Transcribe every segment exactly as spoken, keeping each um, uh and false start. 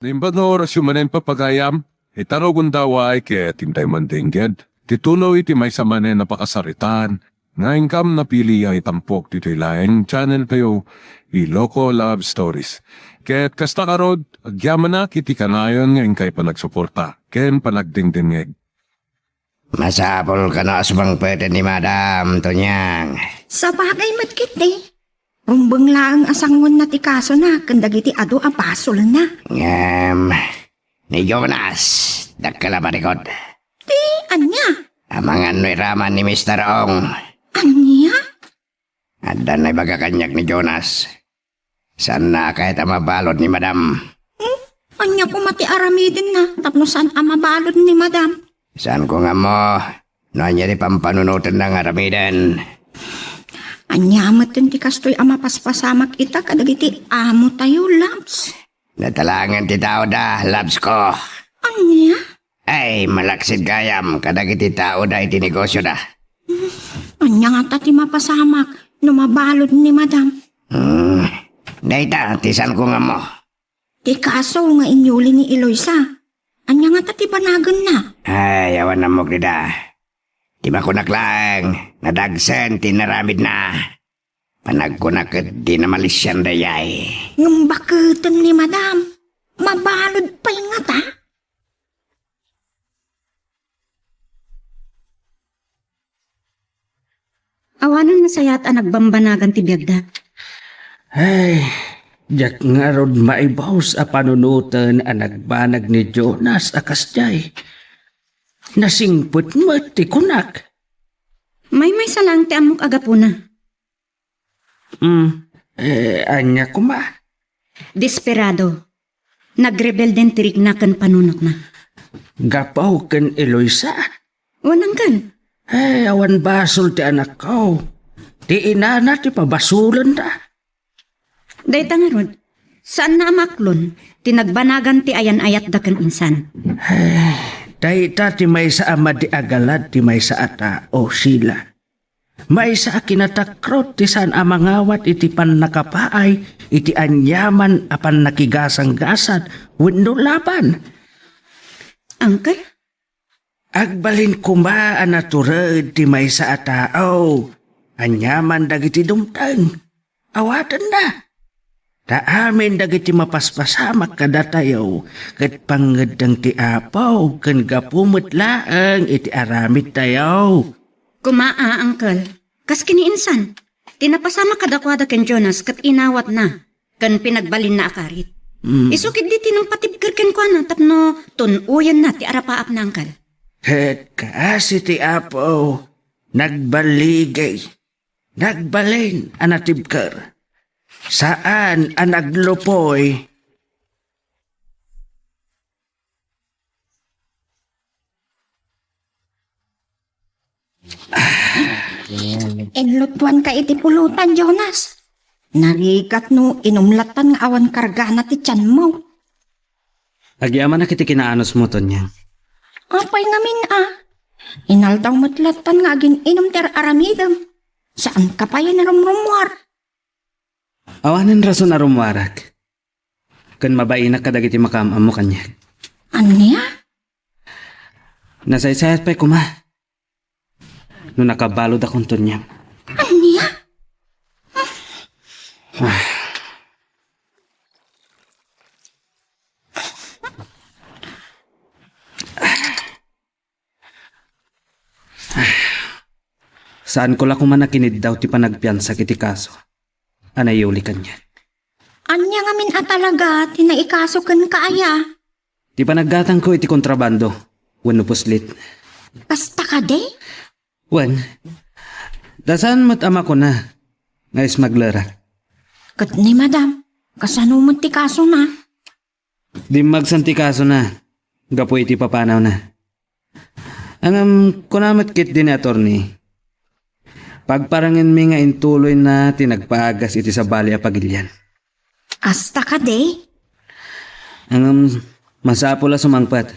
Naimbag nga orasyo manen, papagayam, ita rugonda, ket intay man dengged ti tuloy ti maysa manen a pakasaritaan nga inkam napili a itampok ditoy laeng channel tayo, Iloko Love Stories. Ket kasta ngarud, agyamanak iti kanayon nga inkay panagsuporta ken panagdengdengngeg. Masapul kano a sumangpeten ni Madam, Tonyang. Sabagay met ketdi. Rumbeng laeng a sangoenna ti kasona ken dagiti adu a basolna. Ngem, ni Jonas, dakkel a parikut. Ti ania? Amangan no iraman ni Mister Ong. Ania? Adda naibaga kaniak ni Jonas. Saanna a kayat a mabalud ni Madam. Hmm? Ania koma ti aramidenna tapno saan a mabalud ni Madam? Saanko nga ammo no ania ti pampanunotenna nga aramiden. Ania metten ti kastoy a mapaspasamak ita kadagiti amotayo, Labs? Natalangen ti taoda, Labs ko. Ania? Ay, malaksid gayam kadagiti taoda iti negosioda. Ania ngata ti mapasamak no mabalud ni Madam? Hmm, dayta ti saanko nga ammo. Ti kaso nga inyuli ni Eloisa. Ania ngata ti banagenna? Ay, awan ammok dida. Ti makunak laeng, nadagsen ti inaramidna. Panagkunak ket di namalisian dayay. Ngem baketen ni Madam, mabalud pay ngata? Awanen nasayaat a nagbambanagan ti biagda. Ay, diak ngarud maibus a panunoten a nagbanag ni Jonas a kasdiay. Nasingpet met ti kunak. Maymaysa laeng ti ammok a gapuna. Hmm, eh, ania koma? Desperado. Nagrebelden ti rikna ken panunotna. Gapu ken Eloisa? Wen, Uncle. Eh, awan basol ti anakko. Ti inana ti pabasolenda. Dayta ngarud, saanna a maaklon ti nagbanagan ti ayan-ayatda ken insan. Eh, dayta ti maysa a madi a galad ti maysa a tao, Sheila. Maysa a kinatakrot ti saan a mangawat iti pannakapaay iti aniaman a pannakigasanggasat wenno laban. Uncle? Agbalin koma a natured ti maysa a tao aniaman dagiti dumteng. Awatenna. Ta amin dagiti mapaspasamak kadatayo ket pangngeddeng ti Apo ken gapu met laeng iti aramidtayo. Koma a, Uncle. Kas ken ni insan, ti napasamak kadakuada ken Jonas ket inawatna ken pinagbalinna a karit. Mm. Isu ketdi ti nangpatibker kenkuana tapno tun-oyenna ti arapaapna, Uncle. Ket kas iti Apo, nagbaligi, nagbalin a natibker. Saan a naglupoy. Inlutuanka iti pulutan, Jonas. Narigat no inum lattan nga awan kargana ti tianmo. Agyamanak iti kinaanusmo, Tonya. Apay ngamin a? Inaldaw met lattan nga agin-inum ti ar-aramidem. Saanka pay a narumrumuar. Awanen rason a rummuarak. Ken mabainak kadagiti makaam-ammo kaniak. Ania? Nasaysayat pay koma no nakabaludakon, Tonya. Ania? Saanko la koma a kiniddaw ti panagpiansak iti kaso a naiyuli kaniak. Ania ngamin a talaga ti naikaso kenka aya? Ti panaggatangko iti kontrabando wenno puslit. Kasta kadi? Wen, ta saan met a makuna nga ismaglerak. Ket ni Madam, kasano met ti kasona? Dimmagsan ti kasona gapu iti papanawna. Ngem kuna met ketdi ni attorney, pagparangenmi nga intuloyna ti nagpaagas iti sabali a pagilian. Kasta kadi? Ngem masapul a sumangpet.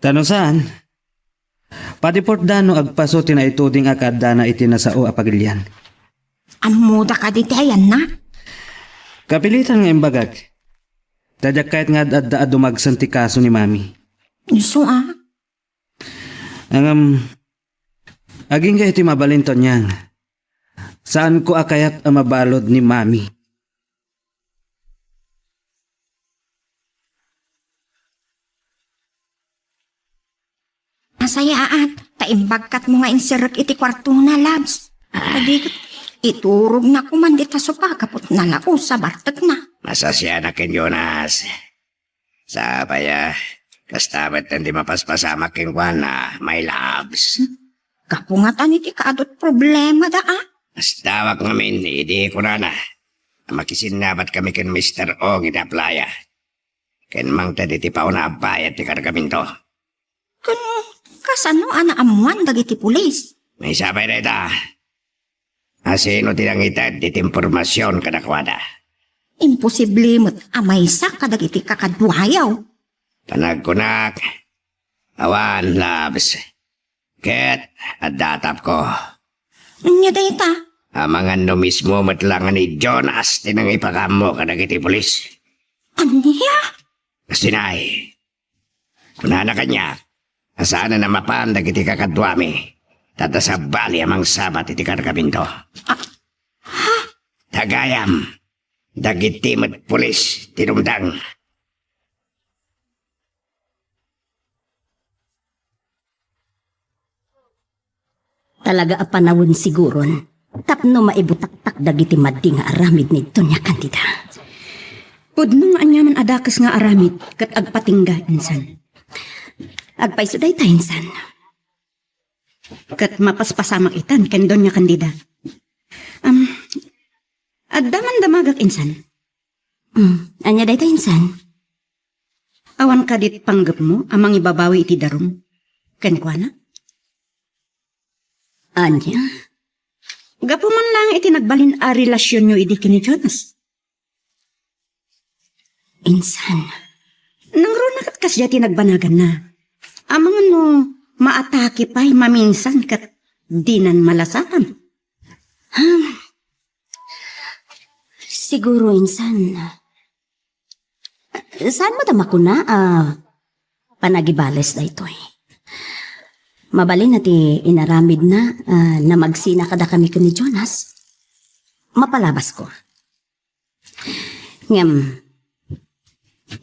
Ta no saan, padeportda no agpaso ti naituding a kaaddana iti nasao a pagilian. Ammoda kadi ti ayanna? Kapilitan nga imbagak. Ta diak kayat nga ad-adda a dumagsen ti kaso ni Mami. Isu a? Ngem, agingga iti mabalin, Tonyang. Saanko a kayat a mabalud ni Mami. Nasayaat, ta imbagkatmo nga insirrek iti kuartona, Labs. Kadi, iturogna koman dita sopa gapu ta nalaus a bartekna. Masasianak ken Jonas. Sapay a, kasta met ti mapaspasamak kenkuana, my loves. Gapu ngatan iti kaadut problemada a? Kastawak ngamin, idi kunana, a makisinnabat kami ken Mister Ong iti playa. Ken mangted iti pauna a bayad ti kargamento. Ken kasano a naammoan dagiti pulis? Maysa pay dayta. A sino ti nangited iti impormasion kadakuada? Imposible met a maysa kadagiti kakaduayo. Panagkunak, awan, Labs. Ket adda atapko. Ania dayta? Amangan no mismo met la nga ni Jonas ti nangipakaammo kadagiti pulis. Ania? Sinay, kunana kaniak a saanen a mapan dagiti kakaduami, ta adda sabali a mangsabat iti kargamento. Ah, ha? Tagayam, dagiti met pulis ti dumtang. Talaga a panawen siguron tapno maibutaktak dagiti madi nga aramid ni Doña Candida. Pudno nga aniaman a dakes nga aramid ket agpatingga, insan. Agpayso dayta, insan. Ket mapaspasamak itan ken Doña Candida. Am, adda man damagak, insan. Hmm, ania dayta, insan? Awan kadi panggepmo a mangibabawi iti darum kenkuana? Ania? Gapu man laeng iti nagbalin a relasionyo idi ken ni Jonas? Insan, nangruna ket kasdiay ti nagbanaganna. Amangan no maatake pay maminsan ket dinan malasatan. Hmm. Siguro, insan, saan met a makuna a panagibales daytoy? Mabalin a ti inaramidna a namagsina kadakami ken ni Jonas. Mapalabasko. Ngem,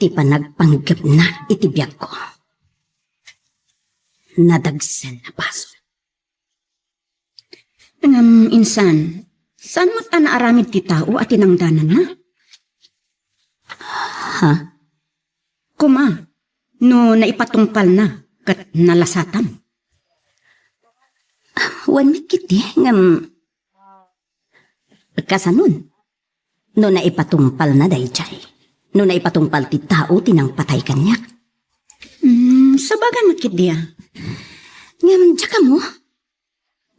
ti panagpanggepna iti biagko, nadagsen a basol. Ngem insan, saan met a naaramid ti tao a tinangdananna? Ha? Koma, no naipatungpalna ket nalasatan. Wen met ketdi, ngem kasanon? No naipatungpalna daydiay. No naipatungpal ti tao ti nangpatay kaniak. Hmm, sabagay met ketdi a. Ngem diak ammo.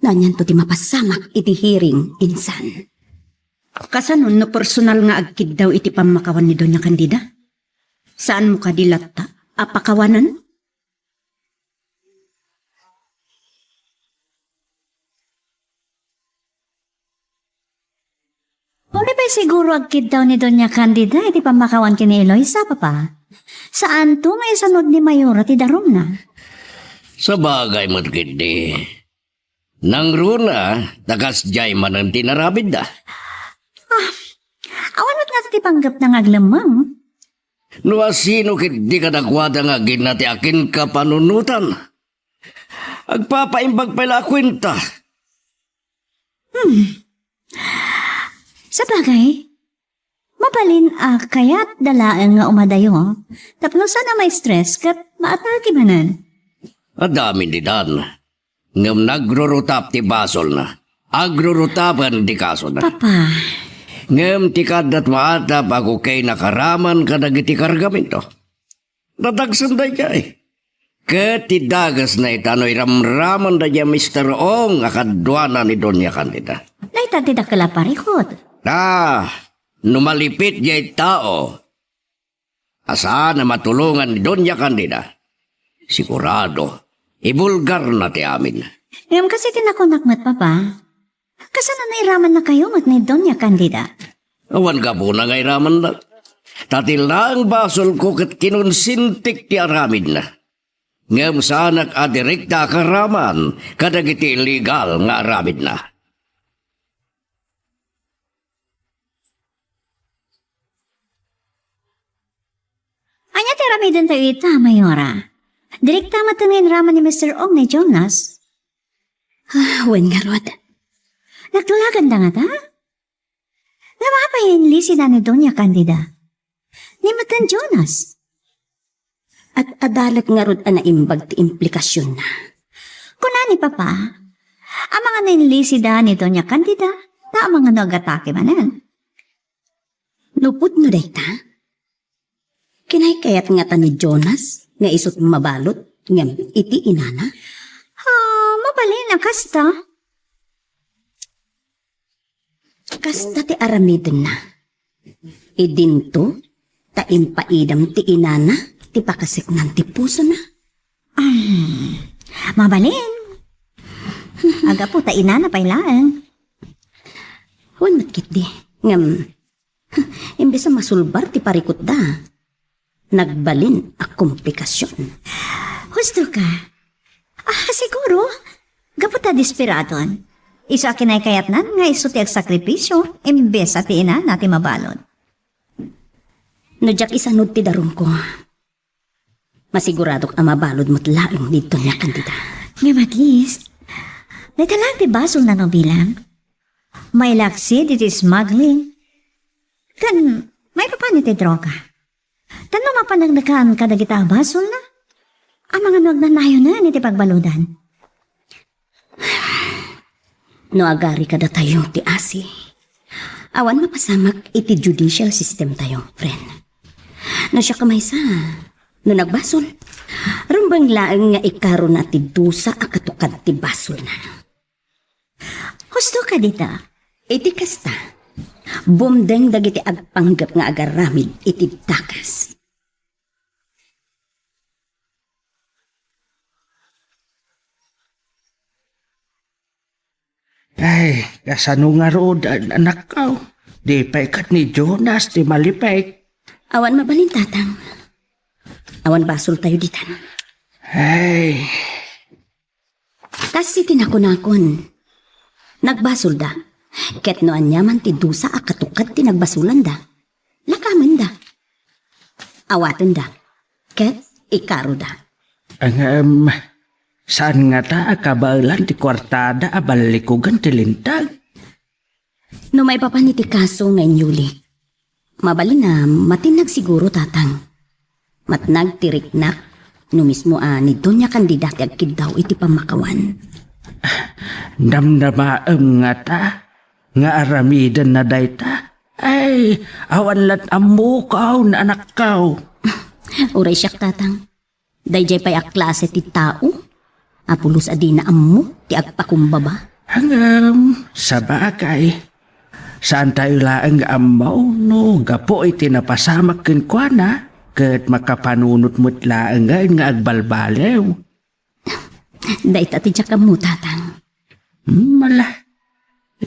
Anianto ti mapasamak iti hearing, insan? Kasanon no personal nga agkiddaw iti pammakawan ni Doña Candida? Saanmo kadi latta a pakawanan? Uray pay siguro agkiddaw ni Doña Candida iti pammakawan ken ni Eloisa, Papa. Saanto nga isanud ni Mayora ti darumna. Sabagay met ketdi. Nangruna, ta kasdiay manen ti inaramidda. Ah, awan met ngata ti panggepna nga aglemmeng. No asino ketdi kadakuada nga agina ti akinkapanunotan? Agpapaimbag pay la a kuenta. Hmm. Sabagay, mabalin a kayatda laeng nga umadayo tapno saan a ma-stress ket maatake manen. Adda amin ditan. Ngem nagrurutap ti basolna. Agrurutapen ti kasona. Papa. Ngem ti kaaddat maatap a kukay nakaraman kadagiti kargamento. Nadagsen daydiay. Ket ti dagesna ita no iramraman daydiay Mister Ong a kaduana ni Doña Candida. Dayta ti dakkel a parikut. Ta, no malipit diay tao a saan a matulongan ni Doña Candida, sigurado, ibulgarna ti amin. Ngem kas iti nakunak met, Papa, kasano nairamanna kayo met ni Doña Candida? Awan gapuna nga iramanna. Ta ti laeng basolko ket kinonsentik ti aramidna. Ngem saanak a direkta a kaaraman kadagiti illegal nga aramidna. Ania ti aramidentayo ita, Mayora? Direkta met nga inaraman ni Mister Ong ni Jonas. Ah, wen ngarud. Naglaganda ngata? Ngem apay inlisida ni Doña Candida? Ni met ni Jonas? At adalat ngarud a naimbag ti implikasionna. Kuna ni Papa, amangan a inlisida ni Doña Candida, ta amangan no agatake manen. No pudno dayta, kinaykayat ngata ni Jonas nga isu ti mabalud ngem iti inana? Ah, mabalin a kasta. Kasta ti aramidenna. Idinto, ta impaidam ti inana ti pakaseknan ti pusona. Hmm, mabalin. Aggapu ta inana pay laeng. Wen met ketdi, ngem, imbes a masulbar ti parikutda, nagbalin a komplikasyon. Husto ka. Ah, siguro, gapu ta desperadon. Isu a kinaykayatnan nga isu ti agsakripisio, imbes a ti inana ti mabalud. No diak isanud ti darumko, masiguradok a mabalud met laeng ni Doña Candida. Ngem at least, dayta laeng ti basolna no bilang. Mailaksi iti smuggling. Ken, maipapan iti droga. Tapno mapaneknekan kadagita a basolna, amangan no agnanayonen iti pagbaludan. No agari kadatayo ti asi, awan mapasamak iti judicial systemtayo, friend. No siak a maysa, no nagbasol, rumbeng laeng nga ikaruna ti dusa a katukad ti basolna. Husto ka dita? Iti kasta, bumdeng dagiti agpanggep nga agaramid iti dakas. Ay, kasano ngarud, an-, anakko? Di pay ket ni Jonas ti malipek. Awan mabalin, Tatang. Awan basoltayo ditan. Ay. Kas iti nakunakon, nagbasolda. Ket no aniaman ti dusa a katukad ti nagbasolanda, lakamenda. Awatenda. Ket ikaruda. Ngem, saan ngata a kabaelan ti kuartada a ballikugan ti linteg? No maipapan iti kaso nga inyulik, mabalin a matinnag siguro, Tatang. Matnag ti riknak no mismo a ni Doña Candida ti agkiddaw iti pammakawan. Namnamaem ngata nga aramidenna dayta? Ay, awan la't ammok, anakko. Uray siak, Tatang. Daydiay pay a klase ti tao a pulos a dina ammo ti agpakumbaba. Ngem, sabagay, saantayo laeng nga ammo no gapu iti napasamak kenkuana ket makapanunot met laengen nga agbalbaliw. Dayta ti diak ammo, Tatang. Hmm, ala.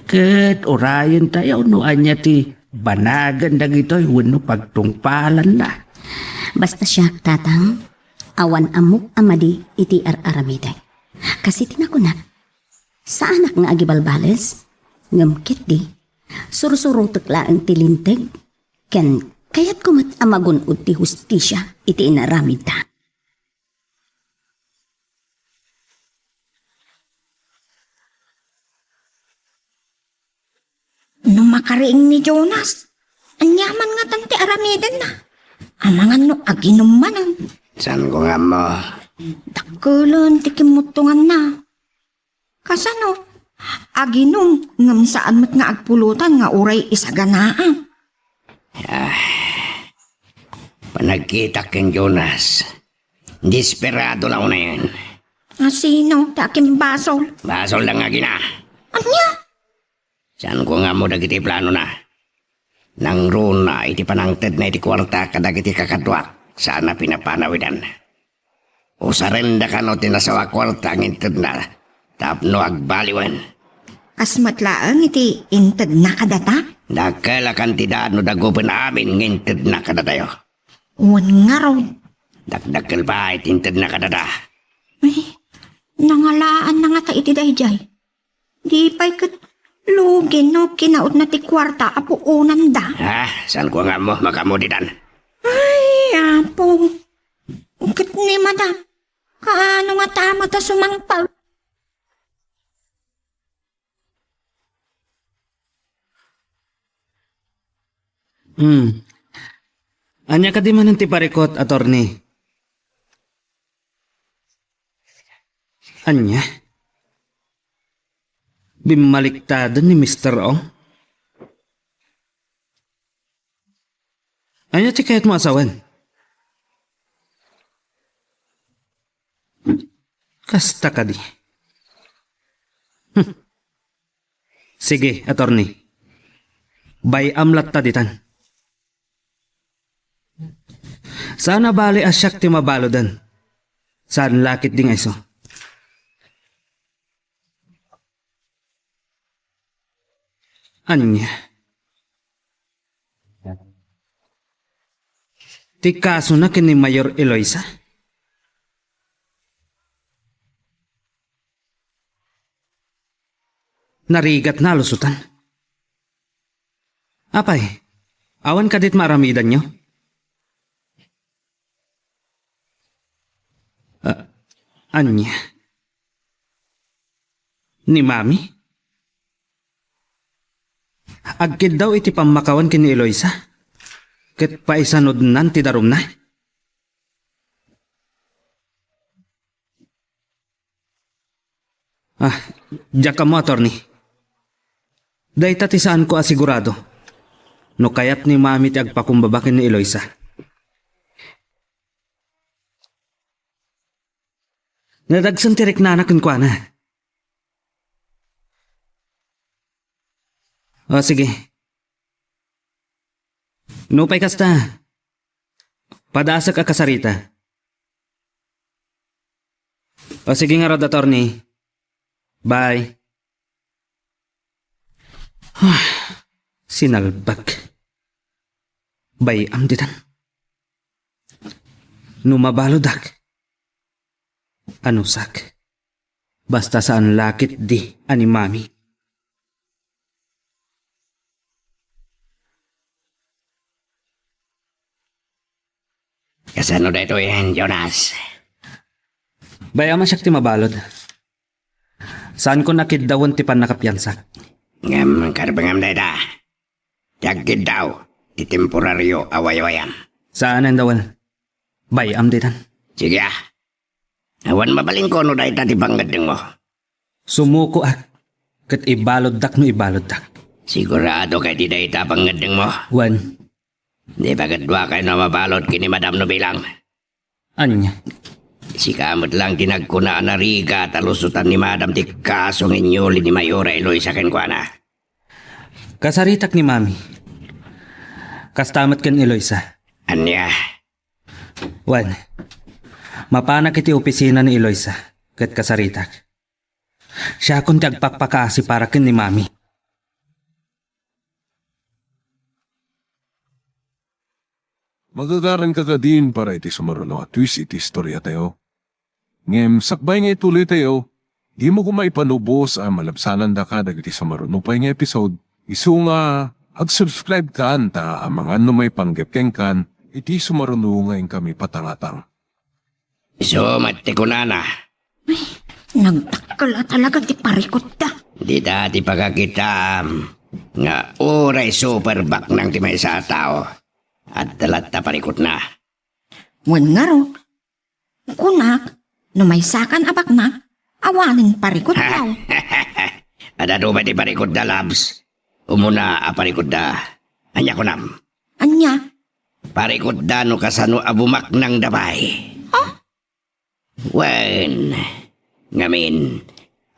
Ket urayentayo no ania ti banagan dagitoy wenno pagtungpalanna. Basta siak, Tatang, awan ammok a madi iti ar-aramidek. Kas iti nakunak, saanak nga agibalbales, ngem ketdi, sursurotek laeng ti linteg, ken kayatko met a magun-od ti hustisia iti inaramidda. No makariing ni Jonas, aniaman ngatan ti aramidenna? Amangan no aginum manen. Saanko nga ammo. Dakkelen ti kimmuttonganna. Kasano? Aginum ngem saan met nga agpulutan nga uray isaganaan. Ah, panagkitak ken Jonas. Desperado la unayen. A sino ti akimbasol? Basolda nga agina. Ania? Saanko nga ammo dagiti planona. Nangruna iti panangtedna iti kuarta kadagiti kakaduak, saan a pinapanawidan. Usarenda kano ti nasao a kuarta nga intedna tapno agbaliwen. Kas met laeng iti intedna kadata? Dakkel a kantidad no dagupen amin nga intedna kadatayo. Wen ngarud. Dakdakkel pay ti intedna kadada. Ay, nangalaanna ngata iti daydiay. Di pay ket lugi no kinautna ti kuarta a puonanda. Ah, saan ko nga ammo, makaammo ditan. Ay, apo. Ket ni madam, kaano nga tama ta sumangpag? Hmm. Ania kadi manen ti parikut, attorney? Ania? Bimmaliktaden ni Mister Ong? Ania ti kayatmo a sawen? Kasta kadi. Hmm. Sige, attorney. Bay-am latta ditan. Saan a bale a siak ti mabaludan. Saan la ketdi nga isu. Ania? Ti kasona ken ni Mayor Eloisa? Narigatna a lusotan. Apay, awan kadi ti maaramidanyo? Ah, ania? Ni Mami? Agkiddaw iti pammakawan ken ni Eloisa, ket paisanudnan ti darumna? Ah, diak ammo, attorney. Dayta ti saanko a sigurado no kayat ni Mami ti agpakumbaba ken ni Eloisa. Nadagsen ti riknana kenkuana. O, sige. Nupay kasta, padaasek a kasarita. O, sige ngarud, attorney. Bye. Sinalbag. Bay-am ditan. No mabaludak, anusak. Basta saan la ketdi a ni Mami. Kasano daytoyen, Jonas? Bay-am a siak ti mabalud. Saanko a kiddawen ti pannakapiansak. Ngem karbengam dayta. Ti agkiddaw ti temporario a waywayam. Saanen, Dawel. Bay-am ditan. Sige, a. Awan mabalinko no dayta ti pangngeddengmo. Sumukoak, ket ibaluddak no ibaluddak. Sigurado kadi dayta pangngeddengmo? Wen. Di ba ket dua kayo a mabalud ken ni Madam no bilang? Ania? Sika met lang ti nagkuna a narigat a lusotan ni Madam ti kaso nga inyuli ni Mayora Eloisa kenkuana. Kasaritak ni Mami. Kasta met ken Eloisa. Ania? Wen, mapanak iti opisina ni Eloisa, ket kasaritak. Siakon ti agpakpakaasi para ken ni Mami. Magagaranka kadin para iti sumaruno a twist iti istoriatayo. Ngem sakbay nga ituloytayo, dimo koma ipanubos a malabsanandaka dagiti sumaruno pay nga episode. Isu nga, ag-subscribe kan ta amangan no maipanggep kenkan iti sumaruno nga inkami patangatang. Isu met ti kunana. Ay, nagdakkel a talaga ti parikutda. Dita ti pakakitaam nga uray super baknang ti maysa a tao, adda latta parikutna. Wen ngarud, kunak, no maysakan a baknang, awanen parikutda. Adda adu pay ti parikutda, Labs. Umuna a parikutda. Ania kunam? Ania? Parikutda no kasano a bumaknangda pay. Ha? Wen, ngamin,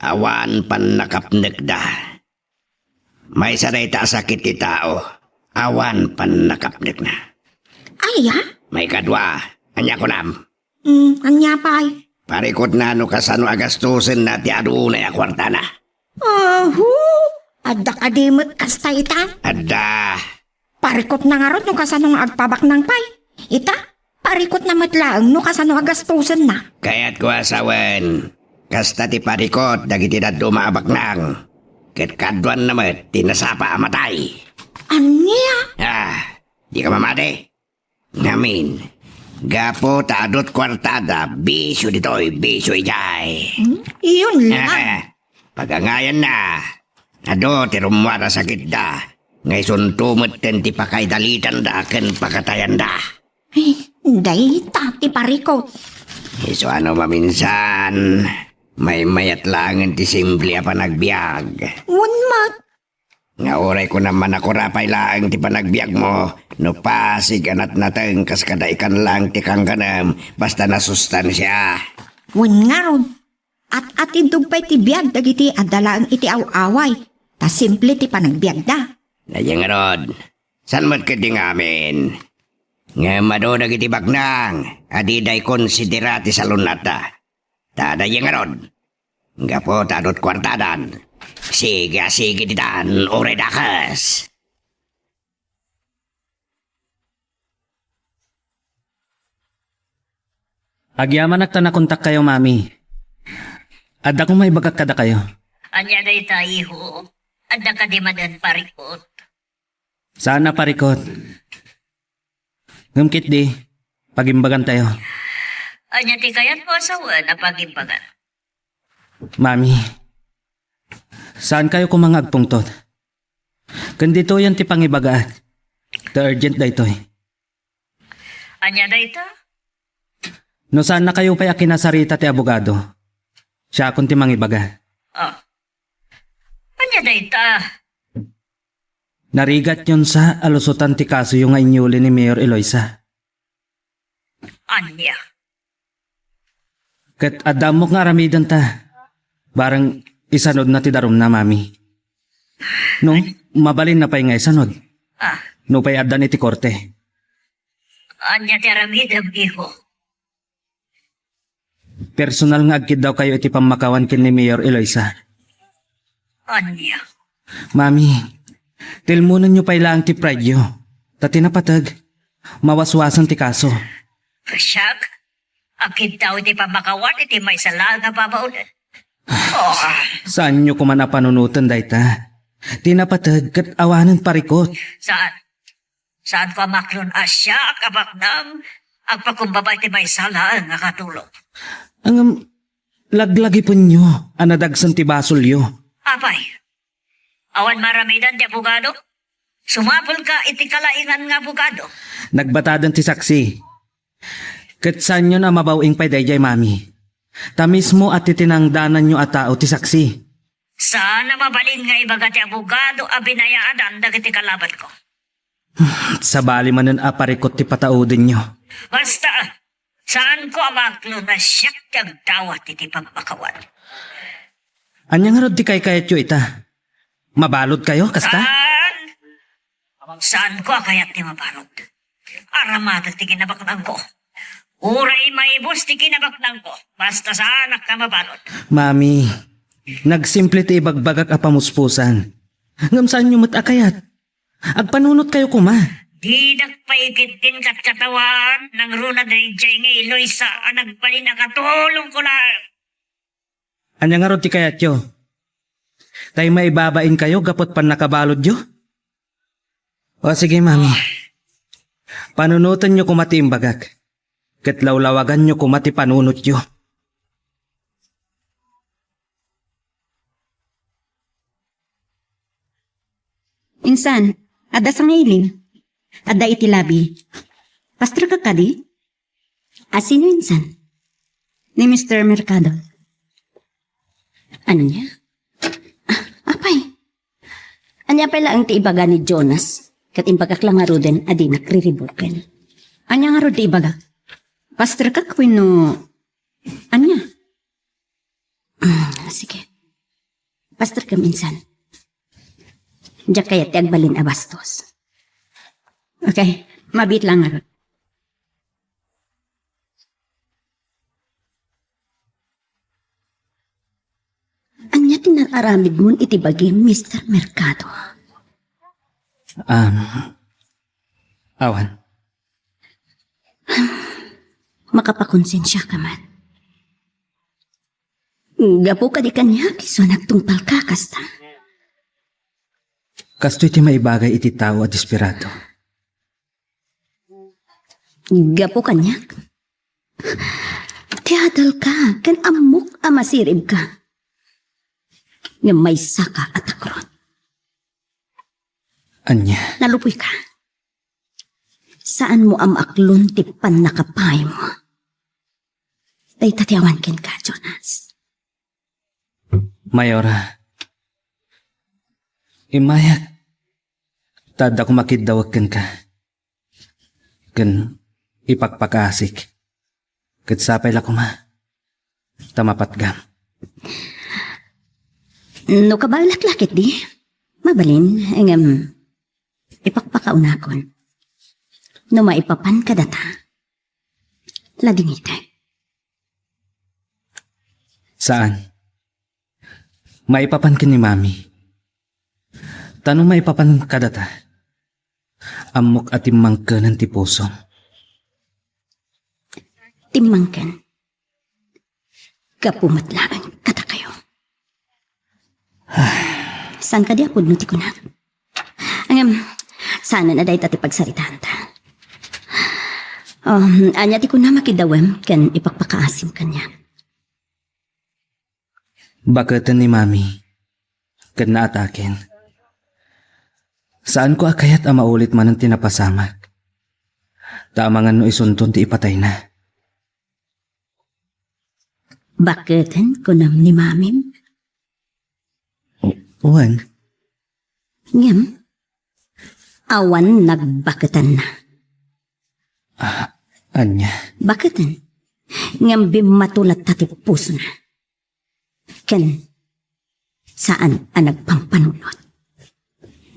awan pannakapnekda. Maysa dayta a sakit ti tao, awan pannakapnekna. Aya? Maikadua, ania kunam? Hmm, ania pay? Parikutna no kasano a gastusenna ti adunay a kuartana. Ahu! Adda kadi met kasta ita? Adda. Parikutna ngarud no kasano nga agpabaknang pay. Ita, parikutna met laeng no kasano a gastusenna. Kayatko a sawen, kasta ti parikut dagiti dadduma a baknang. Ket kaduanna met ti nasapa a matay. Ania? Ah, dika mamati? Ngamin, gapu ta adu ti kuartada, bisio ditoy, bisio idiay. Hmm? Iyon lang. Pagangayanna, adu ti rummuar a sakitda, nga isunto metten ti pakaidalitanda ken pakatayanda. Ay, dayta ti parikut. Isuano maminsan, maymayat laengen ti simple a panagbiag. Wen met. Nga uray kunam a nakurapay laeng ti panagbiagmo, no pasig a natnateng kas kada ikan laeng ti kangganem, basta nasustansia. Wen ngarud, at-atidog pay ti biag dagiti adda laeng iti aw-away, ta simple ti panagbiagda. Nayengarod, saan met ketdi nga amin? Ngem adu dagiti baknang a dida ikonsidera ti salunatda. Ta daydi ngarud, gapu ta adu ti kuartadan, sige a sige ditan uray dakes. Agyamanak ta nakontakkayo, Mami. Adda koma ibagak kadakayo. Ania dayta, iho? Adda kadi manen parikut? Saan a parikut. Ngem ketdi, pagimbagantayo. Ania ti kayatmo a sawen a pagimbagan? Mami, saankayo koma nga agpungtot. Ken ditoyen ti pangibagaak. Ta urgent daytoy. Ania dayta? No saannakayo pay a kinasarita ti abogado, siakon ti mangibaga. Ah. Ania dayta? Narigatyon sa a lusotan ti kasoyo nga inyuli ni Mayor Eloisa. Ania? Ket adda ammok nga aramidenta. Bareng isanodna ti darumna, Mami. No, mabalinna pay nga isanod. Ah. Nupay addan iti korte. Ania ti aramidem, iho? Personal nga agkiddawkayo iti pammakawan ken ni Mayor Eloisa. Ania? Mami, tilmonenyo pay laeng ti pride-yo. Ta ti napateg, mawaswasen ti kaso. Siak? Agkiddaw iti pammakawan iti maysa laeng a babaonen? Oh. Saanyo koman a panunoten dayta. Ti napateg ket awanen parikut. Saan? Saanko a maklon a siak a baknang agpakumbaba iti maysa laeng a katulong. Ngem laglagipenyo a nadagsen ti basolyo. Apay, awan maaramidan ti abogado? Sumapulka iti kalaingan nga abogado. Nagbataden ti saksi. Ket saanyon a mabaw-ing pay daydiay, Mami. Ta mismo a ti tinangdananyo a tao ti saksi. Saan a mabalin nga ibaga ti abogado a binayaadan dagiti kalabanko. Sabali manen a parikut ti pataudenyo. Basta, saanko a maklon a siak ti agdawat iti pammakawan. Ania ngarud ti kaykayatyo ita? Mabaludkayo, kasta? Saan? Saanko a kayat ti mabalud. Aramatek ti kinabaknangko. Uray maibus ti kinabaknangko, basta saanak a mabalud. Mami, nagsimple ti ibagbagak a pamuspusan. Ngem saanyo met a kayat. Agpanunotkayo koma. Didak pay ketdin katkatawan, nangruna daydiay nga Eloisa a nagbalin a katulongko laeng. Ania ngarud ti kayatyo? Tay maibabainkayo gapu ti pannakabaludyo? O sige, Mami. Panunotenyo koma ti imbagak, ket lawlawaganyo koma ti panunotyo. Insan, adda sangaili. Adda iti lobby. Pasterka kadi? A sino insan? Ni Mister Mercado. Ania? Ah, apay. Ania pay laeng ti ibaga ni Jonas? Ket imbagak la ngaruden a dinak riribuken. Ania ngarud ti ibaga? Pasterka wenno ania? Mm, sige. Pasterka insan. Diak kayat ti agbalin a bastos. Okay, mabiit la ngarud. Ania ti Naaramidmon iti bagim, Mister Mercado. Um, awan. Makapakonsensiaka man. Gapu kadi kaniak, isu a nagtungpalka kasta. Kastoy ti maibagay iti tao a desperado. Gapu kaniak, ti adalka ken ammok a masiribka. Ngem maysaka a takrot. Ania? Nalubboyka. Saanmo a maaklon ti pannakapaymo. Dayta ti awan kenka, Jonas. Mayora, immayak ta adda koma kiddawek kenka. Ken ipakpakaasik. Ket sapay la koma ta mapatgam. No kabaelak la ketdi, mabalin, ngem ipakpakaunakon. No maipapan kadata, ladingitek. Saan. Maipapan ken ni Mami. Ta no maipapan kadata, ammok a timmangkenen ti pusom. Timmangken. Gapu met laeng kadakayo. Saan kadi a pudno ti kunak? Ngem, saanen a dayta ti pagsaritaanta. Um, ania ti kunam a kiddawem ken ipakpakaasim kaniak? Baketen ni Mami ken naataken. Saanko a kayat a maulit manen ti napasamak. Ta amangan no isunton ti ipatayna. Baketen kunam ni Mamim? Wen. Ngem, awan nagbaketanna. Ah, ania? Baketen. Ngem bimmato latta ti pusona. Ken saan a nagpampanunot.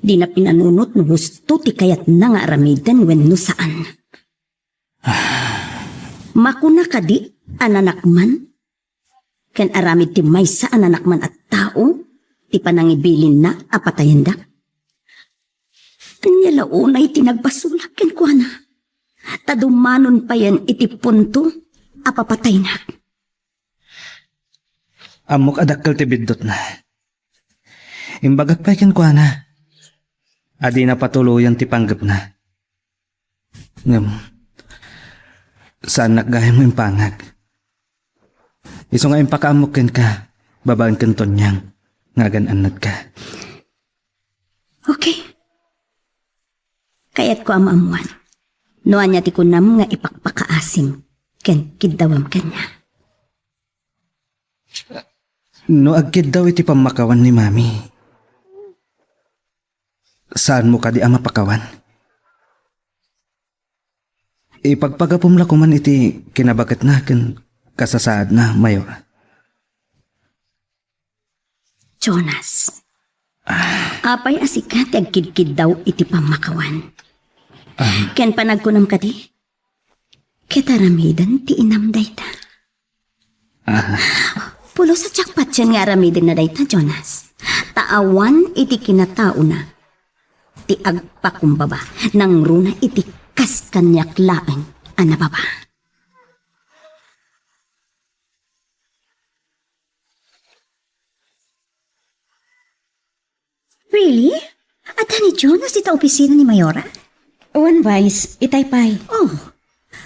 Dina pinanunot no husto ti kayatna nga aramiden wenno saan. Makuna kadi a nanakman ken aramid ti maysa a nanakman a tao ti panangibilinna a patayendak? Ania la unay ti nagbasolak kenkuana? Ta dumanon payen iti punto a papataynak. Ammok a dakkel ti biddutna. Imbagak pay kenkuana a dina patuloyen ti panggepna. Ngem, saannak gayam nga impangag. Isu nga impakaammok kenka babaen ken Tonyang nga agan-annadka. Okay. Kayatko a maammuan no ania ti kunam nga ipakpakaasim ken kiddawem kaniak. No agkiddaw iti pammakawan ni Mami, saanmo kadi a mapakawan? Ipagpagapum la koman iti kinabaketna ken kasasaadna, Mayor. Jonas, apay a sika ti agkidkiddaw iti pammakawan? Ken panagkunam kadi, ket aramiden ti inam dayta. Pulos a diak patien nga aramidenna dayta, Jonas. Ta awan iti kinataona ti agpakumbaba nangruna iti kas kaniak laeng a nababa. Really? Adda ni Jonas dita opisina ni Mayora? Wen, Vice, itay pay. Oh,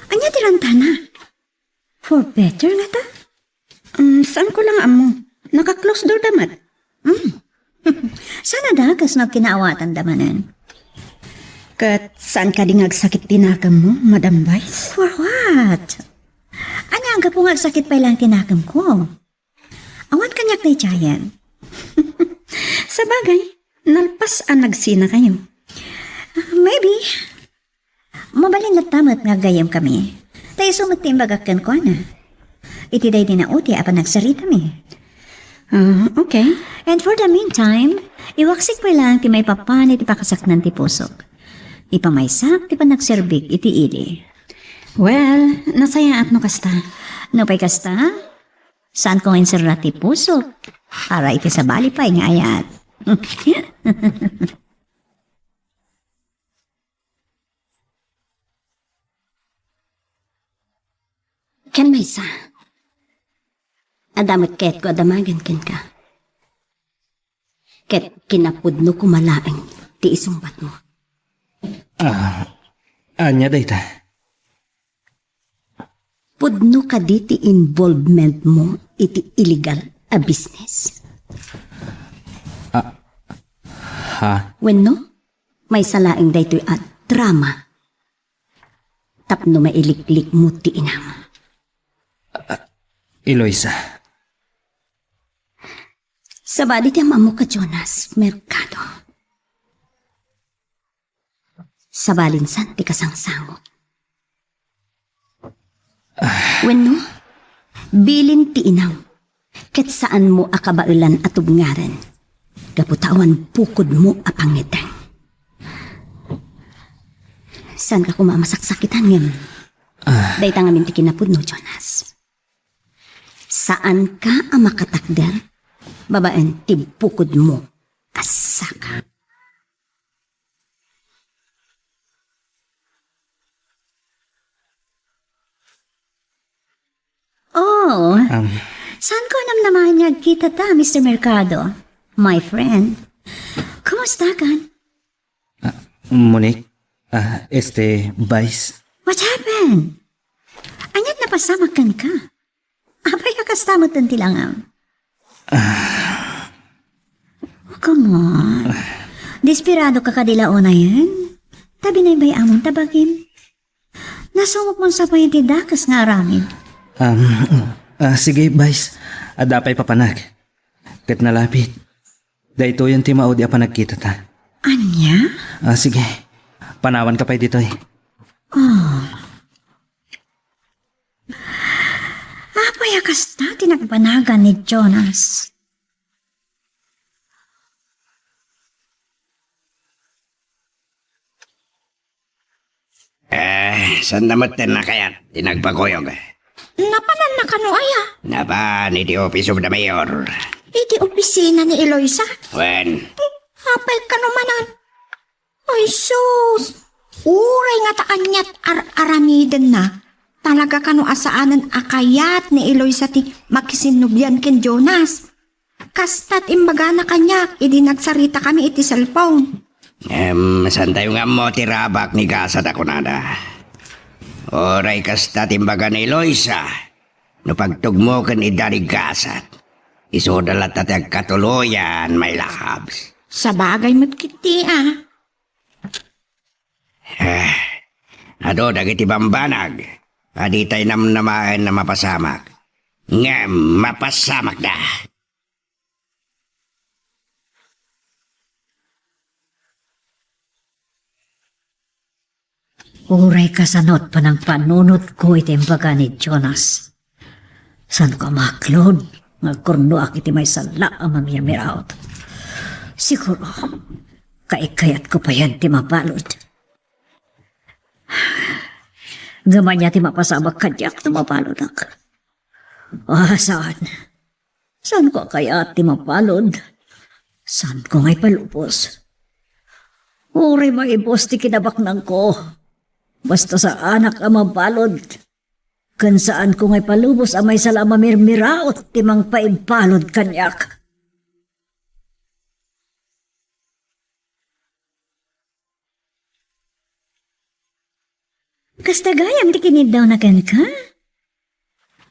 ania ti rantana? For better ngata? Um, saanko lang ammo. Naka-close door da met. Hmm. Saan a dakas no agkinaawatanda manen? Ket saan kadi nga agsakit ti nakemmo, Madam Vice? For what? Ania, anggapo nga agsakit pay laeng ti nakemko? Awan kaniak daydiayen. Sabagay, nalpas a nagsinakayo. Ah, maybe. Mabalin latta met nga aggayyemkami. Ta isu met ti imbagak kenkuana iti daydi nga oti a panagsaritami. Ah, okay. And for the meantime, iwaksik pay laeng ti maipapan iti pakasaknang ti pusok. Ipamaysak ti panagserbik iti ili. Well, nasayaat no kasta. Nupay kasta, Saanko nga inserra ti pusok para iti sabali pay nga ayat. Ken maysa, adda met kayatko a damagen kenka. Ket kinapudno koma laeng ti isungbatmo. Ah, ania dayta? Pudno kadi ti involvement mo iti illegal a business? Ah, ha? Wenno, maysa laeng daytoy a drama tapno mailiklikmo ti inam? Eloisa. Sabali ti ammo ka Jonas Mercado. Sabalinsan ti kasangsango. Wenno, bilin ti inam, ket saanmo a kabaelan a tubngaren, gapu ta awan bukodmo a pangngeteng. Saanka koma a masaksakitan ngem dayta ngamin ti kinapudno, Jonas. Saanka a makatakder babaen ti bukodmo a saka. Oh, Um, saanko a namnamaen nga agkitata, Mister Mercado? My friend. Kumusta kan? Ah, Monique? Ah, este, Vice? What happened? Ania't napasamak kenka? Apay a kasta met ti langam? Ah. Come on. Desperadoka kadi la unayen? Ta binaybay-amon ta bagim. Nasungotmon sa pay ti dakes nga aramid. Um, ah, sige, Vice. Adda pay papanak. Ket nalapit. Daytoyen ti maudi a panagkitata. Ania? Ah, sige. Panawanka pay ditoy. Oh. Apay a kasta ti nagbanagan ni Jonas? Eh, saan na met ten nakayat ti nagpakuyog? Napananna kano aya? Napan iti Office of the Mayor. Iti opisina ni Eloisa? Wen. Apay kano manen? Ay, sus! Uray nga ta aniat ar-aramidenna, talaga kano a saanen a kayat ni Eloisa ti makisinnubian ken Jonas. Kasta't imbagana kaniak idi nagsaritakami iti cellphone. Em, saantayo nga ammo ti rabak ni Gasat a kunada. Uray kasta't imbaga ni Eloisa, no pagtugmo ken idda ni Gasat, isuda latta ti agkatuloyan, my loves. Sabagay met ketdi, a. Eh, adu dagiti bambanag a ditay namnamaen a mapasamak. Ngem mapasamakda. Uray kasano't panangpanunotko iti imbaga ni Jonas. Saanko a maklod nga agkurnoak iti maysa la a mamirmiraot. Siguro, kaikkayatko payen ti mabalud. Ngem ania ti mapasamak kaniak no mabaludak? Ah, saan. Saanko a kayat ti mabalud. Saanko nga ipalubos. Uray maibus ti kinabaknangko. Basta saanak a mabalud. Ken saanko nga ipalubos a maysa la a mamirmiraot ti mangpaibalud kaniak. Kasta gayam ti kiniddawna kenka?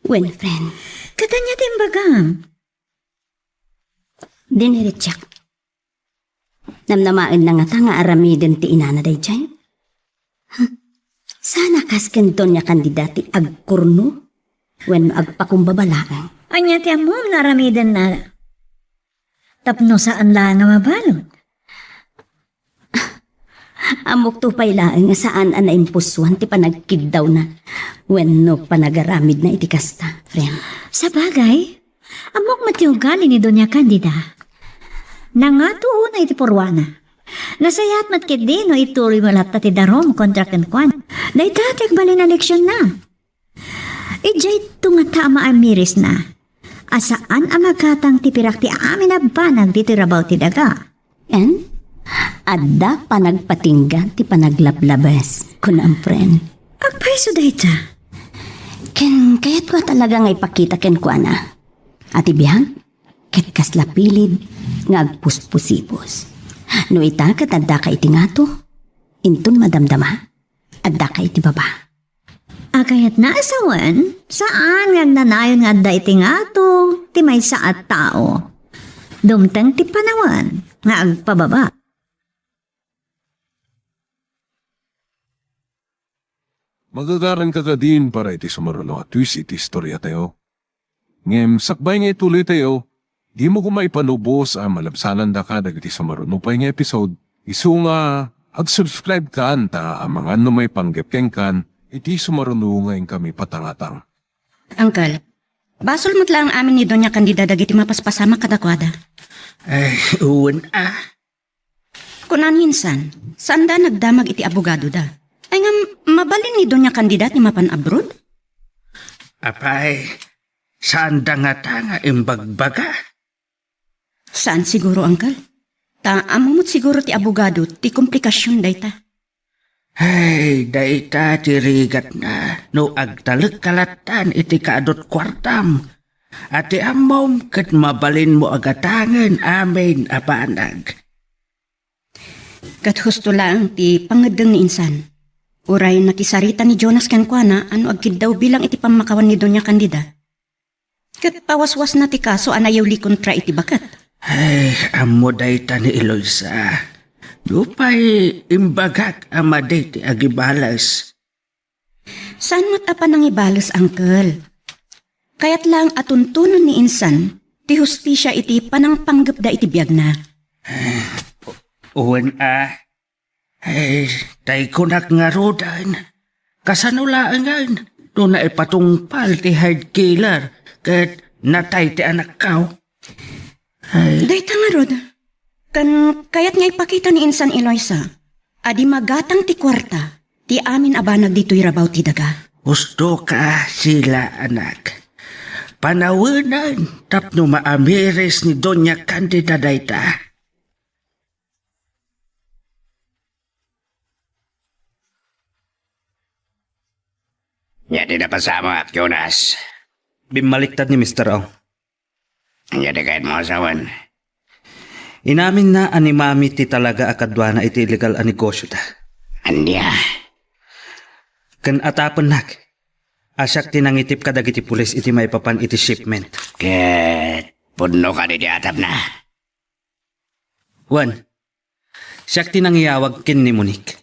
Wen, friend. Ket ania ti imbagam? Diniritsak. Namnamaenna ngata nga aramiden ti inana daydiay? Huh? Saan a kas ken Doña Candida ti agkurno wenno agpakumbaba laeng? Ania ti ammom nga aramidenna? Tapno saan laeng nga mabalud. Ammokto pay laeng nga saan a naimpusoan ti panagkiddawna wenno panagaramidna iti kasta, friend. Sabagay, ammok met ti ugali ni Doña Candida. Nangato unay iti purwana. Nasayaat met ketdi no ituloymo latta ti darum kontra kenkuana. Dayta ti agbalin a leksionna. Idiay tunga ta a maamirisna. a saan a magatang ti pirak ti amin a banag ditoy rabaw ti daga. Ken adda panagpatingga ti panaglablabes, kuna a friend. Agpayso dayta. Ken kayatko a talaga nga ipakita kenkuana a ti biag ket kasla pilid nga agpuspusipos. No ita ket addaka iti ngato, inton madamdama, addaka iti baba. A kayatna a sawen, saan nga agnanayon nga adda iti ngato ti maysa a tao. Dumteng ti panawen nga agpababa. Magagaran ka kadin para iti sumaruno a twist iti istoriatayo. Ngem sakbay nga ituloytayo, dimo koma ipanubos a malabsanandaka dagiti sumaruno pay nga episode. Isu nga, ag-subscribe kan ta amangan no maipanggep kenkan iti sumaruno nga inkami patangatang. Uncle, basol met laeng amin ni Doña Candida dagiti mapaspasamak kadakuada. Ay, wen a. Kuna ni insan, saanda nagdamag iti abogadoda. Ay ngem, mabalin ni Doña Candida ti mapan abroad? Apay, saanda ngata nga imbagbaga? Saan siguro, uncle. Ta ammo met siguro ti abogado ti komplikasion dayta. Ay, dayta ti rigatna no agtalek ka lattan iti kaadut kuartam. A ti ammom ket mabalinmo a gatangen amin a banag. Ket husto laeng ti pangngeddeng ni insan. Uray nakisarita ni Jonas kenkuana a no agkiddaw bilang iti pammakawan ni Doña Candida. Ket pawaswasna ti kaso a nayawli kontra iti baket. Ay, ammo dayta ni Eloisa. Nupay imbagak a madi ti agibales. Saan met a panangibales, uncle. Kayat laeng a tuntunon ni insan ti hustisia iti panangpanggepda iti biagna. Wen a. Ay, tay kunak ngaruden. Kasano laengen no naipatungpal ti hired killer ket natay ti anakko? Ay. Dayta ngarud. Ken kayat nga ipakita ni insan Eloisa a di magatang ti kuarta ti amin a banag ditoy rabaw ti daga. Husto ka, Sheila, anak. Panawenen tapno maamiris ni Doña Candida dayta. Ania ti napasamak, Jonas? Bimmaliktad ni Mister Ong. Ania ti kayatmo a sawen? Inaminna a ni Mami ti talaga a kaduana iti illegal a negosioda. Ania? Ken atapennak, a siak ti nangitip kadagiti pulis iti maipapan iti shipment. Ket pudno kadi ti atapna? Wen, siak ti nangiyawag ken ni Monique.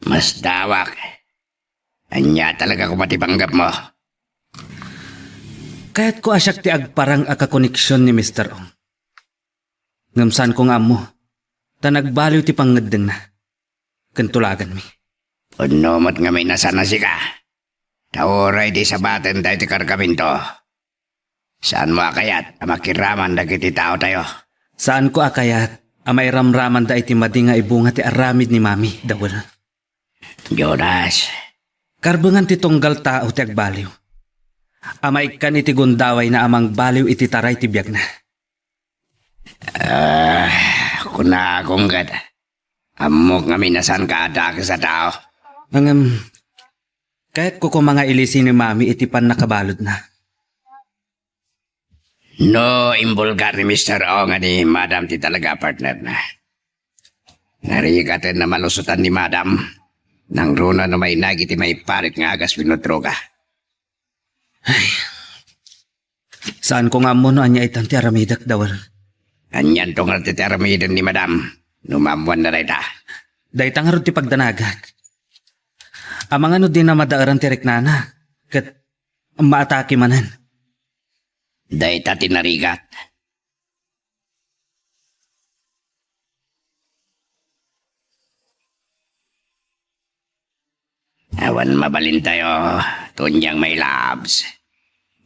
Masdawak. Ania talaga koma ti panggepmo? Kayatko a siak ti agparang a kakoneksion ni Mister Ong. Ngem saanko nga ammo, ta nagbaliw ti pangngeddengna ken tulaganmi. Pudno met ngamin a saan a sika. Ta uray di sabaten daytoy kargamento. Saanmo a kayat a makiraman dagiti taotayo? Saanko a kayat a mairamramanda iti madi nga ibunga ti aramid ni Mami, Dawel. Jonas. Karbengan ti tunggal tao ti agbaliw. A maikkan iti gundawayna a mangbaliw iti taray ti biagna. Ah, kunakon ket, ammok ngamin a saanka a dakes a tao. Ngem, kayatko koma nga ilisi ni Mami iti pannakabaludna. No, imbulgar ni Mister O nga ni Madam ti talaga a partnerna. Narigaten a malusotan ni Madam. Nangruna no mainag iti maiparit nga agas wenno droga. Ay. Saanko nga ammo no ania itan ti aramidek, Dawel. Anianto ngarud ti aramiden ni Madam no maammoanna dayta? Dayta ngarud ti pagdanagak. Amangan no dina madaeran ti riknana, ket maatake manen. Dayta ti narigat. Awan mabalintayo, Tonyang my loves.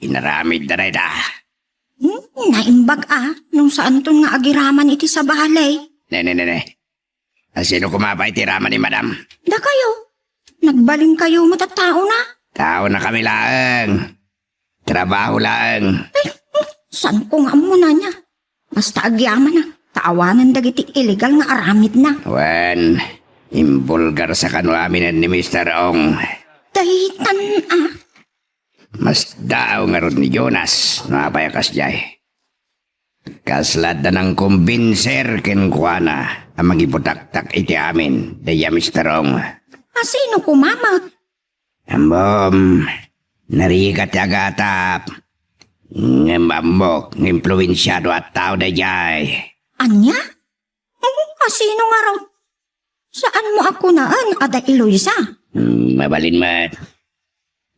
Inaramidda dayta. Hmm, naimbag a, nung saanton nga agiraman iti sabali. Ne, ne, ne, ne. A, sino koma pay ti rama ni Madam? Dakayo. Nagbalinkayo met a taona. Taonakami laeng. Trabaho laeng. Ay, saanko nga ammona ania? Basta agyamanak, ta awanen dagiti illegal nga aramidna. Wen, imbulgarsa kano aminen ni Mister Ong. Daytan a. Masdaaw ngarud ni Jonas no apay a kasdiay. Kasla adda nangkumbinser kenkuana a mangibutaktak iti amin, daydiay a Mister Ong. A sino koma met? Ammom, narigat ti agatap. Ngem ammok nga impluensiado a tao daydiay. Ania? Hmm, a sino ngarud? Saanmo a kunaen a da Eloisa? Hmm, mabalin met.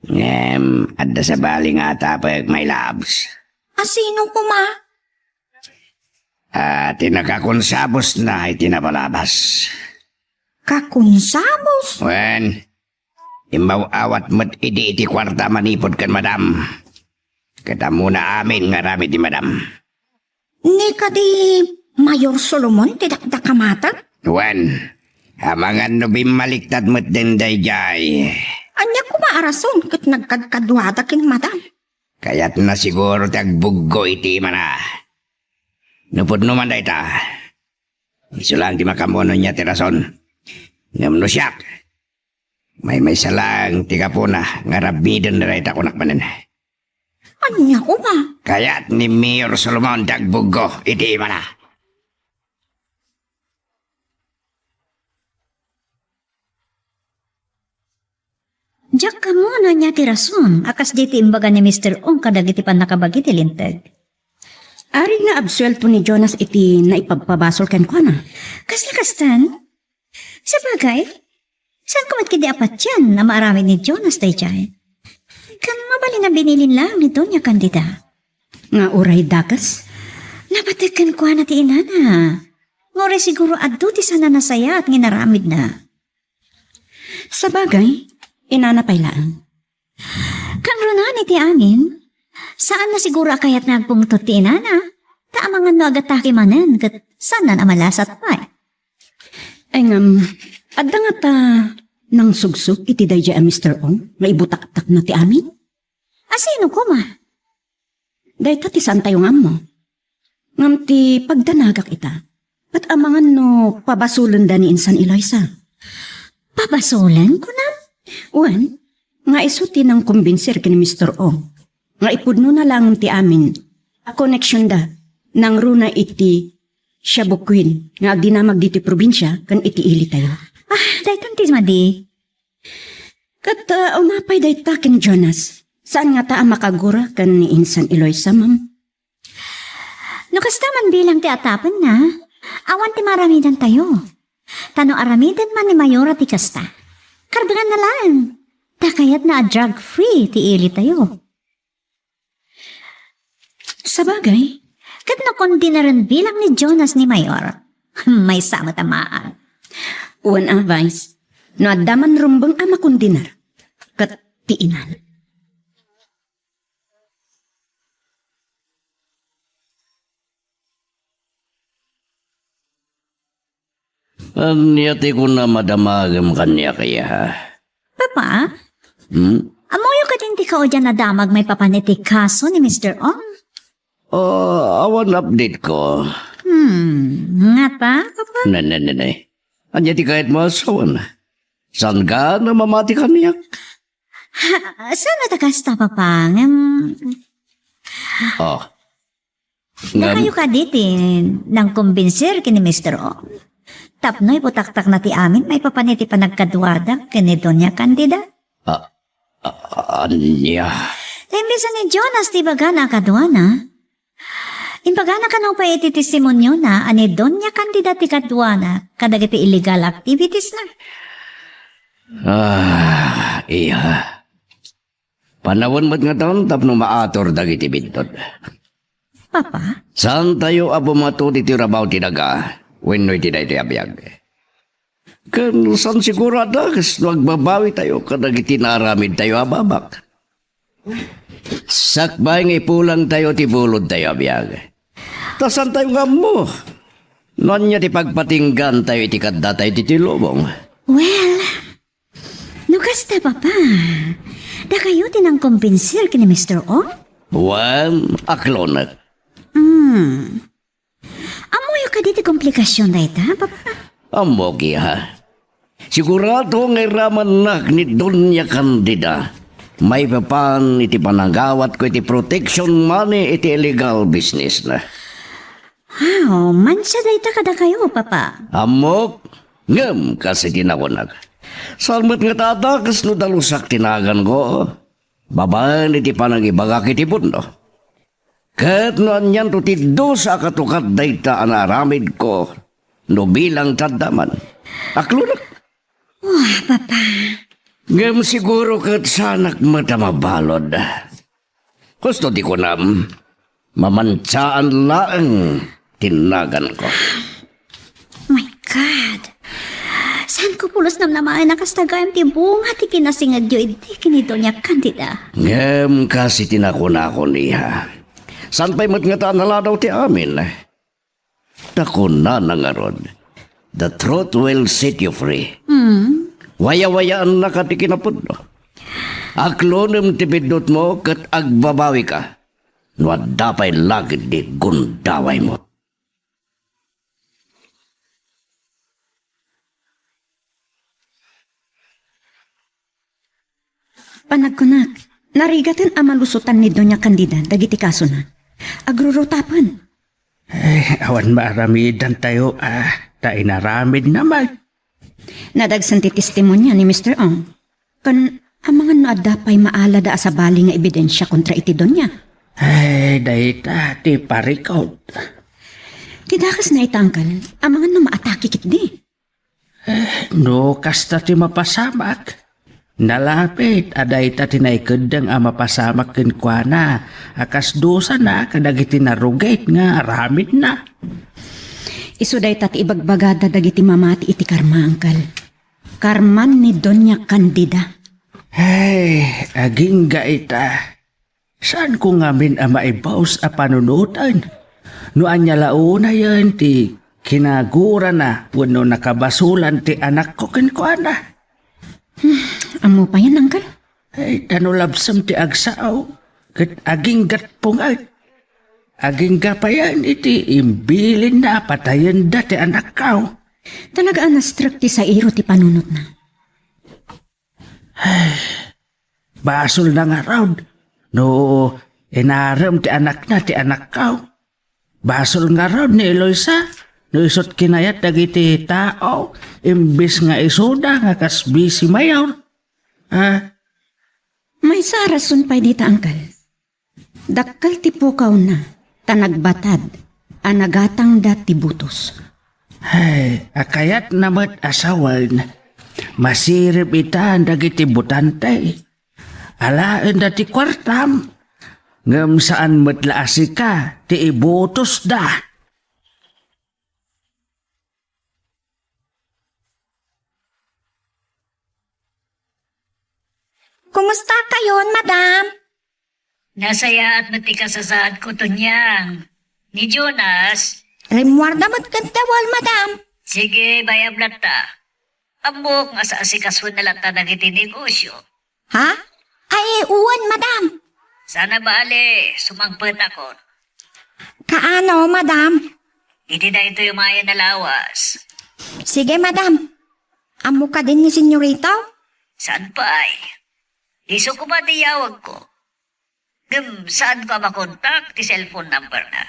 Ngem, adda sabali nga atapek, my loves. A sino koma? Ah, ti nakakonsabosna iti napalabas. Kakonsabos? Wen, immaw-awat met idi iti kuarta manipud ken madam. Ket ammona amin nga aramid ni madam. Ni kadi Mayor Solomon ti dakdakamatek? Wen, amangan no bimmaliktad met den daydiay. Ania koma a rason ket nagkadkaduada ken madam? Kayatna siguro ti agbuggo iti imana. No pudno man dayta, isu laeng ti makaammo no ania ti rason. Ngem no siak, maymaysa laeng ti gapuna nga aramiden dayta kunak manen. Ania koma? Kayat ni Mayor Solomon ti agbuggo iti imana. Diak ammo no ania ti rason a kasdi ti imbaga ni Mister Ong kadagiti pannakabagi ti Linteg. Arig naabsuelto ni Jonas iti naipabpabasol kenkuana. Kasla kastan? Sabagay, saanko met ketdi a patien a maaramid ni Jonas daydiay? Ken mabalin a binilin laeng ni Doña Candida. Nga uray dakes? Nabatek kenkuana ti inana. Nga uray siguro adu ti saan a nasayaat nga inaramidna. Sabagay, inana pay laeng. Ken runa iti amin, saanna siguro a kayatna agpungtot ti inana, ta amangan no agatake manen ket saanna a malasat pay. Ay ngem, adda ngata nangsugsog iti daydiay a Mister Ong nga ibutaktakna ti amin? A sino koma? Dayta ti saantayo nga ammo. Ngem ti pagdanagak ita, ket amangan no pabasolenda ni insan Eloisa. Pabasolen, kunam? Wen, nga isu ti nangkumbinser ken ni Mister Ong nga ipudnona laeng ti amin a koneksionda nangruna iti Shabu Queen nga agdinamag ditoy probinsia ken iti ilitayo. Ah, daytan ti madi. Ket, ah, umapay dayta ken Jonas. Saan ngata a makagura ken ni insan Eloisa, ma'am? No kasta man bilang ti atapenna, awan ti maaramidantayo. Ta no aramiden man ni Mayora ti kasta, karbenganna laeng. Ta kayatna a drug-free ti ilitayo. Sabagay. Ket no kondinaren bilang ni Jonas ni Mayor, maysa met a maan. Wen a, Vice, no adda man rumbeng a makondiner, ket ti inan. Ania ti kunam a damagem kaniak, iya? Papa? Hmm? Ammoyo kadin ti kaudian a damag maipapan iti kaso ni Mister Ong? Ah, awan update ko. Hmm, ngata, Papa? Ne, ne, ne, ne. Ania ti kayatmo a sawen? Saan ka na mamati kaniak? Ha, saan a ta kasta, Papa? Ngem, Oh. Dakayo kadi ti nangkumbinser ken ni Mister Ong tapno ibutaktakna ti amin maipapan iti panagkaduada ken ni Doña Candida? A-, a-, ania? Ta imbes a ni Jonas ti ibagana a kaduana, imbagana kano pay iti testimoniona a ni Doña Candida ti kaduana kadagiti illegal activitiesna. Ah, iya. Panawen met ngatan tapno maator dagiti biddut. Papa? Saantayo a bumato iti rabaw ti daga wenno iti daytoy a biag. Ken saan siguro a dakes no agbabawitayo kadagiti naaramidtayo a babak. Sakbay nga ipulangtayo ti bulodtayo a biag. Ta saantayo nga ammo no ania ti pagpatinggantayo iti kaddatayo ditoy lubong. Well, no kasta, Papa, Dakayo ti nangkombinsir ken ni Mister Ong? Wen, aklonek. Hmm. Ammoyo kadi ti komplikasyon dayta, Papa? Ammok, iha. Sigurado nga iramannak ni Doña Candida maipapan iti panangawatko iti protection money iti illegal business na. Wow, mansa dayta kadakayo, Papa? Ammok, ngem kas iti nakunak. Saan met nga tadakes no dalusak ti naganko. Babaen iti panangibagak iti pundo. Ket no anianto ti dusa a katukad dayta a naaramidko, no bilang taddaman. Aklonek. Wah, Papa. Ngem siguro ket saanak met a mabalud. Husto ti kunam, mamansaan laeng ti naganko. My God! Saanko pulos namnamaen a kasta gayam ti bunga ti kinasingedyo idi ken ni Doña Candida? Ngem kas iti nakunakon, iha, saan pay met ngata a naladaw ti amin? Ta kunana ngarud, "The truth will set you free." Hmm? Wayawayaannaka ti kinapudno. Aklonem ti biddutmo ket agbabawika no adda pay lagid ti gundawaymo. Panagkunak, narigaten a malusotan ni Doña Candida dagiti kasona. Agrurutapen. Eh, awan maaramidantayo, ah, ta inaramidna met. Nadagsen ti testimonia ni Mister Ong. Ken amangan no adda pay maalada a sabali nga ebidensia kontra iti doña. Ay, dayta ti parikut. Ti dakes na ita, Angkel, amangan no maatake ketdi. Eh, no kasta ti mapasamak, nalapit a dayta ti naikeddeng a mapasamak kenkuana a kas dusana kadagiti narugit nga aramidna. Isu dayta ti ibagbagada dagiti mamati iti karma, Angkel. Karman ni Doña Candida. Ay, agingga ita. Saanko ngamin a maibus a panunoten? No ania la unayen ti kinagurana wenno nakabasolan ti anakko kenkuana? Hmm, ammo payen, Angkel? Ay, ta no labsem ti agsao, ket aginggat punget. Agingga payen iti imbilinna a patayenda ti anakko. Talaga a nastrek ti sairo ti panunotna. Basolna ngarud no inarem ti anakna ti anakko. Basol ngarud ni Eloisa no isut kinayat dagiti tao imbes nga isuda nga kas bisi mayor. Ah, Maysa a rason pay dita, Angkel. Dakkel ti pukawna, ta nagbatad a nagatangda ti butos. Ay, a kayatna met a sawen, masirib ita dagiti butante. Alaenda ti kuartam, ngem saan met la a sika ti ibutosda. Kumusta kayon, madam? Nasayaat met ti kasasaadko, Tonyang. Ni Jonas? Rimmuarda met ken dawel, madam. Sige, bayam latta. Ammok nga saasikasuenna latta dagiti negosyo. Ha? Ay, wen, madam. Sana bale, sumangpetakon. Kaano, madam? Iti daytoy mayan a lawas. Sige, madam. Ammo kadin ni Senyorita? Saan pay? Isu koma ti yawagko. Ngem saanko a makontak ti cellphone number na.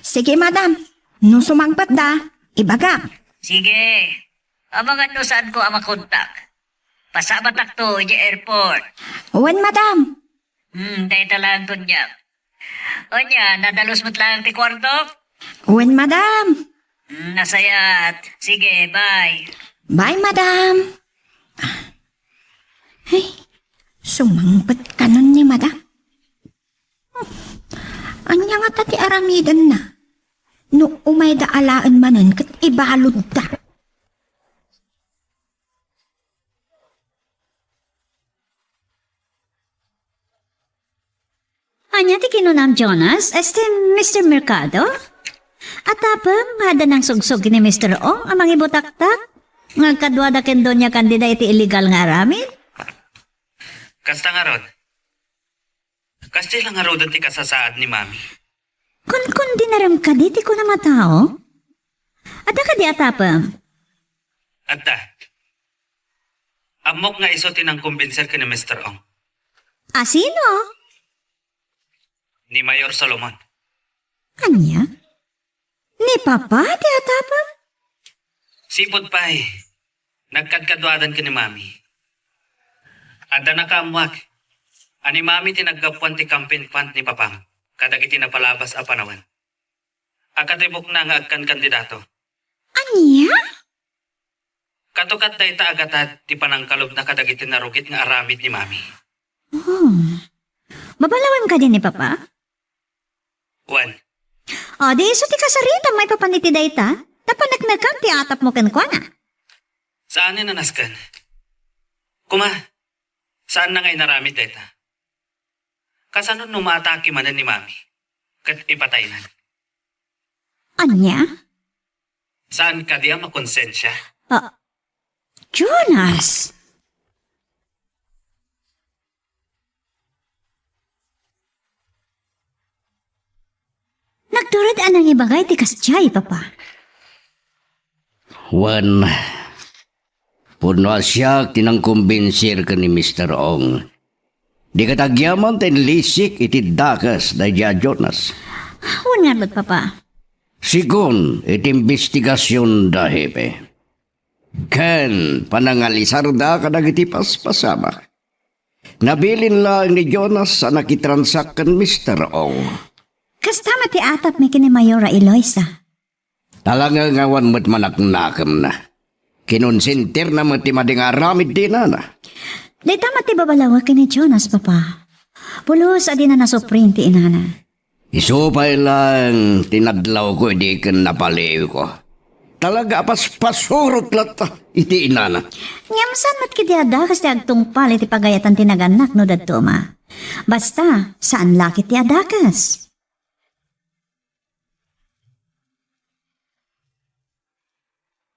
Sige, madam. No sumangpetda, ibagak. Sige. Amangan no saanko a makontak. Pasabatakto idiay airport. Wen, madam. Hmm, dayta lang, Tonyang. Ania, nadalus met lang ti kuartok? Wen, madam. Hmm, nasayaat. Sige, bye. Bye, madam. Ay, sumangpet kanon ni madam. Ania ngata ti aramidenna? No umayda alaen manen ket ibaludda. Ania ti kinunam, Jonas? Este, Mister Mercado? Atapem nga adda nangsugsog ni Mister Ong a mangibutaktak nga agkaduada ken Doña Candida iti illegal nga aramid? Kasta ngarud. Kasdiay la ngaruden ti kasasaad ni Mami. Kunkun, dinarem kadi ti kunam a tao? Adda kadi atapem? Adda. Ammok nga isu ti nangkumbinser ken ni Mister Ong. A sino? Ni Mayor Solomon. Ania? Ni Papa ti atapem? Sipud pay, nagkadkaduadan ken ni Mami. Adda nakaammuak a ni Mami ti naggapuan ti campaign fund ni Papam kadagiti napalabas a panawen. A katibukna nga agkankandidato. Ania? Katukad dayta a gatad ti panangkalubna kadagiti narugit nga aramid ni Mami. Oh. Babalawem kadi ni Papa? Wen. O, di isu ti kasaritam maipapan iti dayta? Ta paneknekem ti atapmo kenkuana. Saanen a nasken. Kuma, saanna nga inaramid dayta? Kasano no maatake manen ni Mami ket ipataynan? Ania? Saan kadi a makonsensia? Ah, Jonas! Nagtured a nangibagay ti kasdiay, Papa. Wen, pudno a siak ti nangkumbinser ken ni Mister Ong. Di ket agyaman ta inlisik iti dakes daydi a Jonas. Wen ngarud, Papa. Segun iti imbestigasion da Hepe. Ken panangalisarda kadagiti paspasamak. Nabilin laeng ni Jonas a nakitransak ken Mister Ong. Kasta met ti atapmi ken ni Mayor a Eloisa. Talaga nga awan met manaknakemna. Kinonsentirna met ti madi nga aramid ti inana. Dayta met ti babalawek ken ni Jonas, Papa. Pulos a dina nasuprin ti inana. Isu pay laeng ti nadlawko idi ken napaliwko. Talaga a paspasurot latta iti inana. Ngem saan met ketdi a dakes ti agtungpal iti pagayatan ti nagannak no dadduma? Basta, saan la ketdi a dakes.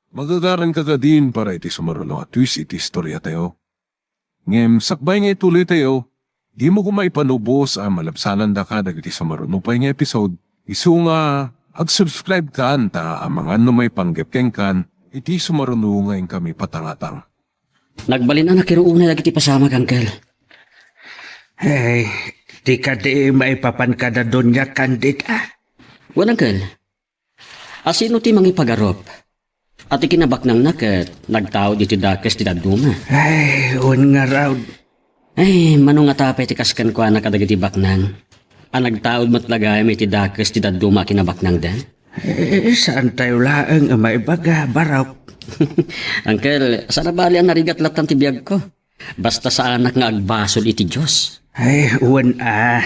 Magagaranka kadin para iti sumaruno a twist iti istoriatayo. Ngem sakbay nga ituloytayo, dimo koma ipanubos a malabsanandaka dagiti sumaruno pay nga episode, isu nga ag-subscribe kan ta amangan no maipanggep kenkan iti sumaruno nga inkami patangatang. Nagbalin a nakiruonay dagiti pasamak, Uncle. Hey, di kadi maipapan kada Doña Candida? Wen, Uncle. A sino ti mangipagarup? A ti kinabaknangna ket nagtaud iti dakes ti dadduma. Ay, wen ngarud. Ay, mano ngata pay ti kas kenkuana kadagiti baknang? A nagtaud met la gayam iti dakes ti dadduma a kinabaknangda? Eh, saantayo laeng a maibaga, barok. Uncle, saan a bali a narigat lattan ti biagko. Basta saanak nga agbasol iti Dios. Ay, wen a.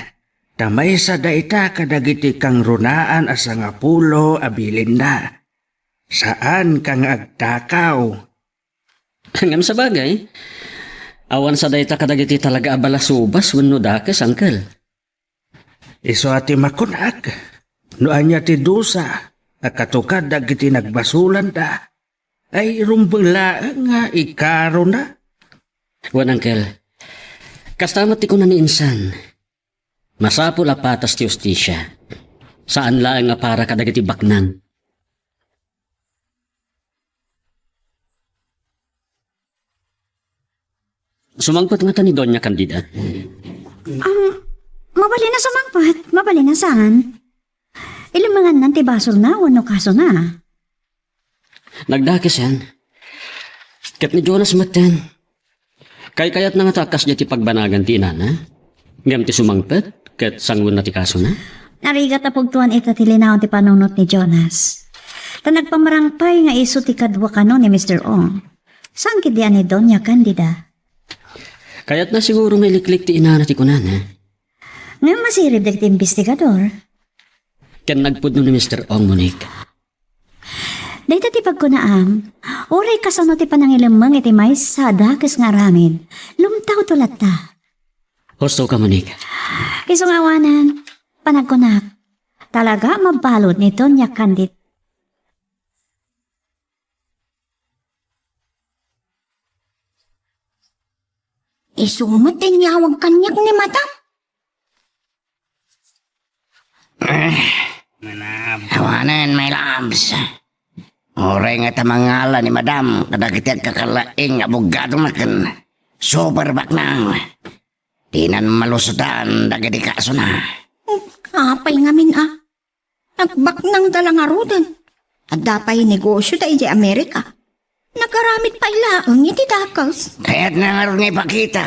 Ta maysa dayta kadagiti kangrunaan a sangapulo a bilinna. Saanka nga agtakaw. Ngem sabagay, awan sa dayta kadagiti talaga a balasubas wenno dakes, Uncle. Isu a ti makunak, no ania ti dusa a katukad dagiti nagbasolanda, ay rumbeng laeng nga ikarona. Wen, Uncle, kasta met ti kuna ni insan, masapul a patas ti hustisia. Saan laeng a para kadagiti baknang. Sumangpet ngata ni Doña Candida? Am, mabalin a sumangpet, mabalin a saan. Ilemengannan ti basolna wenno kasona. Nagdakesan. Ket ni Jonas metten. Kaykayatna ngata a kasdiay ti pagbanagan ti inana? Ngem ti sumangpet, ket sangoenna ti kasona? Narigat a pugtoan ita ti linaon ti panunot ni Jonas. Ta nagpamarangpay nga isu ti kadua kano ni Mister Ong. Saan ketdi a ni Doña Candida? Kayatna siguro nga iliklik ti inana ti kunana. Ngem masirib dagiti imbestigador. Ken nagpudno ni Mister Ong, Monique. Dayta ti pagkunaam, uray kasano ti panangilemmeng iti maysa a dakes nga aramid, lumtawto latta. Husto ka, Monique. Isu nga awanen, panagkunak, talaga a mabalud ni Doña Candida. Isu met ti inyawag kaniak ni Madam. Awanen, my loves. Uray nga ta mangala ni Madam kadagiti agkakalaing nga abogadona ken super baknang, dinan malusodan dagiti kasona. Apay ngamin a? Nagbaknangda la ngaruden. Adda pay negosyoda idiay Amerika. Nagaramid pay laeng iti dakes. Kayatna ngarud nga ipakita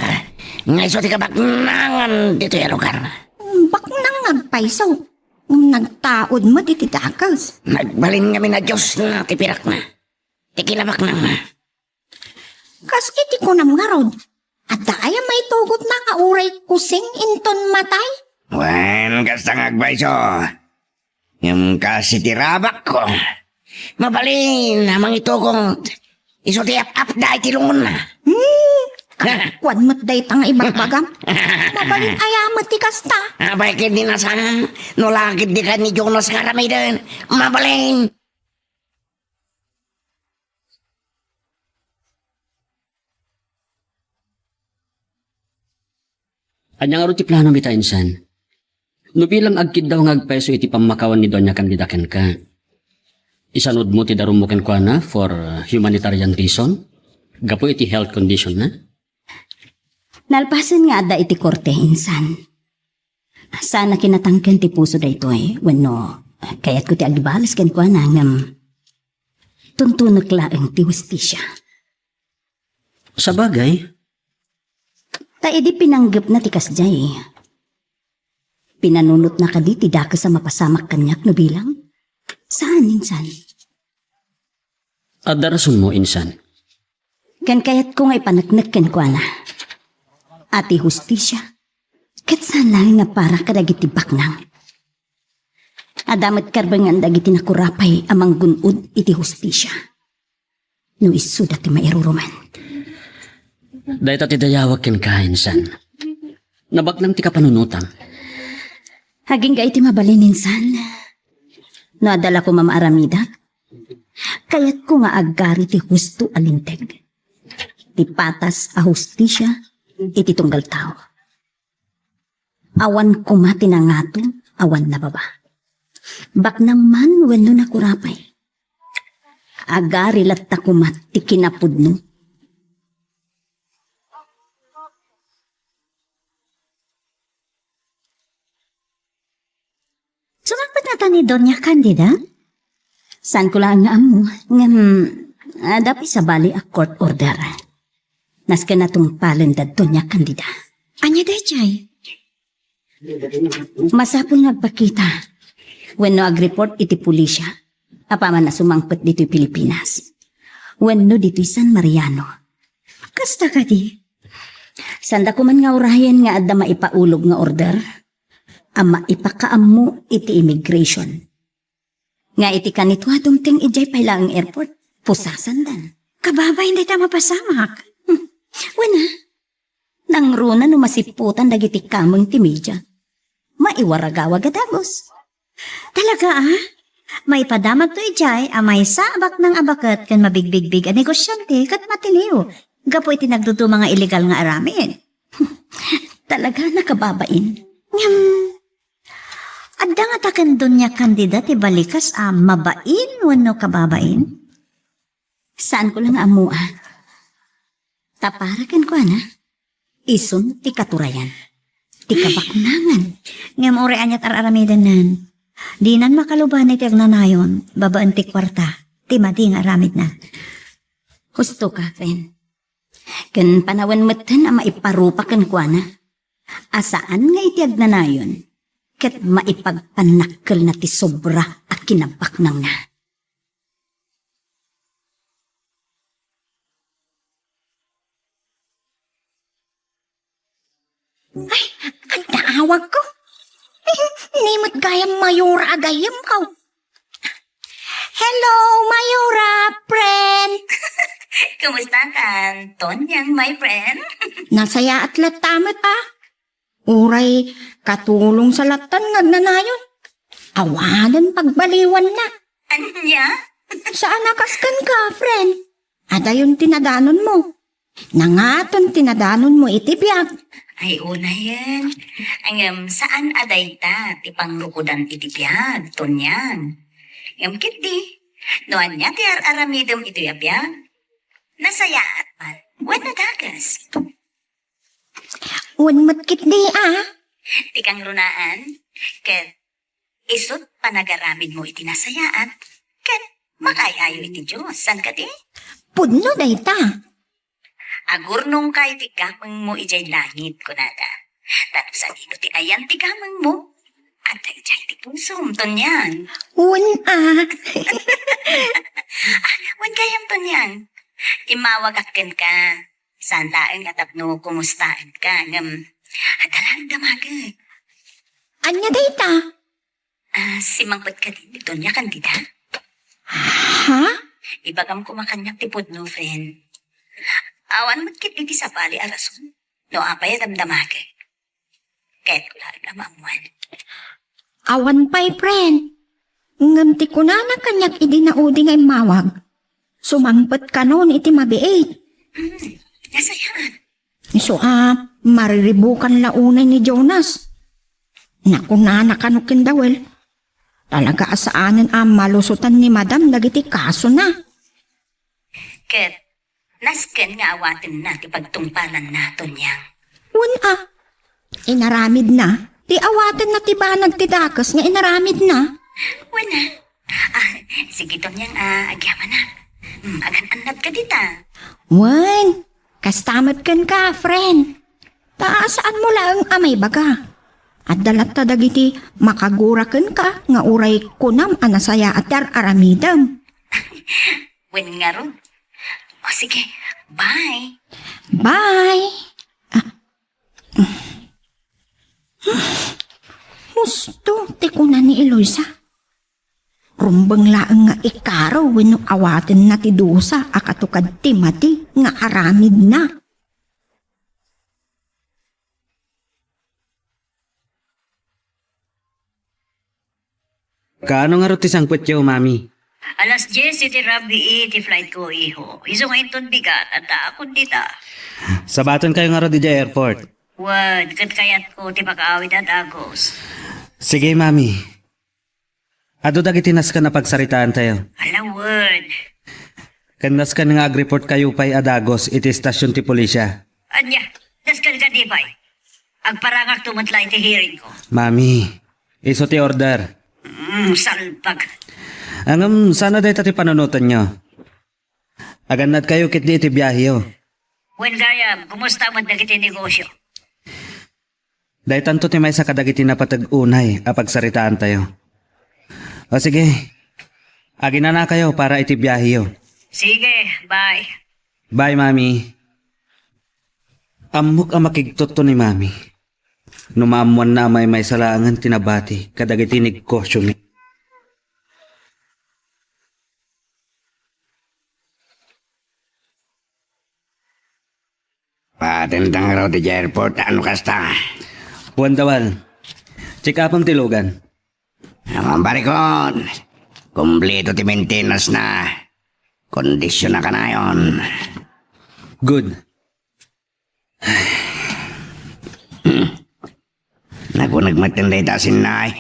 nga isu ti kabaknangan ditoy a lugar. Baknang nga agpayso. Nagtaud met iti dakes. Nagbalin ngamin a Diosna ti pirakna, ti kinabaknangna. Kas iti kunam ngarud, adda aya maitugotna nga uray kusing inton matay? Wen, kasta nga agpayso. Ngem kas iti rabakko, mabalin a mangitugot. Isu ti ap-apda iti lungonna. Hmm, kuan met dayta nga ibagbagam. Mabalin aya met ti kasta. Apay ket di nasaan, no la ket di ken ni Jonas nga aramiden. Mabalin. Ania ngarud ti planom ita, insan? No bilang agkiddaw nga agpayso iti pammakawan ni Doña Candida kenka, isanudmo ti darummo kenkuana for, uh, humanitarian reason? Gapu iti health condition na? Nalpasen nga adda iti korte, insan. Saan a kinatangken ti puso daytoy, wenno kayatko ti agibales kenkuana, ngem tuntunek laeng ti hustisia. Sabagay. Ta idi pinanggepna ti kasdiay, pinanunotna kadi ti dakes a mapasamak kaniak no bilang? Saan, insan. Adda rasonmo, insan. Ken kayatko nga ipaneknek kenkuana a ti hustisia ket saan laeng nga para kadagiti baknang. Adda met karbengan dagiti nakurapay a manggun-od iti hustisia no isuda ti mairurumen. Dayta ti dayawak kenka, insan. Nabaknang ti kapanunotam. Agingga iti mabalin, insan. No adda la koma maaramidak, kayatko nga agari ti husto a linteg, ti patas a hustisia iti tunggal tao. Awan koma ti nangato, awan nababa. Baknang man wenno nakurapay, agari latta koma ti kinapudno. Sumangpet ngata ni Doña Candida? Saanko laeng nga ammo, ngem adda pay sabali a court order. Nasken a tungpalen da Doña Candida. Ania daydiay? Masapul nga agpakita wenno agreport iti pulisya apaman a sumangpet ditoy Pilipinas wenno ditoy San Mariano. Kasta kadi? Saanda koma nga urayen nga adda maipaulog nga order a maipakaammo iti immigration. Nga iti kanito a dumteng idiay pay laeng airport, pusasandan. Kababain dayta mapasamak. Hmm. Wen a, nangruna no masipputan dagiti kameng ti media. Maiwaragawag a dagus. Talaga a? Maipadamagto idiay a maysa a baknang a baket ken mabigbigbig a negosyante ket matiliw gapu iti nagduduma nga illegal nga aramid. Talaga nakababain. Ngem, adda ngata ken Doña Candida ti balikas a mabain wenno kababain? Saanko la nga ammo a. Ta para kenkuana, isun ti katurayan, ti kabaknangan. Ngem uray aniat ar-aramidennan, dinan makaluban iti agnanayon babaen ti kuarta ti madi nga aramidna. Husto ka, friend. Ken panawen metten a maiparupa kenkuana a saan nga iti agnanayon ket maipagpannakkelna ti sobra a kinabaknangna. Ay, adda awagko. Ni met gayam Mayora a gayyemko. Hello, Mayora, friend. Kumusta ka, Tonyang, my friend? Nasayaat latta met a. Uray katulong sa lattan nga agnanayon. Awanen pagbaliwanna. Ania? Saan a kas kenka, friend? Adayon ti nadanonmo. Nangaton ti nadanonmo iti biag. Ay, unayen. Ngem saan a dayta ti pangrukodan iti biag, Tonyang. Ngem ketdi, no ania ti ar-aramidem itoy a biag? Nasayaat man, wenno dakes? Wen met ketdi a. Ti kangrunaan, ket isut' panagaramidmo iti nasayaat, ket makaay-ayo iti Dios, saan kadi? Pudno dayta. Agurnongka iti gamengmo idiay langit, kunada. Ta no sadino ti ayan ti gamengmo, adda idiay ti pusom, Tonyang. Wen a. Ah, wen gayam, Tonyang. Immawagak kenka. Saan laeng a tapno kumustaenka, ngem adda laeng damagek. Ania dayta? Ah, simmangpet kadi ni Doña Candida? Ha? Ibagam koma kaniak ti pudno, friend. Awan met ketdi ti sabali a rason no apay a damdamagek. Kayatko laeng a maammuan. Awan pay, friend. Ngem ti kunana kaniak idi naudi nga immawag, sumangpet kanon iti mabiit. Hmm, nasayaan. Isu a mariribukan la unay ni Jonas. Nakunana kano ken Dawel, talaga a saanen a malusotan ni Madam dagiti kasona. Ket nasken nga awatenna ti pagtungpalanna, Tonyang. Wen a, inaramidna. Ti awatenna ti banag ti dakes nga inaramidna. Wen a. Ah, sige, Tonyang, ah, agyamanak. Hmm, agan-annad ka dita. Wen, kasta met kenka, friend. Ta saanmo laeng a maibaga. Adda latta dagiti makagura kenka nga uray kunam a nasayaat ti ar-aramidem. Wen ngarud. O sige, bye. Bye. Ah. Husto ti kuna ni Eloisa. Rumbeng laeng nga ikaro wenno awatenna ti dusa a katukad ti mati nga aramidna. Kaano ngarud ti sangpetyo, Mami? Alas dies iti rabii ti flight ko, iho. Isu nga inton bigat, adda akon dita. Sabaton kayo ngarud idiay airport. Wen, ket kayatko ti makaawid a dagos. Sige, Mami. Adu dagiti nasken a pagsaritaantayo. Ala, wen. Ken nasken nga agreport kayo pay a dagos iti estasion ti pulisya. Ania, nasken kadi pay? Agparangakto met la iti hearing ko. Mami, isu ti order. Mm, salbag. Ngem, saan a dayta ti panunotenyo? Agannad kayo ketdi iti biaheyo. Wen gayam, kumusta met dagiti negosyo? Daytanto ti maysa kadagiti napateg unay a pagsaritaantayo. O sige, aginanakayo para iti biaheyo. Sige, bye. Bye, Mami. Ammok a makigtutto ni Mami no maammoanna a maymaysa laengen ti nabati kadagiti negosyomi. Patentang raw ti airport, ano kasta? Wen, Dawal. Check-upem ti lugan. Awan barikon. Kompleto ti maintenance na. Kondisyon na kanayon. Good. Nagunag met dayta a sinnay.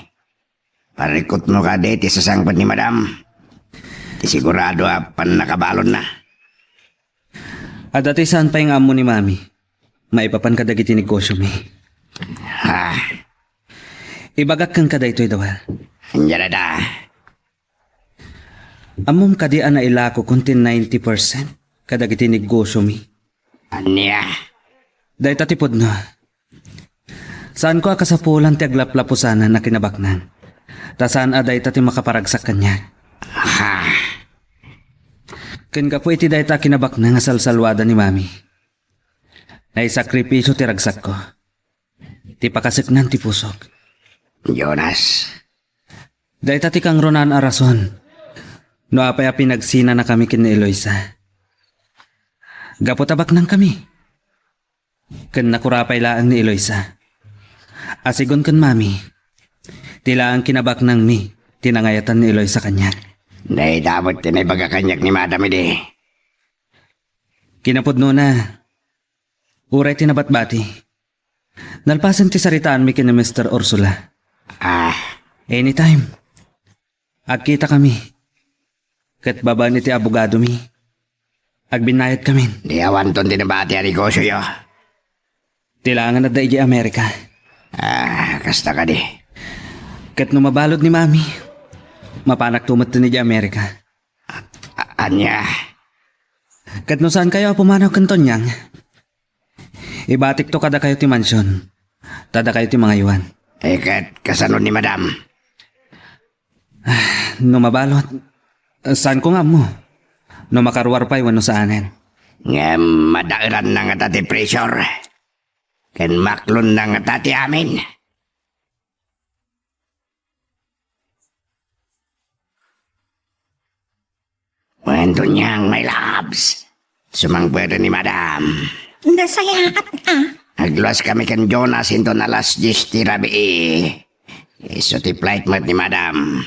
Parikutmo kadi ti sasangpet ni Madam. Ti sigurado a pannakabalonna. Adda ti saan pay nga ammo ni Mami maipapan kadagiti negosyomi. Ha? Ibagak kenka daytoy, Dawal. Ania dayta? Ammom kadi a nailakokon ti ninety percent kadagiti negosyomi? Ania? Dayta ti pudno. Saanko a kasapulan ti aglaplapusanan a kinabaknang. Ta saan a dayta ti makaparagsak kaniak. Ha? Ken gapu iti dayta a kinabaknang a salsalwada ni Mami, naisakripisio ti ragsakko. Ti pakaseknan ti pusok. Jonas. Dayta ti kangrunaan a rason no apay a pinagsinanakami ken ni Eloisa. Gapu ta baknangkami. Ken nakurapay laeng ni Eloisa. A sigun ken Mami, ti laeng kinabaknangmi ti nangayatan ni Eloisa kaniak. Dayta met ti naibaga kaniak ni Madam idi. Kinapudnona, Uray ti nabatbati. Nalpasen ti saritaanmi ken ni Mister Ursula. Ah. Anytime. Agkitakami. Ket babaen iti abogadomi, agbinnayadkamin. Di awanton ti nabati a negosioyo. Ti laengen adda idiay Amerika. Ah, kasta kadi. Ket no mabalud ni Mami, mapanakto metten idiay Amerika. A-, ania? Ket no saankayo a pumanaw ken Tonyang, ibatikto kadakayo ti mansion, ta dakayo ti mangaywan. Eh, ket kasano ni Madam? No mabalud, saanko nga ammo no makaruar pay wenno saanen. Ngem madaelanna ngata ti pressure, ken maklonna ngata ti amin. Wen, Tonyang, my loves. Sumangpet ni Madam. Nasayaat, ah. Agluaskami ken Jonas inton alas dies ti rabii. Isu ti flight met ni Madam.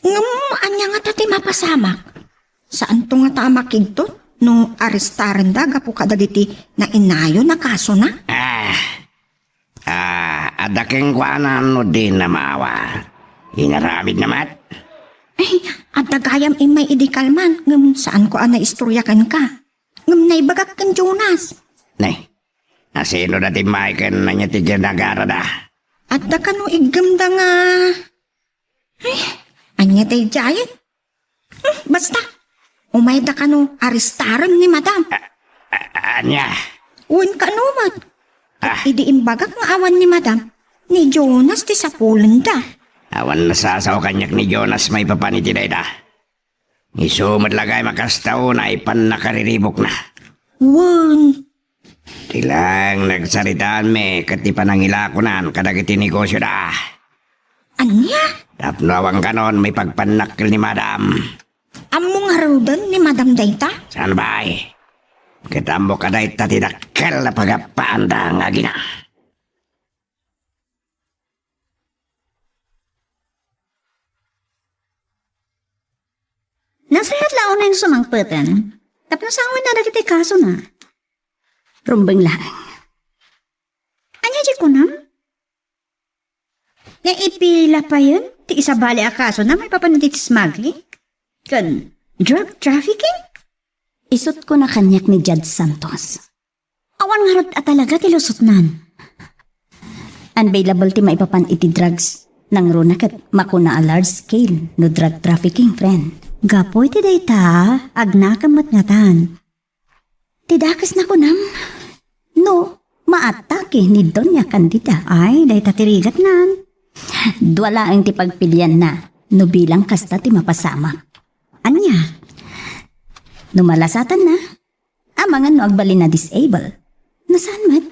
Ngem ania ngata ti mapasamak? Saanto ngata a makigtot no arestarenda gapu kadagiti nainayon a kasona? Ah. Ah, adda kenkuana no dina maawat. Inaramidna met. Ay, adda gayam immay idi kalman, ngem saanko a naistorya kenka. Ngem naibagak ken Jonas. Nay, asino da ti immay ken ania ti ginagarada? Adda kano iggemda nga Ay, ania daydiayen? Hmm, basta, umayda kano arestaren ni Madam. A-, a-, ania? Wen kano met. Ah. Idi imbagak nga awan ni Madam, ni Jonas ti sapulenda. Awan nasasao kaniak ni Jonas maipapan iti dayta. Isu met la gayam a kasta unay pannakariribukna. Wen. Ti laeng nagsaritaanmi ket ti panangilakonan kadagiti negosioda. Ania? Tapno awan kanon maipagpannakkel ni Madam. Ammo ngaruden ni Madam dayta? Saan pay? Ket ammok a dayta ti dakkel a pagappaanda nga agina. Nasayaat la unay sumangpeten tapno sawen na dagiti kasona. Rumbeng laeng. Ania ti kunam? Nga ipila payen ti isabali a kasona maipapan iti smuggling ken drug trafficking? Isut' kuna kaniak ni Judge Santos. Awan ngarud a talaga ti lusotnan. Unavailable ti maipapan iti drugs. Nangruna ket makuna a large scale no drug trafficking, friend. Gapu iti dayta, agnakem met ngatan. Ti dakes nakunam, no maatake ni Doña Candida, ay, dayta ti rigatnan. Dua laeng ti pagpilianna, no bilang kasta ti mapasamak. Ania? No malasatanna, amangan no agbalin a disable. No saan met,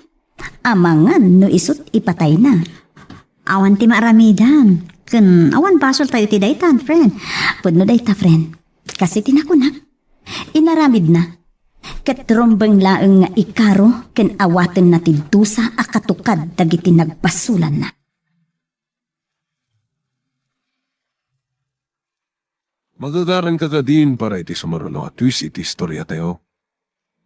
amangan no isut' ipatayna. Awan ti maaramidan. Ken awan basoltayo iti daytan, friend. Pudno dayta, friend. Kas iti nakunak, inaramidna. Ket rumbeng laeng nga ikaro ken awatenna ti dusa a katukad dagiti nagbasolanna. Magagaranka kadin para iti sumaruno a twist iti istoriatayo.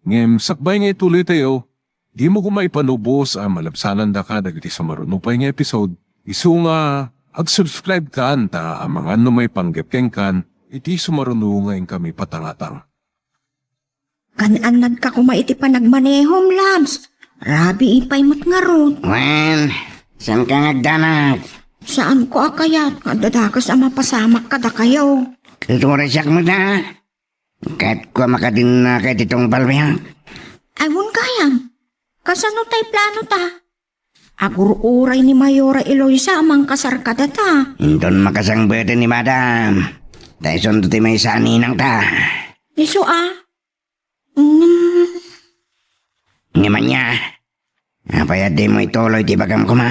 Ngem sakbay nga ituloytayo, dimo koma ipanubos a malabsanandaka dagiti sumaruno pay nga episode, isu nga ag-subscribe kan ta amangan no maipanggep kenkan iti sumaruno nga inkami patangatang. Gaan-annadka koma iti panagmanehom, Labs. Rabii pay met ngarud. Wen, saanka nga agdanag? Saanko a kayat nga adda dakes a mapasamak kadakayo. Ket uray siak met a. Ket kua makadinnaka iti tungpalmi. Ay, wen gayam. Kasano tay planota? Agur-uray ni Mayora Eloisa a mangkasar kadata. Inton makasangbeten ni Madam. Ta isunto ti maysa a ninangta. Isu a? Mm. Ngem ania? Apay a dimo ituloy ti ibagam koma?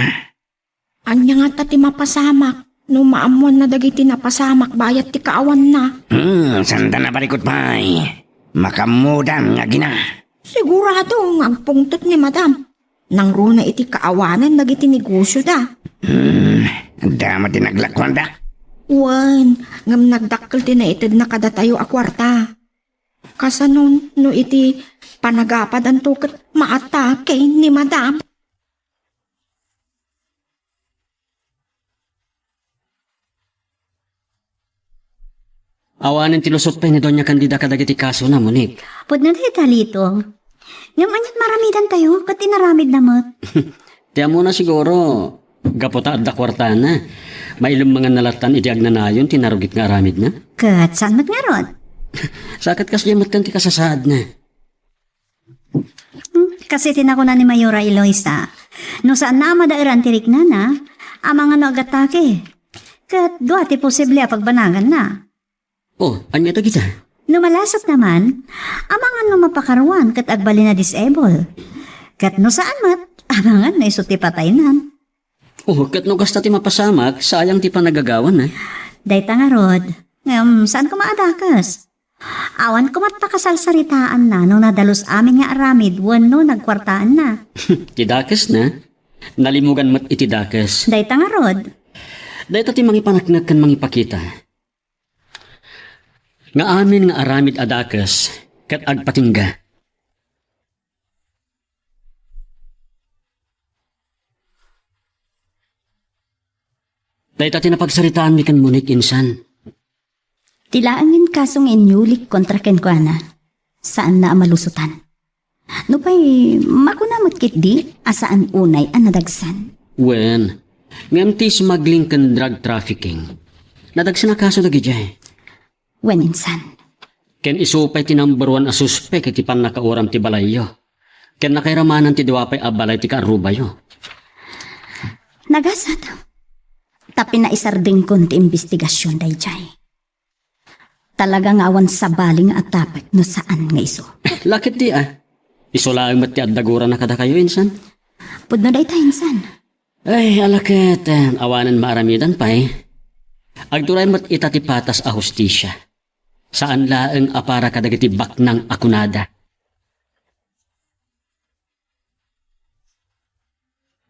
Ania ngata ti mapasamak no maammoanna dagiti napasamak bayat ti kaawanna? Hmm, santa naparikut pay. Makaammodan nga agina. Sigurado nga agpungtot ni Madam. Nangruna iti kaawanan dagiti negosioda. Hmm, adda met ti naglakuanda. Wen, ngem nagdakkel ti naitedna kadatayo a kuarta. Kasano no iti panagapadanto ket maatake ni Madam? Awanen ti lusot pay ni Doña Candida kadagiti kasona, Monique. Pudno dayta, Lito. Ngem aniat maramidantayo ket inaramidna met? Ti ammona siguro, gapu ta adda kuartana. Mailemmenganna lattan idi agnanayon ti narugit nga aramidna. Ket saan met ngarud? Sa ket kasdiay met ken ti kasasaadna. Hmm, kas iti nakuna ni Mayora Eloisa, no saanna a madaeran ti riknana, amangan no agatake. Ket dua ti posible a pagbanaganna. Oh, ania dagita? No malasat naman, amangan no mapakaruan ket agbalin a disable. Ket no saan met, amangan no isu ti pataynan. Oh, ket no kasta ti mapasamak, sayang ti panagagawan, eh. Dayta ngarud, ngem saan koma a dakes. Awan koma pakasarsaritaanna no nadalus amin nga aramid wenno nagkuartaanna. Ti dakesna, nalimugan met iti dakes. Dayta ngarud. Dayta ti mangipaneknek ken mangipakita nga amin nga aramid a dakes ket agpatingga. Dayta ti napagsaritaanmi ken Monique insan. Ti laengen kaso nga inyulik kontra kenkuana, saanna a malusotan. Nupay, makuna met ketdi a saan unay a nadagsan. Wen, ngem ti smuggling ken drug trafficking, nadagsen a kaso dagidiay. Wen insan. Ken isu pay ti number one a suspek iti pannakauram ti balayyo. Ken nakairamanan ti dua pay a balay ti kaarrubayo. Nagasat. Ta pinaisardengkon ti imbestigasion daydiay. Talaga nga awan sabali nga atapek no saan nga isu. Lakit di, ah. Isu laeng met ti adda gurana kadakayo, insan. Pudno dayta, insan. Ay, ala ket, eh, awanen maaramidan pay. Agturay met ita ti patas a hustisia. Saan laeng a para kadagiti baknang a kunada.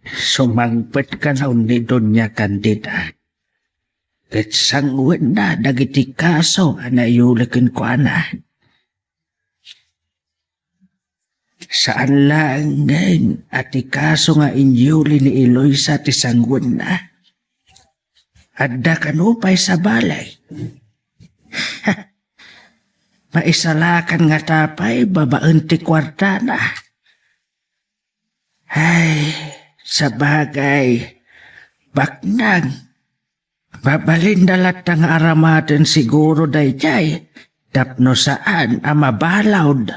Sumangpet kano ni Doña Candida. Ket sangwenna dagiti kaso a naiyuli kenkuana. Saan laengen a ti kaso nga inyuli ni Eloisa ti sangwenna. Adda kano pay sabali. Maisalakan ngata pay babaen ti kuartana. Ay, sabagay, baknang. Mabalinda latta nga aramaten siguro daydiay tapno saan a mabalud.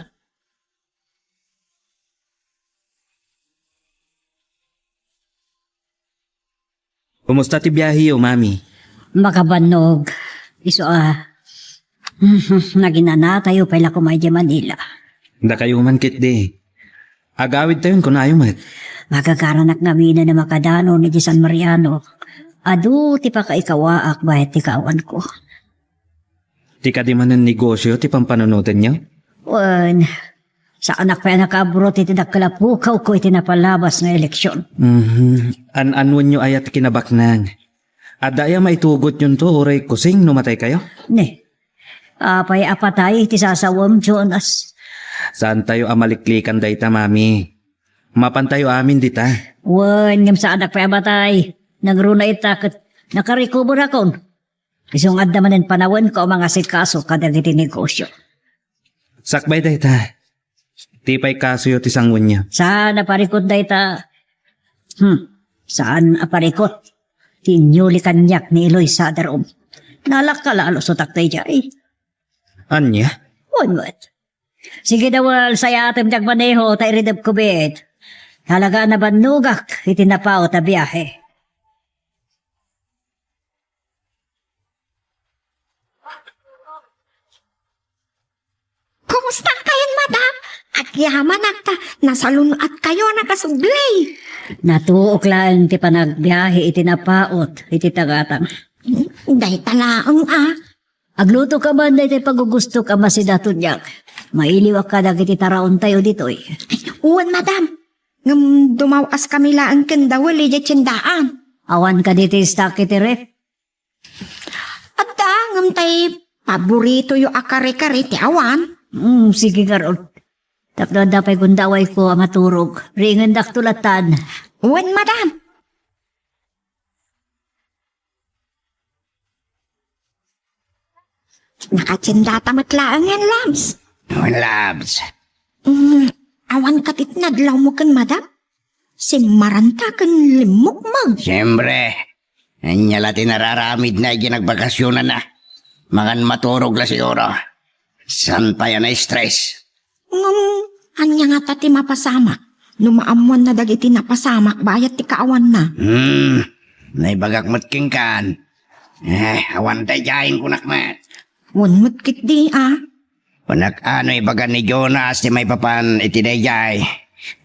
Kumusta ti biaheyo, Mami? Makabannog. Isu a, naginanatayo pay la koma idiay Manila. Dakayo man ketdi. Agawidtayon kunayo met. Magagaranak ngaminen a makadanon idiay San Mariano. Adu ti pakaikawaak bayat ti kaawanko. Ti kadi manen negosio ti pampanunotenyo? Wen, saanak pay a nakaabroad iti dakkel a pukawko iti napalabas nga eleksion. Mhm. An-anwenyo aya ti kinabaknang? Adda aya maitugotyonto uray kusing no mataykayo? Ne. Apay a patay ti sasawem, Jonas? Saantayo a maliklikan dayta, Mami. Mapantayo amin dita. Wen, ngem saanak pay a matay. Nangruna ita ket nakarecoverakon. Isu nga adda manen panawenko a mangasikaso kadagiti negosio. Sakbay dayta, ti pay kasoyo ti sangwenyo? Saan a parikut dayta. Hmm, saan a parikut ti inyuli kaniak ni Eloisa Darom. Nalaka la a lusotak daydiay. Ania? Wen met. Sige, Dawal, sayatem ti agmaneho ta iridepko met. Talaga a nabannogak iti napaut a biahe. Kumusta kayon, madam? Agyamanak ta nasalun-atkayo a nakasubli. Natuok laeng ti panagbiahe iti napaut iti tagatang. Dayta laeng a. Agluto ka man daytoy pagugustok a masidaton diak. Mailiwak kadagiti taraontayo ditoy. Wen, madam. Ngem dumaw-askami laeng ken Dawal idiay tiendaan. Awan kadi ti stock iti ref? Adda, ngem tay paboritoyo a kare-kare ti awan. Mm, sige ngarud. Tapno adda pay gundawayko a maturog. Ringandakto latan. Wen, madam. Nakatiendata met laengen, Labs. Wen, Labs. Mm, awan ket iti nadlawmo ken madam? Simmaranta ken limmukmeg. Siempre. Ania la ti nararamidna idiay nagbakasionanna? Mangan maturog la siguro. Saan pay a na-stress? Ngem, ania ngata ti mapasamak no maammoanna dagiti napasamak bayat ti kaawanna? Hmm, naibagak met kenkan. Eh, awan daydiay, kunak met. Wen met ketdi, a. Kunak a no ibaga ni Jonas ti maipapan iti daydiay.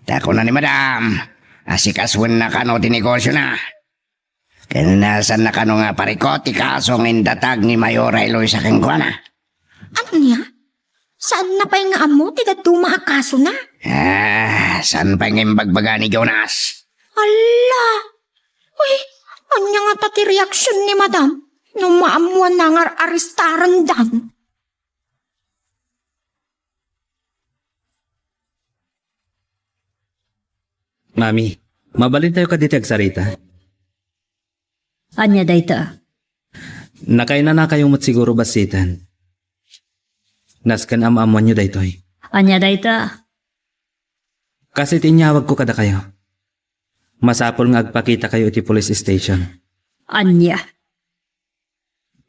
Ta kuna ni Madam, asikasoenna kano ti negosiona. Ken saanna kano nga parikut ti kaso nga indatag ni Mayor Eloisa kenkuana? Ania? Saanna pay nga ammo ti dadduma a kasona? Ah, saan pay nga imbagbaga ni Jonas? Alla! Uy, ania ngata ti reaksion ni Madam no maammoanna nga ar-arestarendan? Mami, mabalintayo kaditi agsarita? Ania dayta? Nakainanakayo met siguro bassiten. Nasken a maammoanyo daytoy. Ania dayta? Kas iti inyawagko kadakayo, masapul nga agpakitakayo iti police station. Ania?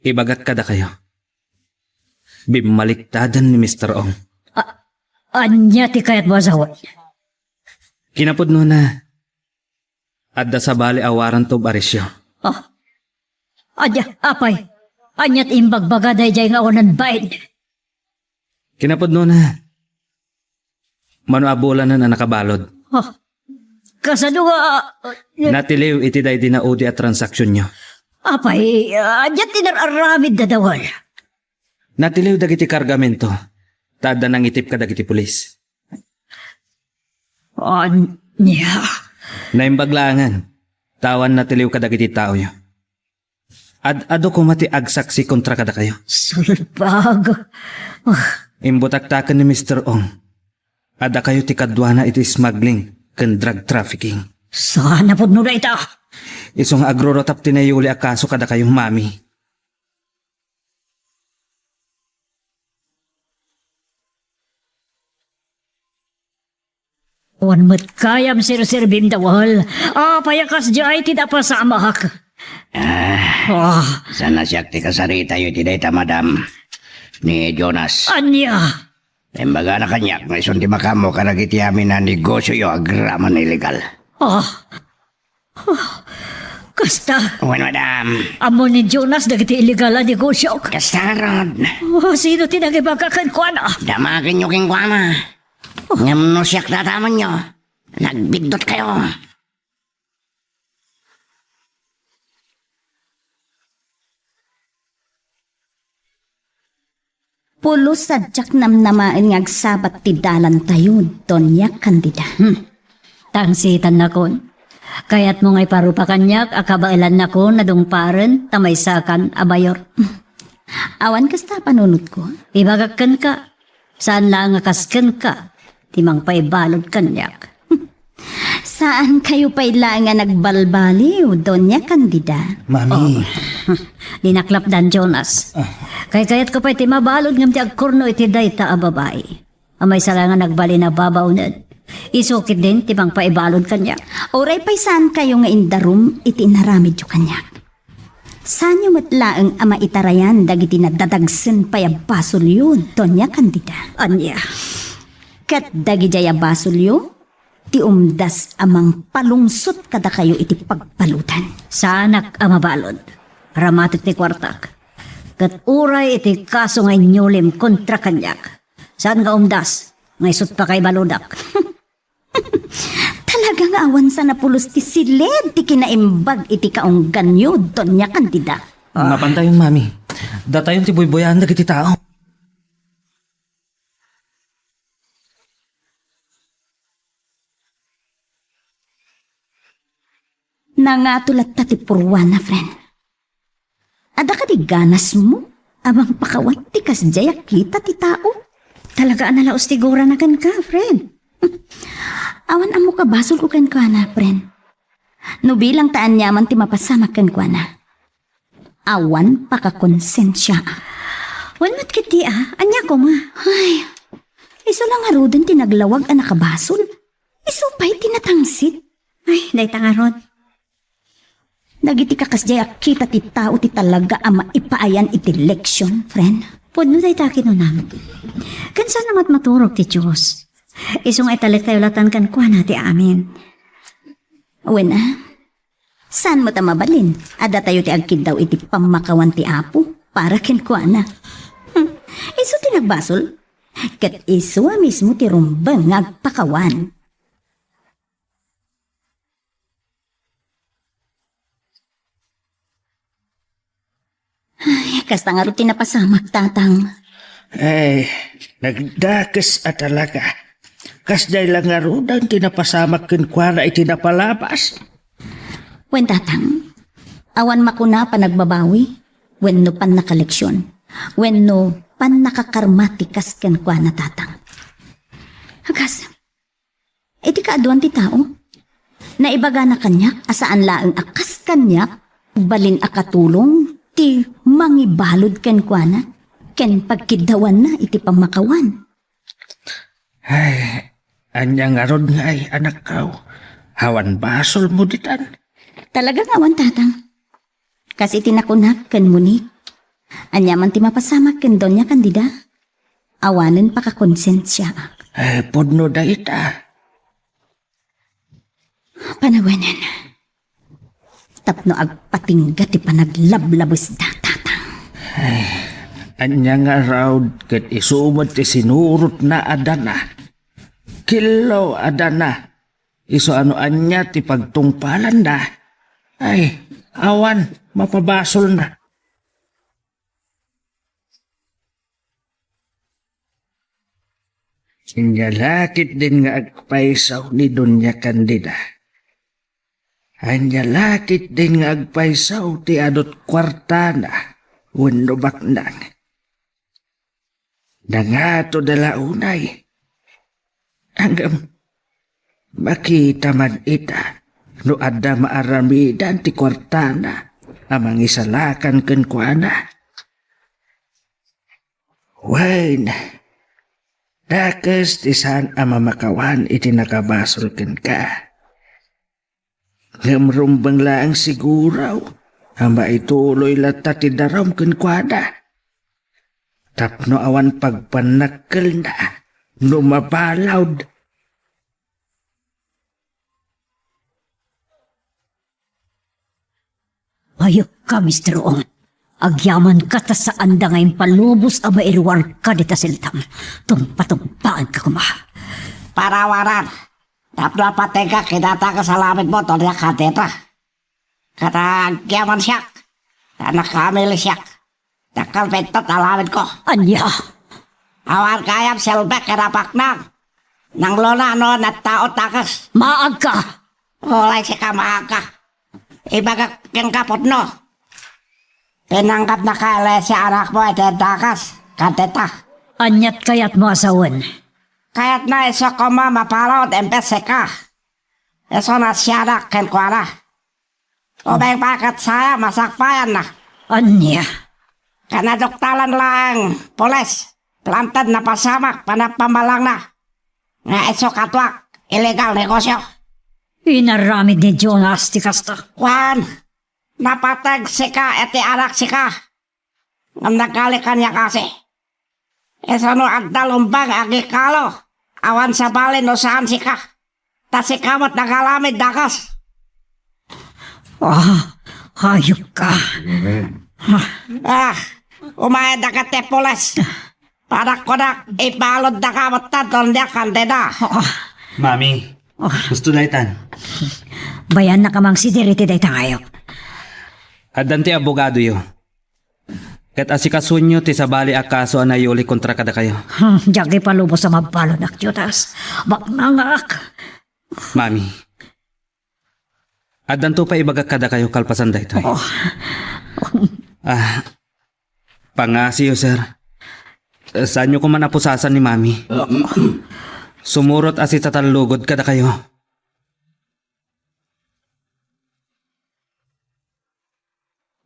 Ibagak kadakayo, bimmaliktadan ni Mister Ong. A-, ania ti kayatmo a sawen? Kinapudnona, adda sabali a warrant of arrestyo. Ah. Ania, apay? Ania ti imbagbaga daydiay nga awanan bain? Kinapudnona, mano a bulanen a nakabalud. Ah. Kasano nga, ah, Natiliw iti daydi naudi a transaksionyo. Apay, ania ti nar-aramid da dawal? Natiliw dagiti kargamento, ta adda nangitip kadagiti pulis. Ania? Naimbag laengen, ta awan natiliw kadagiti taoyo. Ad-adu koma ti agsaksi kontra kadakayo. Salbag. Ah. Imbutaktaken ni Mister Ong a dakayo ti kaduana iti smuggling ken drug trafficking. Saan a pudno dayta? Isu nga agrurutap ti nayuli a kaso kadakayo, Mami. Awan met kayam serserbim dawal. Apay a kasdiay ti napasamak? Ah, Ah, saan a siak ti kasaritayo iti dayta, madam, ni Jonas? Ania? Imbagana kaniak nga isun ti makaammo kadagiti amin a negosioyo agraman illegal. Ah, Kasta. Wen, madam. Ammo ni Jonas dagiti illegal a negosiok. Kasta ngarud. Oh, sino ti nangibaga kenkuana? Damagenyo kenkuana. Ngem no siak dadamenyo, nagbiddutkayo. Pulos sa diak namnamaen nga agsabat ti dalantayo, Doña Candida. Hmm. Tangsitannakon. Kayatmo nga iparupa kaniak a kabaelannakon a dungparen ta maysakan a mayor. Awan kasta a panunotko. Ibagak kenka, saan laeng a kas kenka ti mangpaibalud kaniak. Saankayo pay laeng a nagbalbaliw, Doña Candida. Mami. Oh. Di naklapdan, Jonas. Ah. Kaykayatko pay ti mabalud ngem ti agkurno iti dayta a babai. Amay sa la nga nagbalin a babaonen. Isu ketdin ti mangpaibalud kaniak. Uray pay saankayo nga indarum iti inaramidyo kaniak. Saanyo met laeng a maitarayan dagiti nadadagsen pay a basolyo, Doña Candida. Ania? Ket dagidiay a basolyo, ti umdas a mangpalungsot kadakayo iti pagbaludan. Saanak a mabalud. Ramatek ti kuartak. Ket uray iti kaso nga inyulim kontra kaniak, saan nga umdas nga isut' pakaibaludak. Talaga nga awan sa napulos ti siled ti kinaimbag iti kaungganyo, Doña Candida. Ah. Mapantayon, Mami. Datayon ti buybuyaan dagiti tao. Nangato latta ti purwana, friend. Adda kadi ganasmo a mangpakawan ti kasdiay a kita ti tao? Talaga a nalaos ti gurana kenka, friend. Awan ammok a basolko kenkuana, friend. No bilang ta aniaman ti mapasamak kenkuana, awan pakakonsensiaak. Wen met ketdi a, ania koma? Ay, isu la ngaruden ti naglawag a nakabasol. Isu pay ti natangsit. Ay, dayta ngarud. Dagiti kakasdiay a kita ti tao ti talaga a maipaayan iti leksion, friend. Pudno dayta kinunam. Ken saan a matmaturog ti Dios. Isu nga italektayo latan kenkuana ti amin. Wen a, saan met a mabalin a datayo ti agkiddaw iti pammakawan ti Apo para kenkuana. Hmm, isu ti nagbasol, ket isu a mismo ti rumbeng nga agpakawan. Ay, kasta ngarud ti napasamak, Tatang. Ay, nagdakes a talaga. Kasdiay la ngaruden ti napasamak kenkuana iti napalabas. Wen, Tatang, awan makuna a panagbabawi, wenno pannakaleksion, wenno pannakakarmatikas kenkuana, Tatang. Agasem, iti kaaduan ti tao, naibagana kaniak a saan laeng a kas kaniak, balin a katulong ti mangibalud kenkuana ken pagkiddawanna iti pammakawan. Ay, ania ngarud ngay, anakko? Awan basolmo ditan? Talaga nga awan, Tatang. Kas iti nakunak ken Monique, aniaman ti mapasamak ken Doña Candida, awanen pakakonsensiaak. Eh, pudno dayta. Panawenen. Tapno agpatingga ti panaglablabesda, Tatang. Ay, ania ngarud ket isu met ti sinurotna a dana. Killo a dana. Isu a no ania ti pagtungpalanna, ay, awan mapabasolna. Ania la ketdin nga agpayso ni Doña Candida? Ania la ketdin nga agpayso ti adut kuartana wenno baknang? Nangatoda la unay. Ngem makita man ita no adda maaramidan ti kuartana a mangisalakan kenkuana. Wen, dakes ti saan a mamakawan iti nakabasol kenka. Ngem rumbeng laeng siguro a maituloy latta ti darum kenkuana. Tapno awan pagpannakkelna no mabalud. Ayupka, Mister Ong. Agyamanka ta saanda nga impalubos a mairuarka dita seltam. Tungpatungpaanka koma. Parawaran, tapno apategak ida ta kasalamitmo, Doña Candida. Ket agyaman siak, ta nakamili siak. Dakkel pintot alamidko. Ania? Awan gayam selbek ken a baknang. Nangluna no nagtao dakes. Maagka! Ulay sika maagka. Ibagak kenka pudno. Pinanggapnaka iti anakmo iti dakes, Candida. Aniat kayatmo a sawen? Kayatna isu koma mabalud imbes sika. Isu nasianak kenkuana. Ubing pay ket sayak masakbayanna. Ania? Kanaduktalan laeng, pulis. Plantad napasamak panagpamalangna. Nga isu katuak, illegal negosyo. Inaramid ni Jonas ti kasta. Kuan, napateg sika iti anak sika. Ngem nagkali kaniak kasi. Isu no adda lumbang agikalo, awan sabali no saan sika. Ta sika met nagalamid dakes. Ah, hayop ka. Ah, umayad dagiti pulis. Para kunak, ibalud da ka met ta, Doña Candida. Ah. Mami, gusto daytan. Bayan na kamang si Diriti dayta ngayo. Addan ti abogadoyo. Ket asikasuenyo ti sabali a kaso a nayuli kontra kadakayo. Hmm, diak ipalubos a mabalud, Judas. Baknangak. Mami, addanto pay ibagak kadakayo kalpasan daytoy. Oh. Ah, pangasiyo, sir. Eh, saanyo koma a pusasan ni Mami. Sumurot a sitatallugod kadakayo.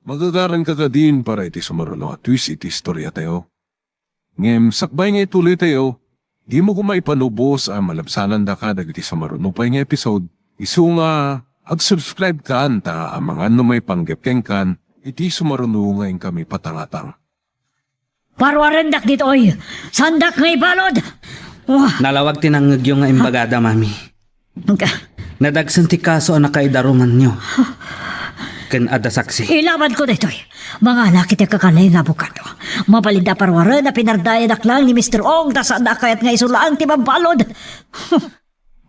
Magagaranka kadin para iti sumaruno a twist iti istoriatayo. Ngem sakbay nga ituloytayo, dimo koma ipalubos a malabsanandaka dagiti sumaruno pay nga episode. Isu nga, ag-subscribe kan ta amangan no maipanggep kenkan iti sumaruno nga inkami patangatang. Paruarendak ditoy! Saandak nga ibalud! Wah! Nalawag ti nangngegyo nga imbagada, Mami. Ka- Nadagsen ti kaso a nakaidarumanyo. Ken adda saksi. Ilabanko daytoy. Mangalak iti kakali nga abogado. Mabalin a paruaren a pinardayadak laeng ni Mister Ong ta saan a kayat nga isu laeng ti mambalud.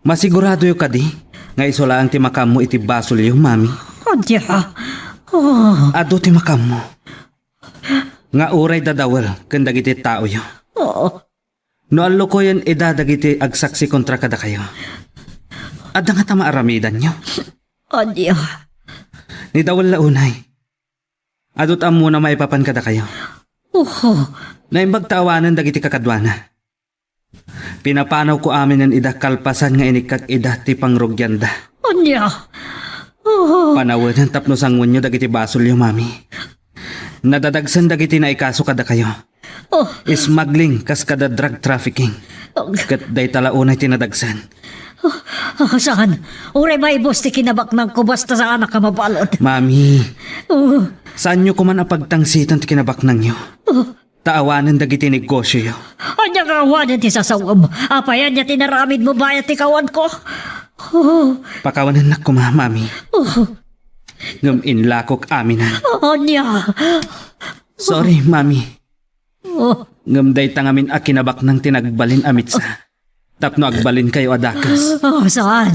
Masiguradoyo kadi nga isu laeng ti makaammo iti basolyo, Mami? Oh, dia. Oh. Adu ti makaammo. Nga uray dadawel ken dagiti taoyo. Oh. No allukoyen ida dagiti agsaksi kontra kadakayo, adda ngata maaramidanyo? Ania? Ni dawel la unay. Adu ti ammona maipapan kadakayo. Oho. Naimbag ta awanen dagiti kakaduana. Pinapanawko aminen ida kalpasan nga inikkak ida ti pangrugianda. Ania? Oho. Panawenen tapno sanguenyo dagiti basolyo, Mami. Nadadagsen dagiti naikaso kadakayo. Oh. Smuggling kas kada drug trafficking. Oh. Ket dayta la unay ti nadagsen. Oh, oh, saan? Uray maibus ti kinabaknangko basta saanak a mabalud. Mami, Oh. saanyo koman a pagtangsitan ti kinabaknangyo. Oh. Ta awanen dagiti negosioyo. Ania nga awanen ti sasawem? Apay ania ti naramidmo bayat ti kawanko? Oh. Pakawanennak koma, Mami. Oh. Ngem inlakok aminen. Ania? Sorry, Mami. Oh. Ngem dayta ngamin a kinabaknang ti nagbalin a mitsa. Tapno agbalinkayo a dakes. Oh, saan?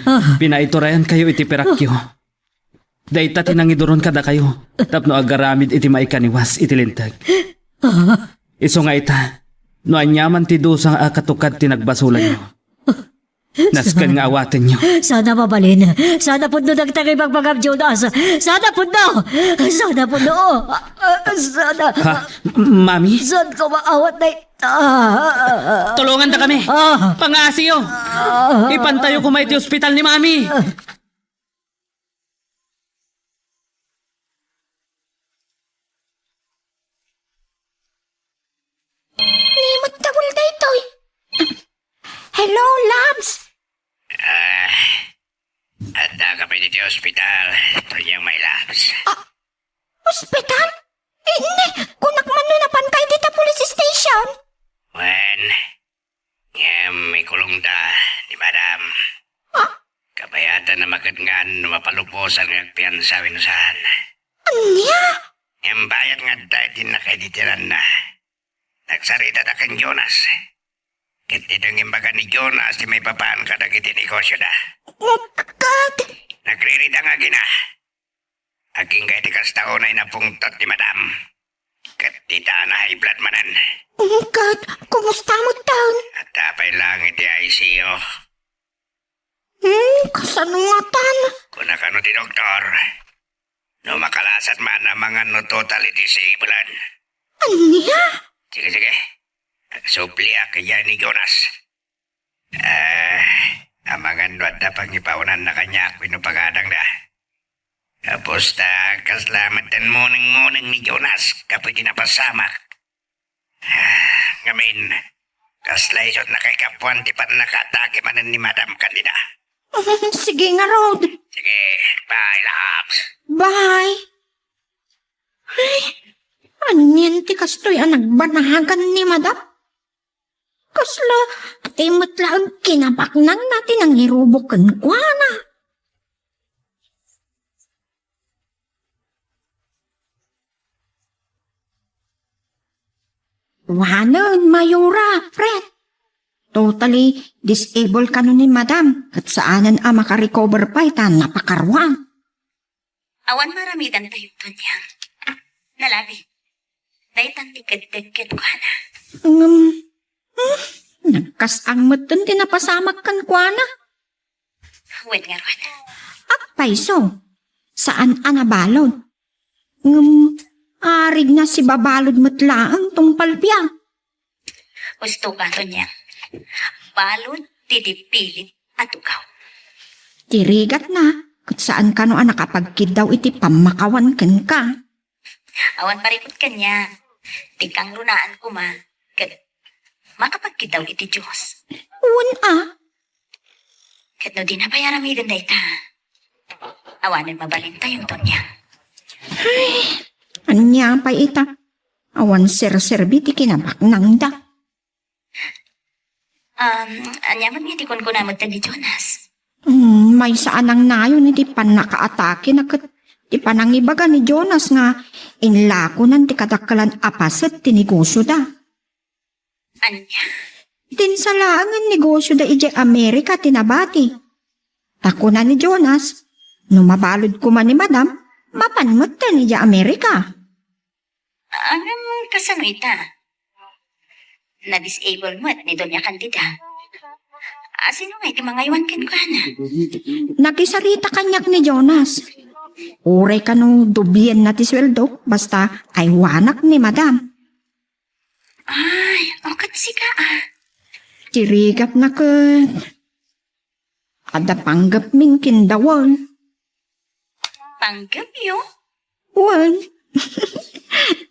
Ah. Pinaiturayankayo iti pirakyo. Dayta ti nangiduron kadakayo tapno agaramid iti maikaniwas iti linteg. Ah. Isu nga ita, no aniaman ti dusa nga akatukad ti nagbasolanyo. Nasken nga awatenyo. Sana mabalin. Sana pudno dagita nga ibagbagam, Jonas. Sana pudno. Sana pudno. Ah, sana. Ha? Mami? Saan ko maawat na ita? Tulongandakami. Ah. Pangaasiyo. Ah. Ipantayo koma iti ospital ni Mami. Ni met dawel daytoy. Hello, loves. Ah, adda ka pay ditoy ospital, Tonyang, my loves. Ah, ospital? Eh, ne, kunak man no napanka dita police station. Wen, ngem ikulongda ni Madam. Ah? Kabayatan a maketngan no mapalubosan nga agpiansa wenno saan. Ania? Ngem bayat nga adda iti nakaiditiranna. Nagsaritada ken Jonas. Ket ditoy nga imbaga ni Jonas ti maipapan kadagiti negosioda. Ket? Nagririda nga agina. Agingga iti kasta unay napungtot ni Madam. Ket dita na high blood manen. Ket kumusta metten? Adda pay laeng iti I C U. Hmm, kasano ngatan? Kuna kano ti doktor, no makalasat man, amangan no totally disablen. Ania? Sige, sige. Agsubliak idiay ni Jonas. Ah, amangan no adda pangipaunanna kaniak wenno pagadangda. Gapusta, kasla metten muneng-muneng ni Jonas gapu iti napasamak. Ah, ngamin, kasla isut nakaikapuan ti pannakaatake manen ni Madam kandida. Sige ngarud. Sige, bye, loves. Bye. Ay, anian ti kastoy a nagbanagan ni Madam? Kasla, ti met laeng kinabaknangna ti nangirubok kenkuana. Wanen, Mayora, Fred. Totally disabled kano ni Madam, ket saanen a makarecover pay ta napakaruan. Awan maaramidantayo, Tonyang. Nalabi. Daytan ti keddek kenkuana. Ngem, hmm, nagkas-ang metten ti napasamak kenkuana. Wen ngarud. Agpayso, saan a nabalud. Ngem, arigna sibabalud met laeng tungpal biag. Husto ka, Tonyang. Balud ti di pilit a tugaw. Ti rigatna, ket saan kano a nakapagkiddaw iti pammakawan kenka. Awan parikut kaniak. Ti kangrunaan koma, ket makapagkiddaw iti Dios. Wen a. Ket no dina pay aramiden dayta, awanen mabalintayo, Tonyang. Ay, ania pay ita? Awan serserbi ti kinabaknangda. Um, ania man nga ti kunkunam metten ni Jonas? Hmm, maysa a nangnayon iti pannakaatake na ket ti panangibaga ni Jonas nga inlakonan ti kadakkelan a paset ti negosioda. Ania? Dinsa laengen negosioda idiay Amerika ti nabati. Ta kuna ni Jonas, no mabalud koma ni Madam, mapan metten idiay Amerika. Ngem kasano ita? Na-disable met ni Doña Candida. Asino ngay ti mangaywan kenkuana? Nakisarita kaniak ni Jonas. Uray kano doblienna ti sueldo, basta aywanak ni Madam. Ay, o ket sika a. Ti rigatna ket adda panggepmin ken Dawel. Panggepyo? Wen.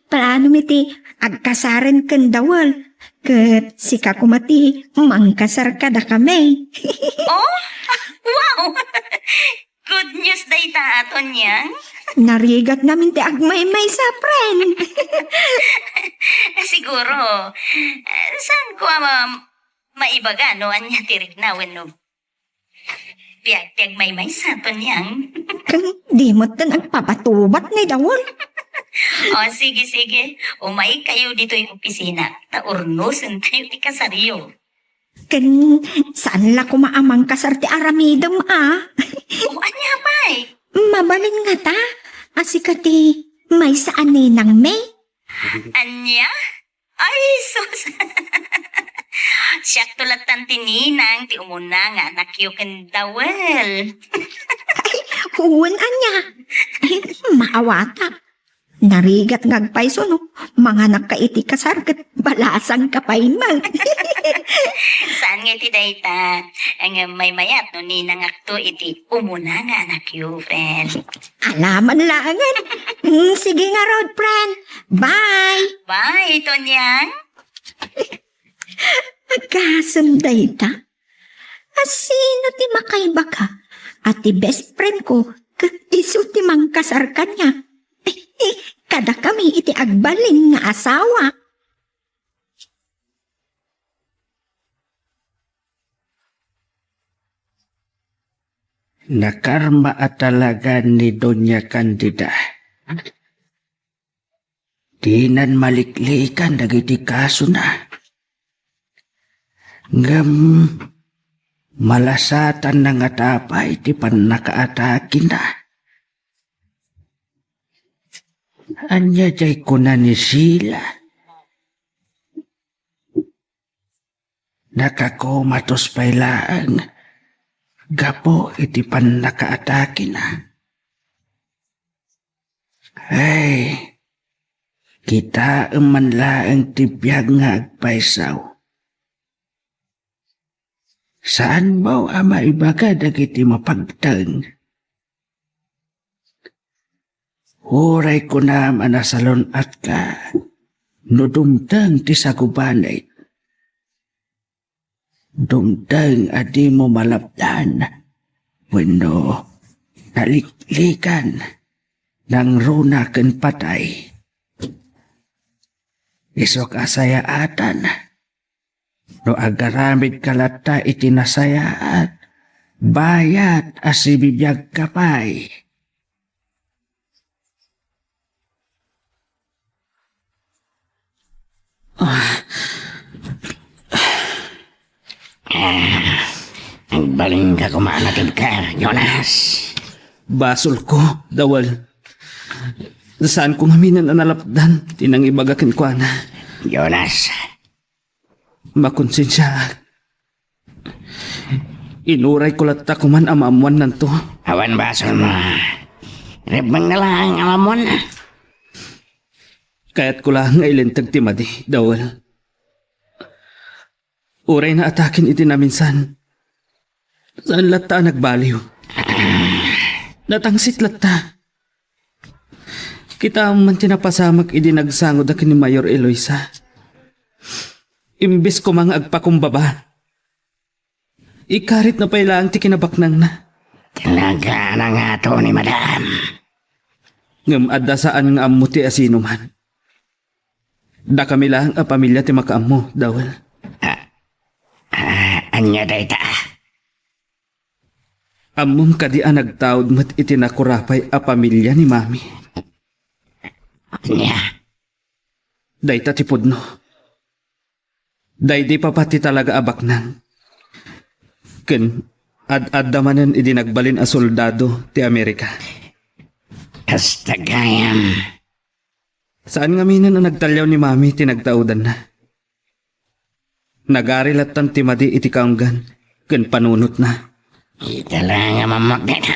Plano mi ti agkasaren ken Dawel. Ket sika koma ti mangkasar kadakami. Oh? Wow! Good news dayta, Tonyang. Narigatnamin ti agmaymaysa, friend. Siguro, eh, saan ko a ma-, maibaga no ania ti rikna wenno biag ti agmaymaysa, Tonyang. Ken di metten agpapatubat ni Dawel. O, sige, sige. Umaykayo ditoy opisina. Ta urnosentayo ti kasaryo. Ken saan la koma a mangkasar ti aramidem a? O, ania pay? Mabalin ngata a sika ti maysa a ninangmi? Ania? Ay, sus! Siakto lattan ti ninang ti umuna nga anakyo ken Dawel. Ay, wen ania? Ay, maawatak. Narigat nga agpayso no manganakka iti kasar ket balasangka pay met. Saan nga iti dayta? Ngem maymayat no ninangakto iti umuna nga anakyo, friend. Alaman laengen. Mm, sige ngarud, friend. Bye. Bye, Tonyang. Agasem dayta. Asino ti makaibaga a ti best friend ko ket isu ti mangkasar kaniak? Kadakami iti agbalin nga asawa. Nakarma a talaga ni Doña Candida. Dinan maliklikan dagiti kasona. Ngem malasatanna ngata pay ti pannakaatakena. Ania diay kuna ni Sheila? Nakakomatos pay laeng gapu iti pannakaatakena. Ay, kitaem man laeng ti biag nga agpayso. Saan mo a maibaga dagiti mapagteng? Uray kunam a nasalun-atka no dumteng ti sagubanit. Dumteng a dimo malapdan wenno naliklikan, nangruna ken patay. Isuk a sayaatan. No agaramidka latta iti nasayaat, bayat a sibibiagka pay. Ah. Ah, agbalinka koma a natibker, Jonas. Basolko, Dawel. Saanko ngamin a nalapdan ti nangibaga kenkuana. Jonas, makonsensiaak. Inurayko latta koman a maammuannanto. Awan basolmo. Rebbengna laeng a maammuanna. Kayatko laeng nga ilinteg ti madi, Dawel. Uray naataken iti naminsan, saan latta a nagbaliw. Natangsit latta. Kitaem man ti napasamak idi nagsangoda ken ni Mayor Eloisa. Imbes koma nga agpakumbaba, ikaritna pay laeng ti kinabaknangna. Talaga a nangato ni Madam. Ngem adda saan nga ammo ti asinoman. Dakami laeng a pamilia ti makaammo, Dawel. Ah, ah, ania dayta? Ammom kadi a nagtaud met iti nakurapay a pamilia ni Mami? Ania? Dayta ti pudno. Daydi papa ti talaga a baknang. Ken ad-adda manen idi nagbalin a soldado ti Amerika. Kasta gayam. Saan ngaminen a nagtalliaw ni Mami ti nagtaudanna. Nagari lattan ti madi iti kaanggan ken panunotna. Ita la nga mammakneta.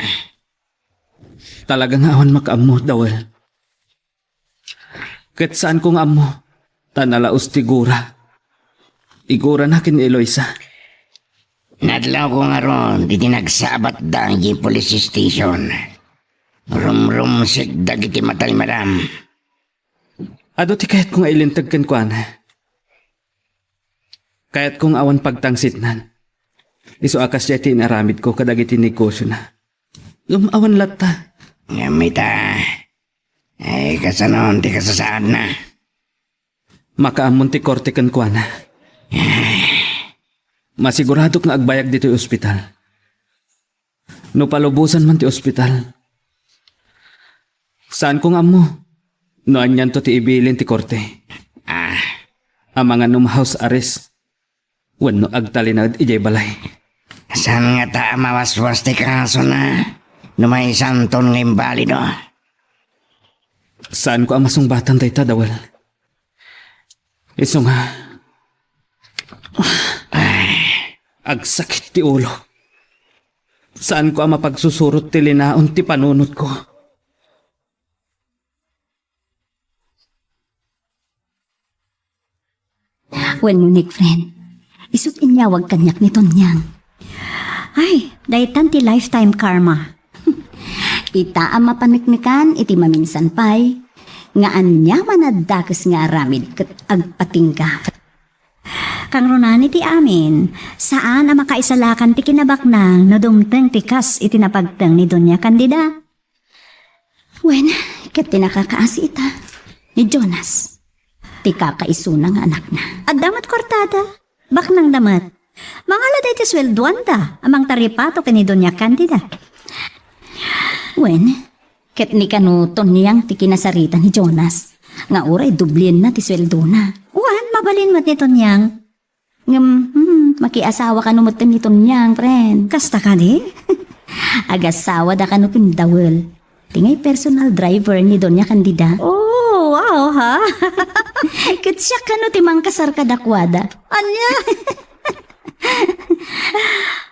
Talaga nga awan makaammo, Dawel. Ket saanko nga ammo, ta nalaos ti gura. Igurana ken ni Eloisa. Nadlawko ngarud iti nagsabatda idiay police station. Rumrumsek dagiti mata ni Madam. Adu ti kayatko nga ilinteg kenkuana. Kayatko nga awan pagtangsitnan. Isu a kasdiay ti inaramidko kadagiti negosiona. Ngem awan latta. Ngem ita, ay, kasanon ti kasasaadna? Makaammon ti korte kenkuana. Masiguradok nga agbayag ditoy ospital. No palubosan man ti ospital, saanko nga ammo no anianto ti ibilin ti korte. Ah. Amangan no ma-house arrest wenno agtalinaed idiay balay. Saan ngata a mawaswas ti kasona no maysanton nga imbalido? Saanko a masungbatan dayta, Dawel. Isu nga, agsakit ti ulo. Saanko a mapagsusurot ti linaon ti panunotko. Wen, Nick, friend, isut' inyawag kaniak ni Tonyang. Ay, daytan ti lifetime karma. Ita a mapaneknekan iti maminsan pay, nga aniaman a dakes nga aramid ket agpatingga. Kangrunaan iti amin, saan a makaisalakan ti kinabaknang no dumteng ti kas iti napagteng ni Doña Candida. Wen, ket ti nakakaasi ita, ni Jonas, ti kakaisuna nga anakna. Adda met kuartada, baknangda met. Mangala dayta sueldoanda a mangtaripato ken ni Doña Candida. Wen, ket ni kano Tonyang ti kinasarita ni Jonas, nga uray doblienna ti sueldona. Wen, mabalin met ni Tonyang. Ngem, hmm, makiasawa kano met ni Tonyang, friend. Kasta kadi? Agasawada kano ken Dawel. Ti ngay personal driver ni Doña Candida. Oh, wow, ha? Ket siak kano ti mangkasar kadakuada. Ania?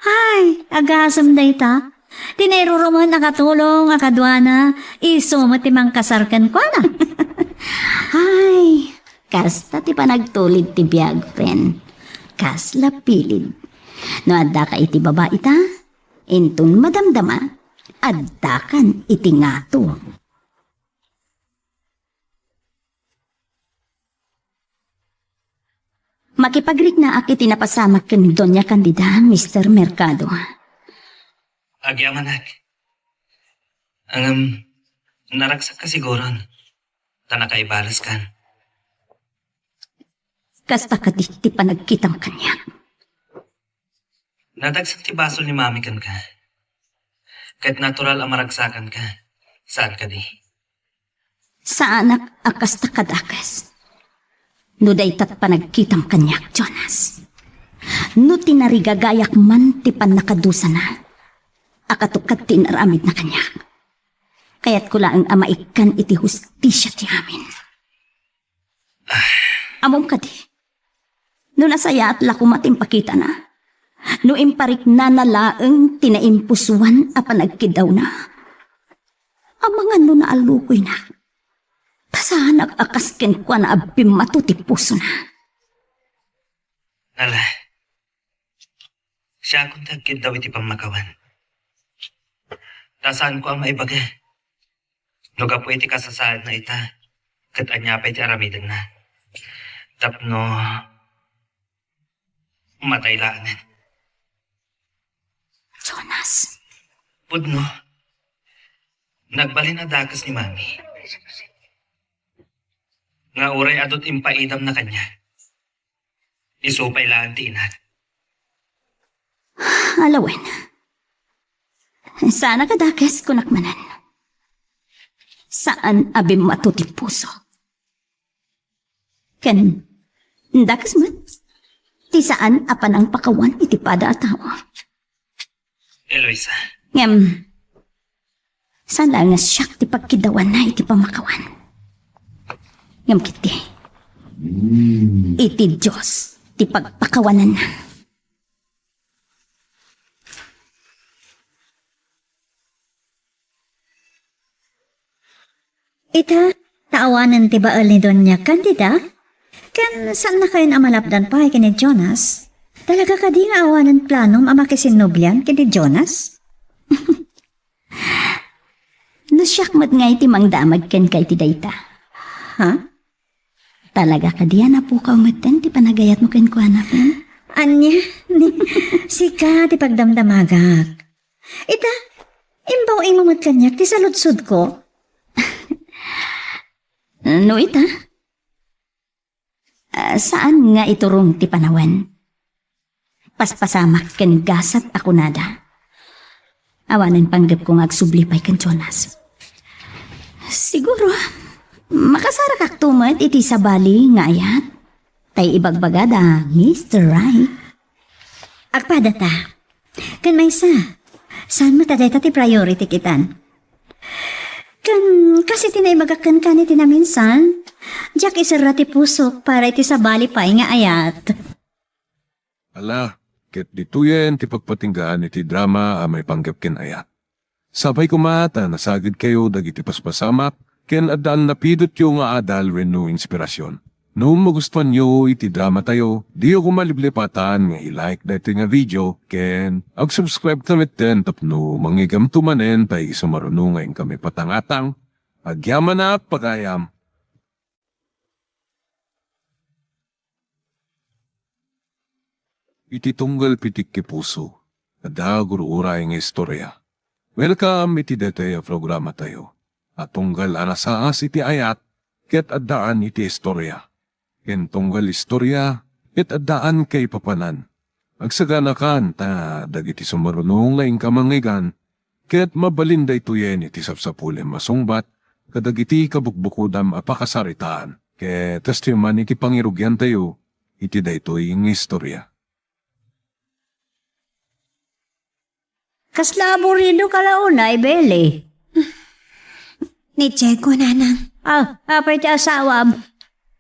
Ay, agasem dayta. Ti nairurumen a katulong a kaduana, isu met ti mangkasar kenkuana. Ay, kasta ti panagtulid ti biag, friend. Kasla pilid. No addaka iti babai ta, inton madamdama, addakan iti ngato. Makipagriknaak iti napasamak ken Doña Candida, Mister Mercado. Agyamanak. Ngem, naragsakka siguron, ta nakaibalaskan. Kasta kadi ti panagkitam kaniak. Nadagsak ti basol ni Mami kenka. Ket natural a maragsakanka. Saan kadi? Saanak a kasta kadakes. No daytat panagkitam kaniak, Jonas. No tinarigagayak man ti pannakadusana, a katukad ti inaramidna kaniak. Kayatko laeng a maikkan iti hustisia ti amin. Ammom kadi, no nasayaat la koma ti impakitana, no impariknana laeng ti naimpusoan a panagkiddawna, amangan no naallukoynak, ta saanak a kas kenkuana a bimmato ti pusona. Ala, Siakon ti agkiddaw iti pammakawan. Ta saanko a maibaga no gapu iti kasasaadna ita, ket ania pay ti aramidenna. Tapno matay laengen. Jonas. Pudno, nagbalin a dakes ni Mami. Nga uray adu ti impaidamna kaniak, isu pay laeng ti inak. Alawen. Saan a kadakes, kunak manen. Saan a bimmato ti puso. Ken dakes met ti saan a panangpakawan iti pada a tao. Eloisa. Ngem, saan laeng nga siak ti pagkiddawanna iti pammakawan. Ngem ketdi, iti Dios ti pagpakawananna. Ita, ta awanen ti bael ni Doña Candida, ken saannakayon a malapdan pay ken ni Jonas. Talaga kadi nga awanen planom a makisinnublian ken ni Jonas? No siak met ngay ti mangdamag kenka iti dayta. Ha? Talaga kadi a napukaw metten ti panagayatmo kenkuana, ken? Ania? Ni, sika ti pagdamdamagak. Ita, imbaw-im met kaniak ti saludsodko. No ita, ah, saan nga iturong ti panawen. Paspasamak ken gasat a kunada. Awanen panggepko nga agsubli pay ken Jonas. Siguro, makasarakakto met iti sabali nga ayat. Tay ibagbaga da Mister Right. Agpada ta. Ken maysa, saan met a dayta ti priority kitan? Ken kas iti naibagak kenka iti naminsan, diak iserra ti pusok para iti sabali pay nga ayat. Ala, ket ditoyen ti pagpatinggaan iti drama a maipanggep ken ayat. Sapay koma ta nasagidkayo dagiti paspasamak ken adda napidotyo nga adal wenno inspirasyon. No magustuanyo iti dramatayo, diyo koma liplipatan nga i-like daytoy nga video ken ag-subscribe ta metten tapno mangigamto manen tay isu maruno nga inkami patangatang. Agyamanak pagayam. Iti tunggal pitikki puso, adda gur-uray nga istorya. Welcome iti daytoy a programatayo a tunggal a nasaas iti ayat ket addaan iti istorya. Ken tunggal istorya ket addaan kaipapanan. Agsaganakan ta dagiti sumaruno nga inka mangngeggan ket mabalin daytoyen iti sapsapulem a sungbat kadagiti kabukbukodam a pakasaritaan. Ket kastoy man iti pangirugiantayo iti daytoy nga istorya. Kasla aburido ka la unay, Beli? Ni Diego, nanang. Ah, apay ti asawam?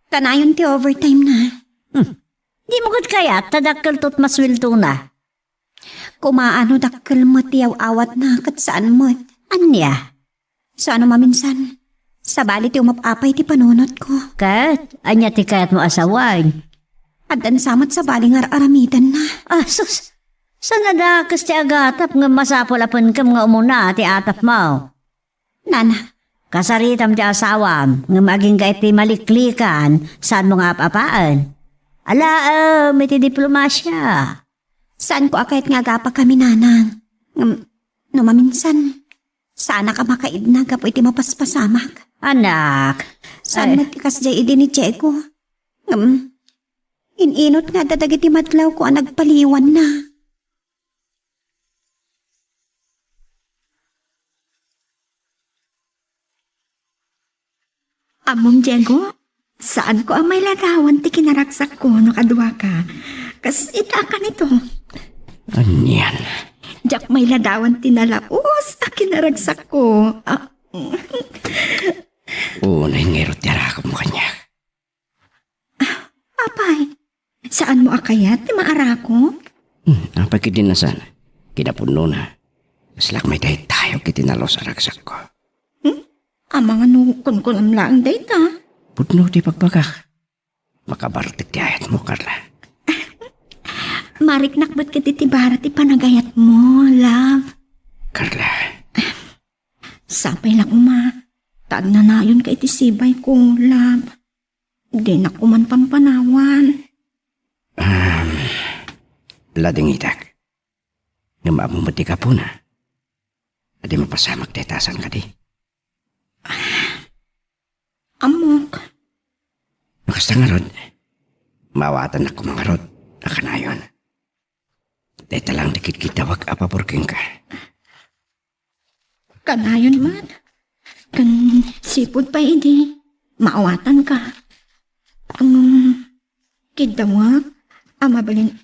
Kanayon ti overtime na. Hmm. Di mo ket kayat ta dakkel to ti masueldona? Kumaano dakkel met ti yaw-awatna ket saan met. Ania? Saan no maminsan, sabali ti umap-apay ti panunotko. Ket, ania ti kayatmo a sawen? Addan sa met sabali nga ar-aramidenna. Ah, sus! Saan a dakes ti agatap ngem masapul a penkem nga umuna ti atapmo? Nana. Kasaritam ti asawam, ngem agingga iti maliklikan, saanmo nga ap-apaen? Alaem iti diplomasia. Saanko a kayat nga agapakami, nanang. Ngem, no maminsan, saanak a makaidna gapu iti mapaspasamak. Anak, saan met ti kasdiay idi ni Diego? Ngem, in-inut nga adda dagiti madlawko a nagpaliwanna. Ammom, Diego, saanko a mailadawan ti kinaragsakko no kaduaka. Kas ita a kanito. Anian? Diak mailadawan ti nalaus a kinaragsakko. Ah. Unay ngarud ti arakupmo kaniak. Apay, saanmo a kayat ti maarako? Hmm, apay ketdi a saan? Kinapudnona, kaslak maidaydayo iti nalaus a ragsakko. Hmm? Amangan no kunkunam laeng dayta? Pudno ti pagbagak. Makabartek ti ayatmo, Carla. Mariknak met ketdi ti bara ti panagayatmo, love. Carla. Sapay la koma ta agnanayon ka iti sibay ko, love. Dinak koman pampanawan. Um, ladingitak. Ngem ammo met ti gapuna. Adi mapasamak dayta, saan kadi? Ammok. No kasta ngarud, maawatannak koma ngarud a kanayon. Dayta lang ti kidkiddawak a pabor kenka. Kanayon met. Ken sipud pay idi, maawatanka. Ngem, kiddawak a mabalin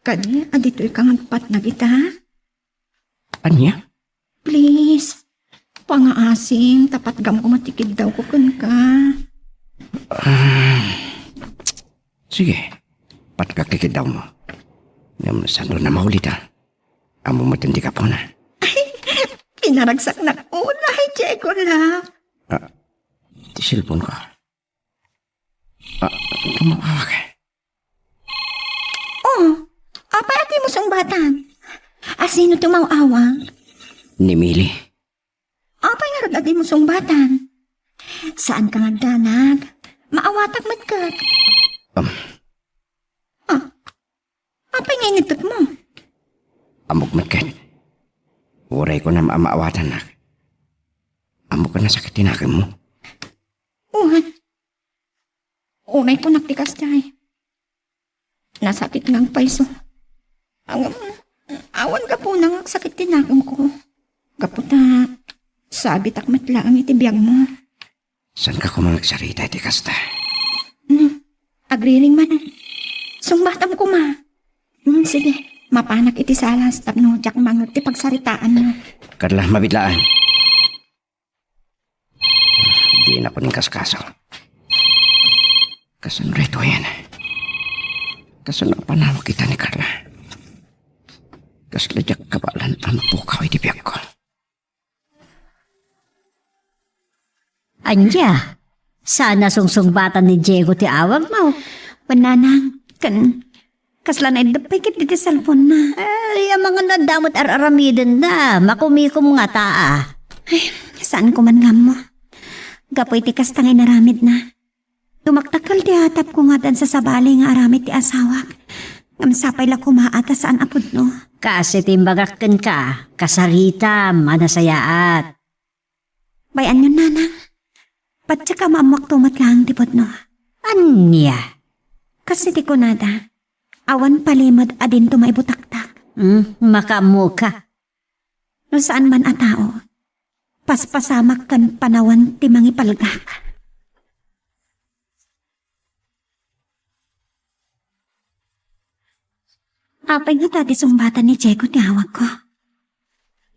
kadi a ditoyka nga agpatnag ita? Ania? Please, pangaasing, ta patgam koma ti kiddawko kenka. Ah, sige, patgak ti kiddawmo. Ngem saanto a mauli ta? Ammo met ti gapuna. Pinaragsaknak unay, Diego, love. Ah, ti cellphone ko. Ah, kumaawak. Oh, apay a dimo sungbatan? A sino ti umaw-awag? Ni Mili. Apay ngarud a dimo sungbatan? Saanka nga agdanag? Maawatak met ket. Um. Ah, apay nga initutmo? Ammok met ket. Uray kunam a maawatannak. Ammok a nasakit ti nakemmo. Wen. Unay kunak ti kasdiay. Nasakit nga agpayso. Ngem, awan gapuna nga agsakit ti nakemko. Gapu ta, sabitak met laeng iti biagmo. Saanka koma nga agsarita iti kasta? Hmm, agriring man. Sungbatam koma. Hmm, sige, mapanak iti salas tapno diak manget ti pagsaritaanmo. Carla, mabitlaan. Dinakon inkaskaso. Kasano daytoyen? Kasano a panawag ita ni Carla? Kasla diak kabaelan a mapukaw iti biagko. Ania? Saan a sungsungbatan ni Diego ti awagmo? Wen, nanang, ken kasla naiddep pay ketdi ti cellphone-na. Ay, amangan no adda met ar-aramidenda. Makumikom ngata a. Ay, saanko man nga ammo. Gapu iti kasta nga inaramidna, dumakdakkel ti atapko nga addan sasabali nga aramid ti asawak. Ngem sapay la koma a ta saan a pudno. Kas iti imbagak kenka, kasaritam a nasayaat. Bay-anyon, nanang. Patiek a maammoakto met laeng ti pudno. Ania? Kas iti kunada, awan palimed a dinto maibutaktak. Hmm, makaammoka. No saan man a tao, paspasamak ken panawan ti mangipalgak. Apay ngata ti sungbatan ni Diego ti awagko?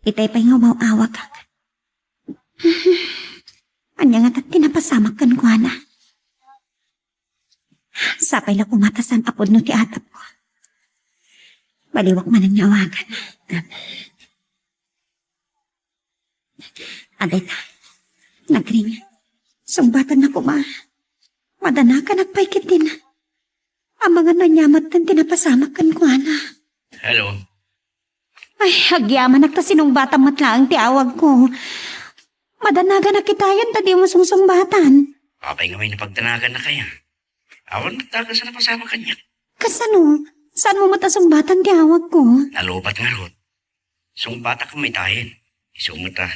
Itay pay nga umaw-awagak. Ania ngata ti napasamak kenkuana? Sapay la koma ta saan a pudno ti atapko. Baliwak manen nga awagan. Adayta, nagring. Sungbatanna koma. Madanaganak pay ketdin. Amangan no ania met ti napasamak kenkuana. Hello. Ay, agyamanak ta sinungbatam met laeng ti awagko. Madanaganak itayen ta dimo sungsungbatan. Apay nga may napagdanagannakaya? Awan met dakes a napasamak kaniak. Kasano? Saanmo met a sungbatan ti awagko? Nalubat ngarud. Sungbatak met itayen. Isu met a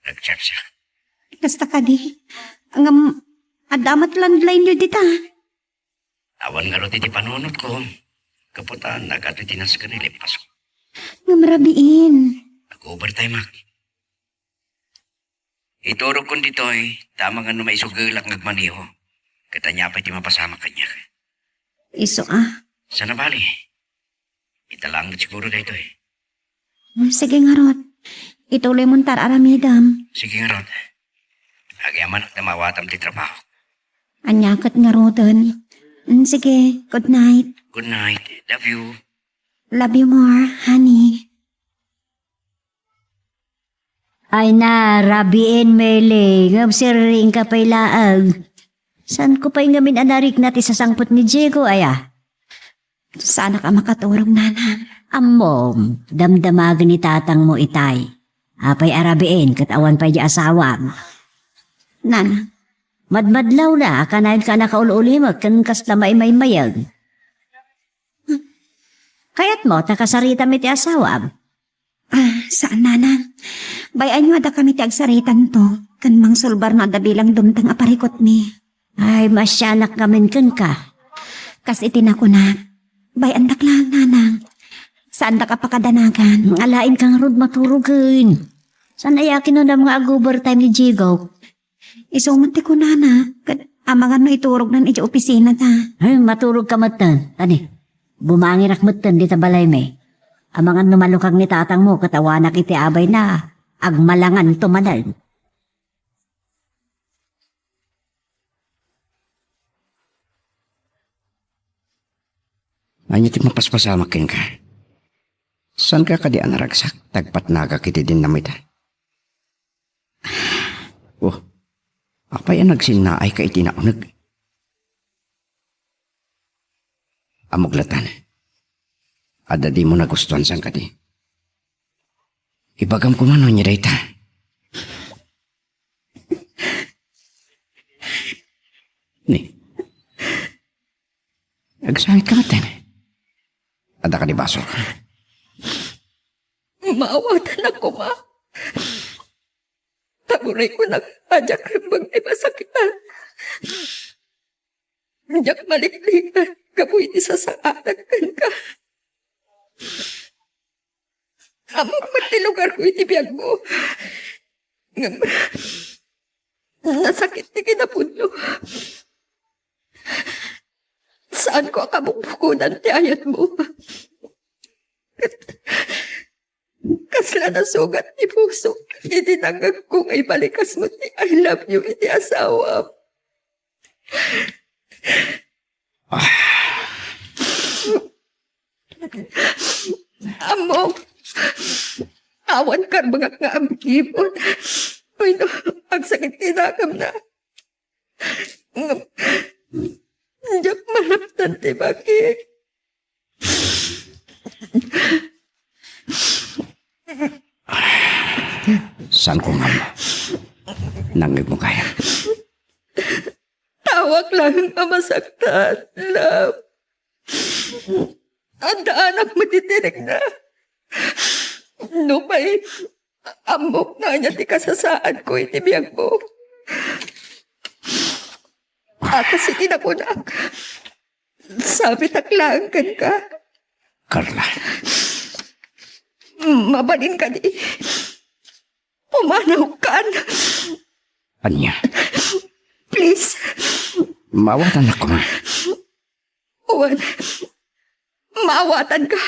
nagchat siak. Kasta kadi. Ngem, adda met landline-yo dita. Awan ngarud iti panunotko. Gapu ta nagadu ti nasken a ilipasko. Ngem rabiin. Nag-overtime-ak. Iturogkon ditoy, ta amangan no maisugelak nga agmaneho. Ket ania pay ti mapasamak kaniak? Isu a. Saan a bale? Ita laeng met siguro daytoy. Hmm, sige ngarud. Ituloymon ta ar-aramidem. Sige ngarud. Agyamanak ta maawatam ti trabaho. Ania ket ngaruden. Hmm, sige, good night. Good night. Love you. Love you more, honey. Ay na, rabiin, Mele, ngem sirring ka pay laeng. Saanko pay ngamin a narikna ti sasangpet ni Diego, aya? Saanak a makaturog, Nanang. Ammom, damdamagen ni tatangmo itay. Apay a rabiin ket awan pay di asawam? Nanang. Madmadlawna a kanayon ka a nakaul-ulimek ken kasla maimaymayeg. Kayatmo ta kasaritam iti asawam? Ah, saan, Nanang. Bay-anyo a dakami ti agsaritanto, ken mangsulbar no adda bilang dumteng a parikutmi. Ay, maasianak ngamin kenka. Kas iti nakunak, bay-andak laeng, Nanang. Saandak a pakadanagan. Alaenka ngarud maturogen. Saan aya kinunam nga ag-overtime ni Jigo? Isu met ti kunana, ket amangan no iturognan idiay opisina ta. Ay, maturogka metten. Tani, bumangirak metten dita balaymi. Amangan no malukag ni tatangmo ket awanak iti abayna, agmalanganto manen. Ania ti mapaspasamak kenka? Saanka kadi a naragsak ta agpatnagak iti dinamita? Oh, apay a nagsinnaayka iti nauneg? Ammok latta. Adda dimo nagustuan, saan kadi? Ibagam koma no ania dayta. Ni, agsangit ka metten. Adda kadi basol? Maawatan a koma. Taguray ko nag-ajak rembeng ti masakitan. Diak maliklikan gapu iti sasaatak kenka. Ammok met ti lugarko iti biagmo. Ngem nasakit ti kinapudno. Saanko a kabukbukodan ti ayatmo. Kasla nasugat ti puso iti nangngegko nga ibalikasmo ti "I love you" iti asawam. Ammok, awan karbengak nga aggibon wenno agsakit ti nagamna. Ngem, diak malaptan ti bagi. Saanko nga ammo. Nangngegmo gayam. Tawak laeng a masaktan, love. Addaanak met iti rikna. Nupay ammok nga ania ti kasasaadko iti biagmo. A kas iti nakunak, sabitak laeng kenka. Carla. Mabalin kadi? Pumanawkan. Ania? Please. Maawatannak koma. Wen, maawatanka.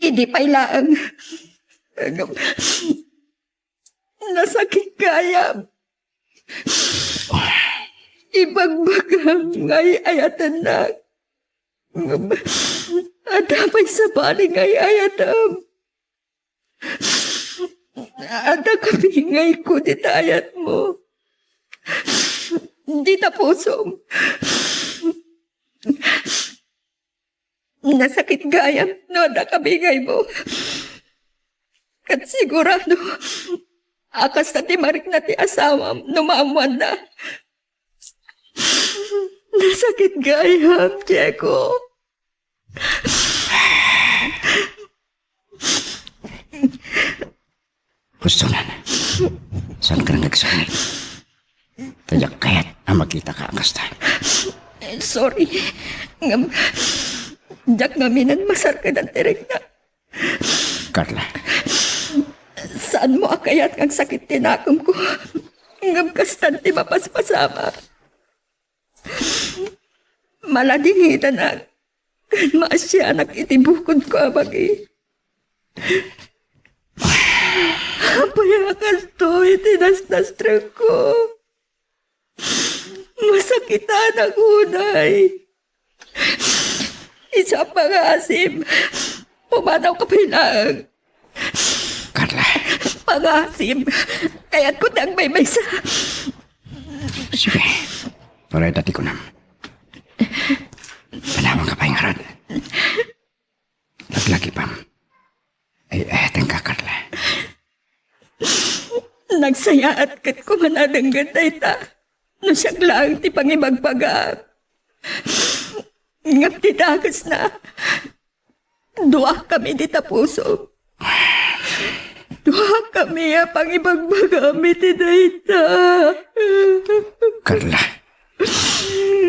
Idi pay laeng. Nasakit gayam. Ibagbagam nga ay-ayatennak. Ngem adda pay sabali nga ay-ayatem. Adda kabingayko dita ayatmo. Dita pusom. Nasakit gayam no adda kabingaymo. Ket sigurado a kasta ti marikna ti asawam no maammoanna. Nasakit gayam, Diego. Gustonan, saanka nga agsangit. Ta diak kayat a makitaka a kasta. Sorry. Ngem, diak ngamin masarkedan ti rikna. Carla. Saanmo a kayat nga agsakit ti nakemko. Ngem kastan ti mapaspasamak. Maladingitanak ken maasianak iti bukodko a bagi. Apay a kastoy ti nasnastrekko? Masakitanak unay. Isu a pangaasim, pumanawka pay laeng. Carla. Pangaasim, kayatko ti agmaymaysa. Sige. Uray ta ti kunam. Panawanka pay ngarud. Laglagipam. Ay, ay, tengka, Carla. Nagsayaat ket kuman a denggen dayta. No siak laeng ti pangibagbagam. Ngem ti dakesna, duakami dita puso. Duakami a pangibagbagam iti dayta. Carla.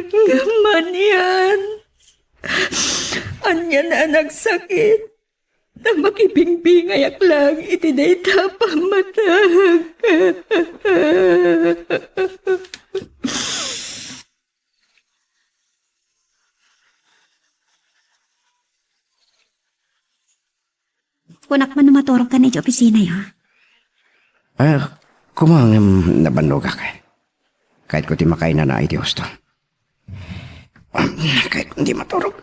Ngem manian, ania a nagsakit, ta makibingbingayak laeng iti dayta a pammateg. Kunak man no maturogkan iti opisinayo. Ah, koma ngem nabannogak. Kayatko ti makainana iti husto. Kayatko ti maturog.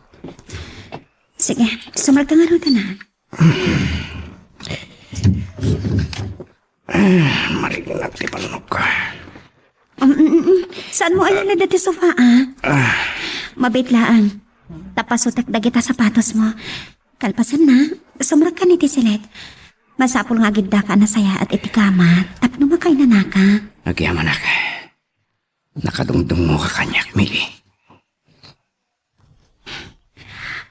Sige, sumrekka ngarud, anak. Ah, marignak ti bannogko. Um, mm, mm, mm. Saanmo a iled dayta sofa, ah? Ah. Mabiit laeng. Ta pasutek dagita sapatosmo. Kalpasanna, sumrekkan iti siled. Masapul nga agiddaka a nasayaat iti kama tapno makainanaka. Agyamanak. Nakadungdungngoka kaniak, Mili.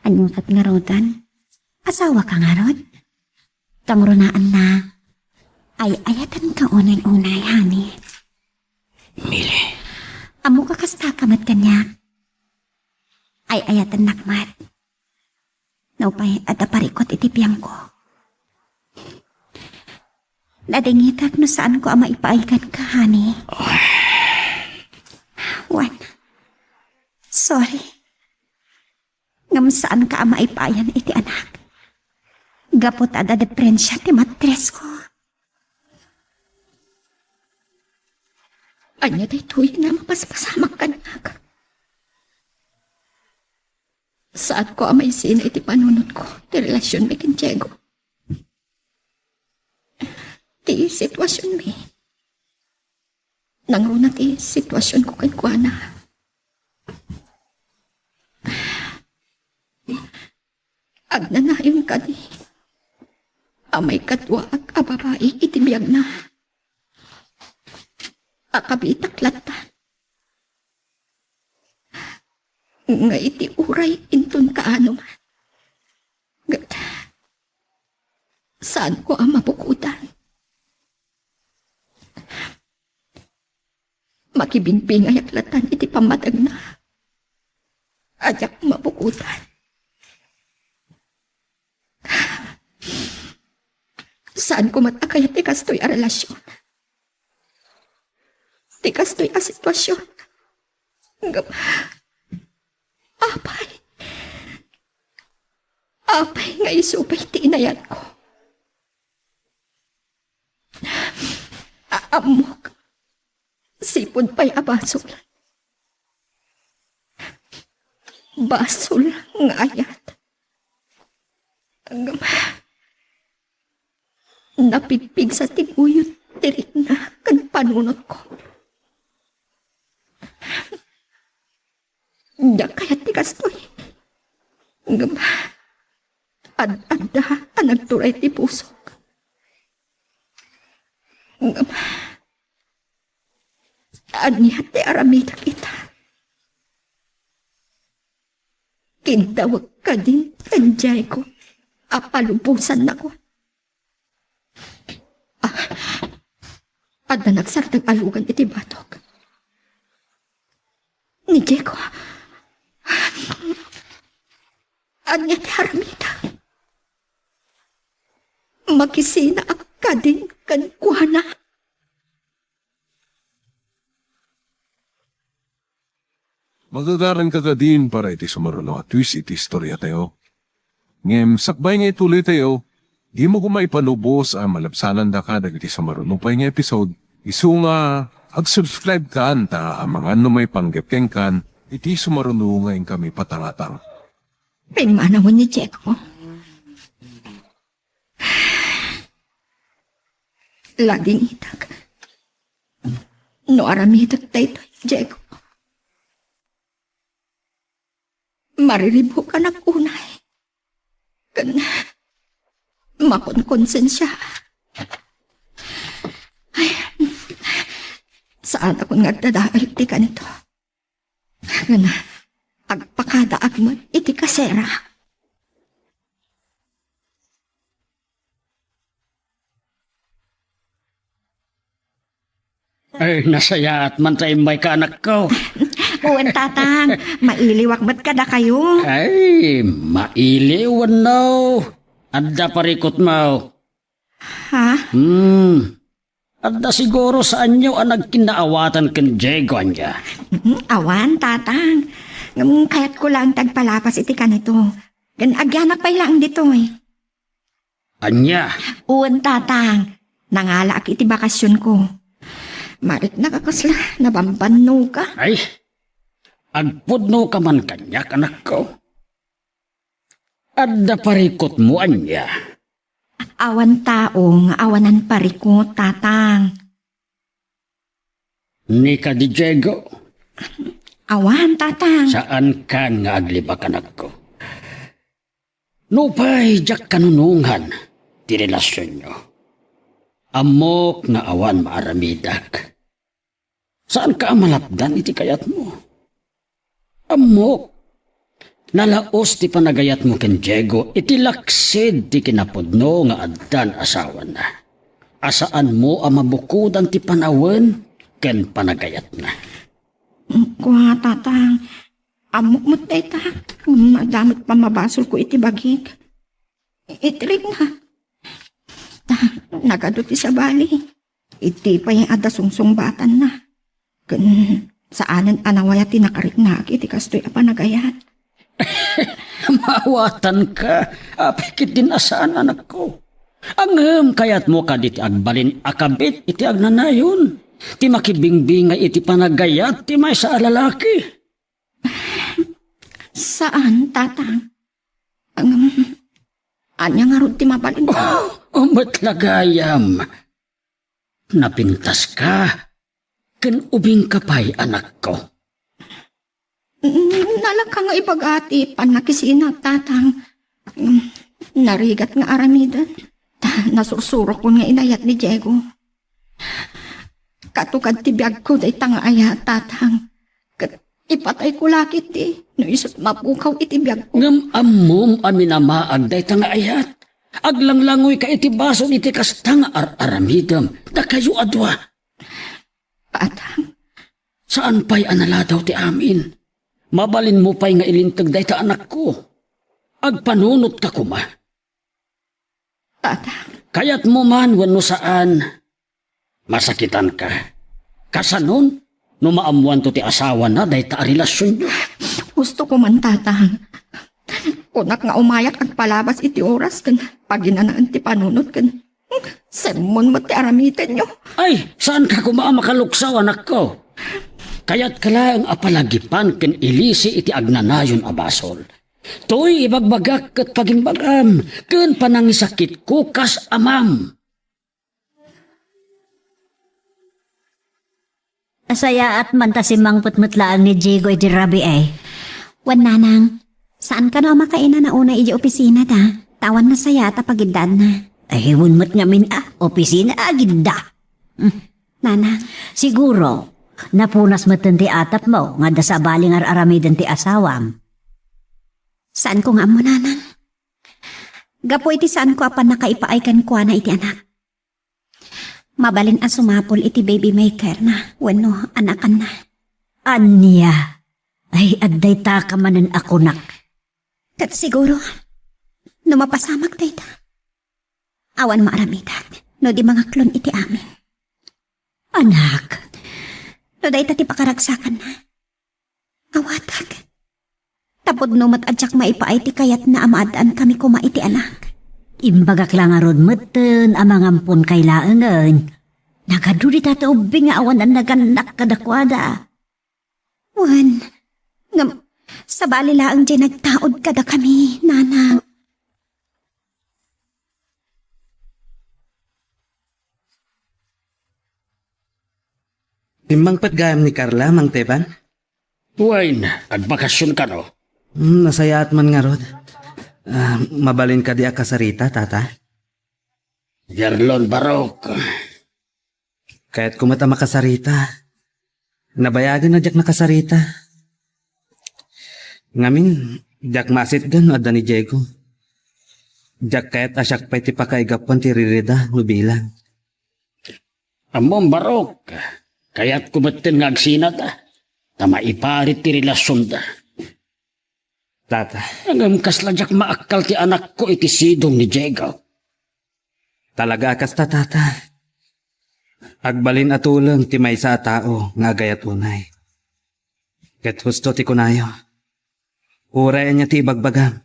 Ania ket ngaruden? Asawaka ngarud? Kangrunaan na, ay-ayatenka unay-unay, honey. Mili. Ammok a kastaka met kaniak. Ay-ayatennak met. Nupay adda parikut iti biangko. Nadingitak no saanko a maipaay kenka, honey. Wen, sorry. Ngem saanka a maipayan iti anak. Gapu ta adda diferensia ti matrisko. Ania daytoy nga mapaspasamak kaniak? Saanko a maisina iti panunotko ti relasionmi ken Diego. Ti situasionmi. Nangruna ti situasionko kenkuana. Agnanayon kadi a maikaduaak a babai iti biagna. Akabitak latta. Nga iti uray inton kaano man. Ket saanko a mabukodan. Makibingbingayak latan iti pammatengna. Diak mabukodan. Saanko met a kayat ti kastoy a relasion. Ti kastoy a situasion. Ngem, apay, apay nga isu pay ti inayatko. A-, ammok, sipud pay a basol. Basol nga ayat. Ngem, napigpigsa ti guyod ti rikna ken panunotko. Diak kayat ti kastoy. Ngem, ad-adda a nagturay ti pusok. Ngem, ania ti aramidek ita? Kiddawek kadin ken Diego a palubosannako. Ah, adda nagsardeng a lugan iti batok. Ni Diego. Ania ti aramidek? Makisinaak kadin kenkuana. Magagaranka kadin para iti sumaruno a twist iti istoriatayo. Ngem sakbay nga ituloytayo, dimo koma ipalubos a malabsanandaka dagiti sumaruno pay nga episode, isu nga ag-subscribe kan ta amangan no maipanggep kenkan iti sumaruno nga inkami patangatang. Pimmanawen ni Diego. Ladingitak. No aramidek daytoy, Diego. Mariribukanak unay. Ken makonkonsensia. Ay, saanakon nga agdadael ti kanito. Ken agpakadaak met iti kasera. Ay, nasayaat man ta immayka, anakko. Wen, tatang, mailiwak met kadakayo. Ay, mailiw wenno? Adda parikutmo. Ha? Hmm. Adda siguro saanyo a nagkinnaawatan ken Diego, ania? Mm, awan, tatang. Ngem kayatko laeng ti agpalabas iti kanito. Ken agyanak pay laeng ditoy. Ania? Wen, tatang. Nangalaak iti bakasionko. Mariknak a kasla nabambannoka. Ay, agpudnoka man kaniak, anakko. Adda parikutmo, ania? Awan tao nga awanan parikut, tatang. Ni kadi Diego? Awan, tatang. Saankan nga aglibak, anakko. Nupay diak kanunongan ti relasionyo, ammok nga awan maaramidak. Saanka a malapdan iti kayatmo. Ammok, nalaus ti panagayatmo ken Diego iti laksid ti kinapudno nga addan asawana, a saanmo a mabukodan ti panawen ken panagayatna. Kua, tatang, ammok met dayta. Ngem adda met pammabasolko iti bagik. Iti rikna. Ta, nagadu ti sabali. Iti pay adda sungsungbatanna. Ken saanen a nawayat ti nakariknaak iti kastoy a panagayat. Maawatanka, apay ketdin a saan, anakko. Ngem kayatmo kadi ti agbalin a kabit iti agnanayon, ti makibingbingay iti panagayat ti maysa a lalaki? Saan, tatang. Ngem, ania ngarud ti mabalin? O, met la gayam. Napintaska, ken ubingka pay, anakko. Mm, nalaka nga ibaga ti pannakisina, tatang. Mm, narigat nga aramiden. Ta, nasursurokon nga inayat ni Diego. Katukad ti biagko dayta nga ayat, tatang. Ket ipatayko la ketdi no isu ti mapukaw iti biagko. Ngem ammom a minamaag dayta nga ayat. Aglanglangoyka iti basol iti kasta nga ar-aramidem, dakayo a dua. Tatang. Saan pay a naladaw ti amin. Mabalinmo pay nga ilinteg dayta, anakko. Agpanunotka koma. Tatang. Kayatmo man wenno saan, masakitanka. Kasanon no maammoanto ti asawana dayta a relasionyo? Hustoko man, tatang. Kunak nga umayak agpalabas iti oras ken paginanaen ti panunot ken sermon met ti aramidenyo. Ay, saanka koma a makaluksaw, anakko. Kayatka laeng a palagipan ken ilisi iti agnanayon a basol. Toy ibagbagak ket pagimbagam ken panangisakitko kas amam. Nasayaat man ta simmangpet met laeng ni Diego iti rabii. Wen, nanang, saan kano a makainana unay idiay opisina da, ta awan nasayaat a pagiddaanna. Ay, wen met ngamin a, opisina agidda. Hmm. Nanang. Siguro, napunas metten ti atapmo nga adda sabali nga ar-aramiden ti asawam. Saanko nga ammo, nanang. Gapu iti saanko a pannakaipaay kenkuana iti anak. Mabalin a sumapul iti baby makerna wenno anakanna. Ania? Ay, adda dayta ka manen a kunak. Ket siguro, no mapasamak dayta, awan maaramidak no di mangaklon iti amin. Anak. No dayta ti pakaragsakanna, awatak. Tapudno met a diak maipaay ti kayatna a maaddaan kami koma iti anak. Imbagak la ngarud metten a mangampon kay laengen. Nagadu dita ti ubbing nga awan a nagannak kadakuada. Wen, ngem, sabali laeng diay nagtaud kadakami, nanang. Simmangpet gayam ni Carla, Mang Teban? Wen, agbakasyon kano? Hmm, nasayaat man ngarud. Ah, mabalin kadi a kasarita, Tata? Gerlon Barok. Kayatko met a makasarita. Nabayagen a diak nakasarita. Ngamin, diak maasitgan no adda ni Diego. Diak kayat a siak pay ti pakaigapuan ti ririda no bilang. Ammom, Barok, kayatko metten nga agsinada, ta maiparit ti relasionda. Tata. Ngem kasla diak maakkal ti anakko iti sidong ni Diego. Talaga a kasta, Tata. Agbalin a tuleng ti maysa a tao nga agayat unay. Ket husto ti kunayo. Uray ania ti ibagbagam,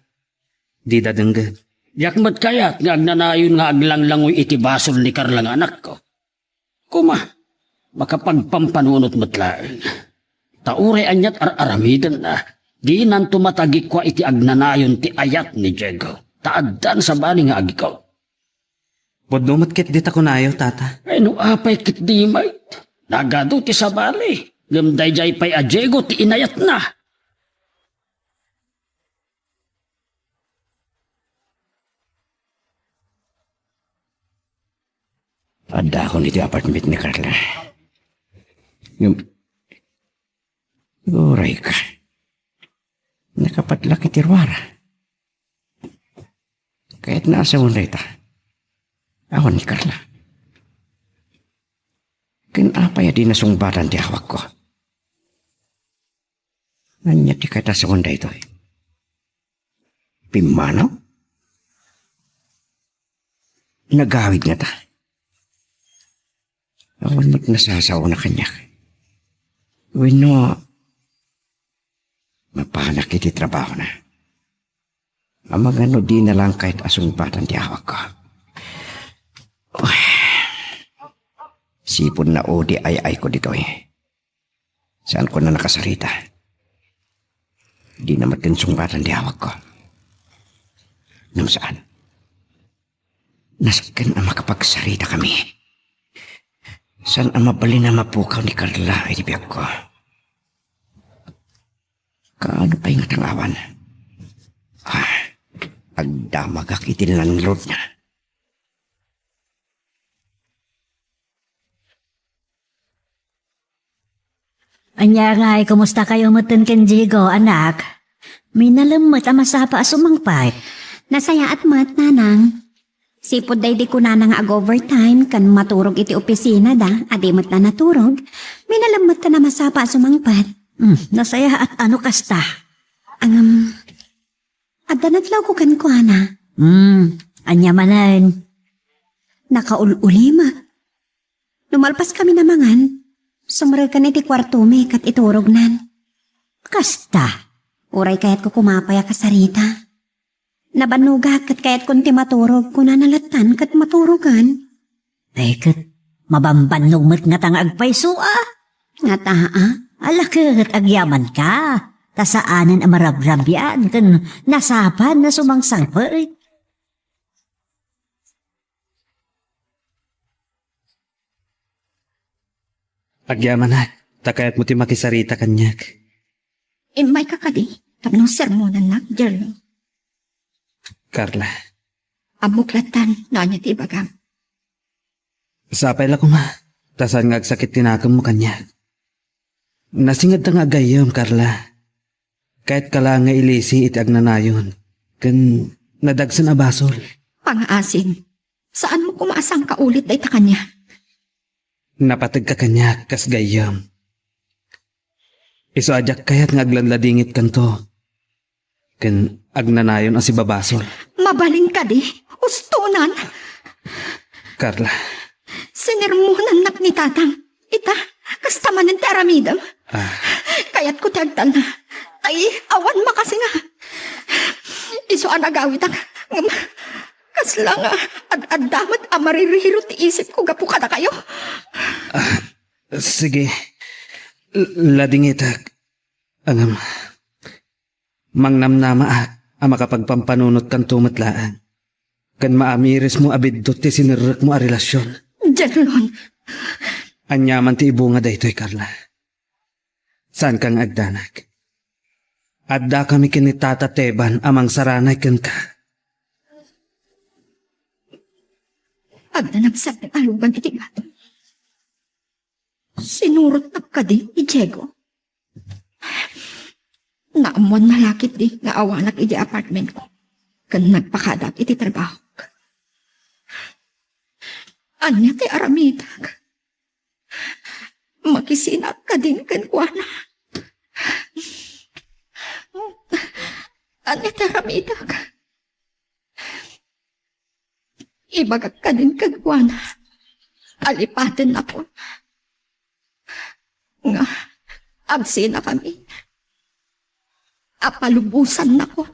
dida denggen. Diak met kayat nga agnanayon nga aglanglangoy iti basol ni Carla nga anakko. Koma, makapagpampanunot met laeng. Ta uray aniat ar-aramidenna, dinanto matagikua iti agnanayon ti ayat ni Diego. Ta addan sabali nga agikkaw. Pudno met ket dita kunayo, Tata. Ay, no apay ket di met. Nagadu ti sabali. Ngem daydiay pay a Diego ti inayatna. Adda akon iti apartment ni Carla. Ngem, uray ka. Nakapadlak iti ruara. Kayatna a sawen dayta. Awan ni Carla. Ken apay a di nasungbatan ti awakko? Ania ti kayat a sawen daytoy? Pimmanaw? Nagawid ngata? Awan met nasasaona kaniak. Wenno, mapanak iti trabahona. Amangan no dina laeng kayat a sungbatan ti awakko. Uy. Sipud naudi ay-ayko ditoy. Saanko na nakasarita. Dina met ken sungbatan ti awakko. Ngem saan. Nasken a makapagsaritakami. Saan a mabalin a mapukaw ni Carla iti biagko. Kaano pay ngata nga awan? Ah, agdamagak iti landlordna. Ania ngay, kumusta kayo metten ken Diego, anak? Minalem met a masapa a sumangpet. Nasayaat met, nanang. Sipud daydi kunana nga ag-overtime ken maturog iti opisina da, a di met la naturog, minalem met a masapa a sumangpet. Hmm, nasayaat a no kasta. Ngem, adda nadlawko kenkuana. Hmm, ania manen? Nakaul-ulimek. No malpaskami a mangan, sumreken iti kuartomi ket iturognan. Kasta, uray kayatko koma pay a kasarita. Nabannogak ket kayatkon ti maturog, kunana lattan ket maturogen. Ay ket, mabambannog met ngata nga agpayso a. Ngata a? Ala ket agyamanka, ta saanen a marabrabian ken nasapan a sumangsangpet. Agyamanak, ta kayatmo ti makisarita kaniak. Immayka kadi tapno sermonannak, Jerlo? Carla. Ammok lattan no ania ti ibagam. Sapay la koma, ta saan nga agsakit ti nakemmo kaniak. Nasingedta nga agayyem, Carla. Kayatka laeng nga ilisi iti agnanayon ken nadagsen a basol. Pangaasim, saanmo koma a sangkaulit dayta kaniak? Napategka kaniak kas gayyem. Isu a diak kayat nga aglanladingitkanto ken agnanayon a sibabasol. Mabalin kadi? Ustonan? Carla. Sinermonannak ni Tatang. Ita, kasta manen ti aramidem. Ah. Kayatko ti agtalna. Ay, awan makasinga. Isu a nagawidak. Ngem, kasla nga ad-adda met a maririro ti isipko gapu kadakayo. Ah, sige. L-, ladingitak. Ngem, mangnamnamaak a makapagpampanunotkanto met laeng. Ken maamirismo a biddut ti sinerrekmo a relasion. Jerlon. Aniaman ti ibunga daytoy, Carla. Saanka nga agdanag. Addakami ken ni Tata Teban a mangsaranay kenka. Adda nagserrek a lugan iti bato. Sinurotnak kadi ni Diego. Naammoanna la ketdi nga awanak idiay apartmentko ken nagpakadaak iti trabahok. Ania ti aramidek? Makisinak kadin kenkuana. Ania ti aramidek? Ibagak kadin kenkuana a lipatennakon nga agsinakami a palubosannakon.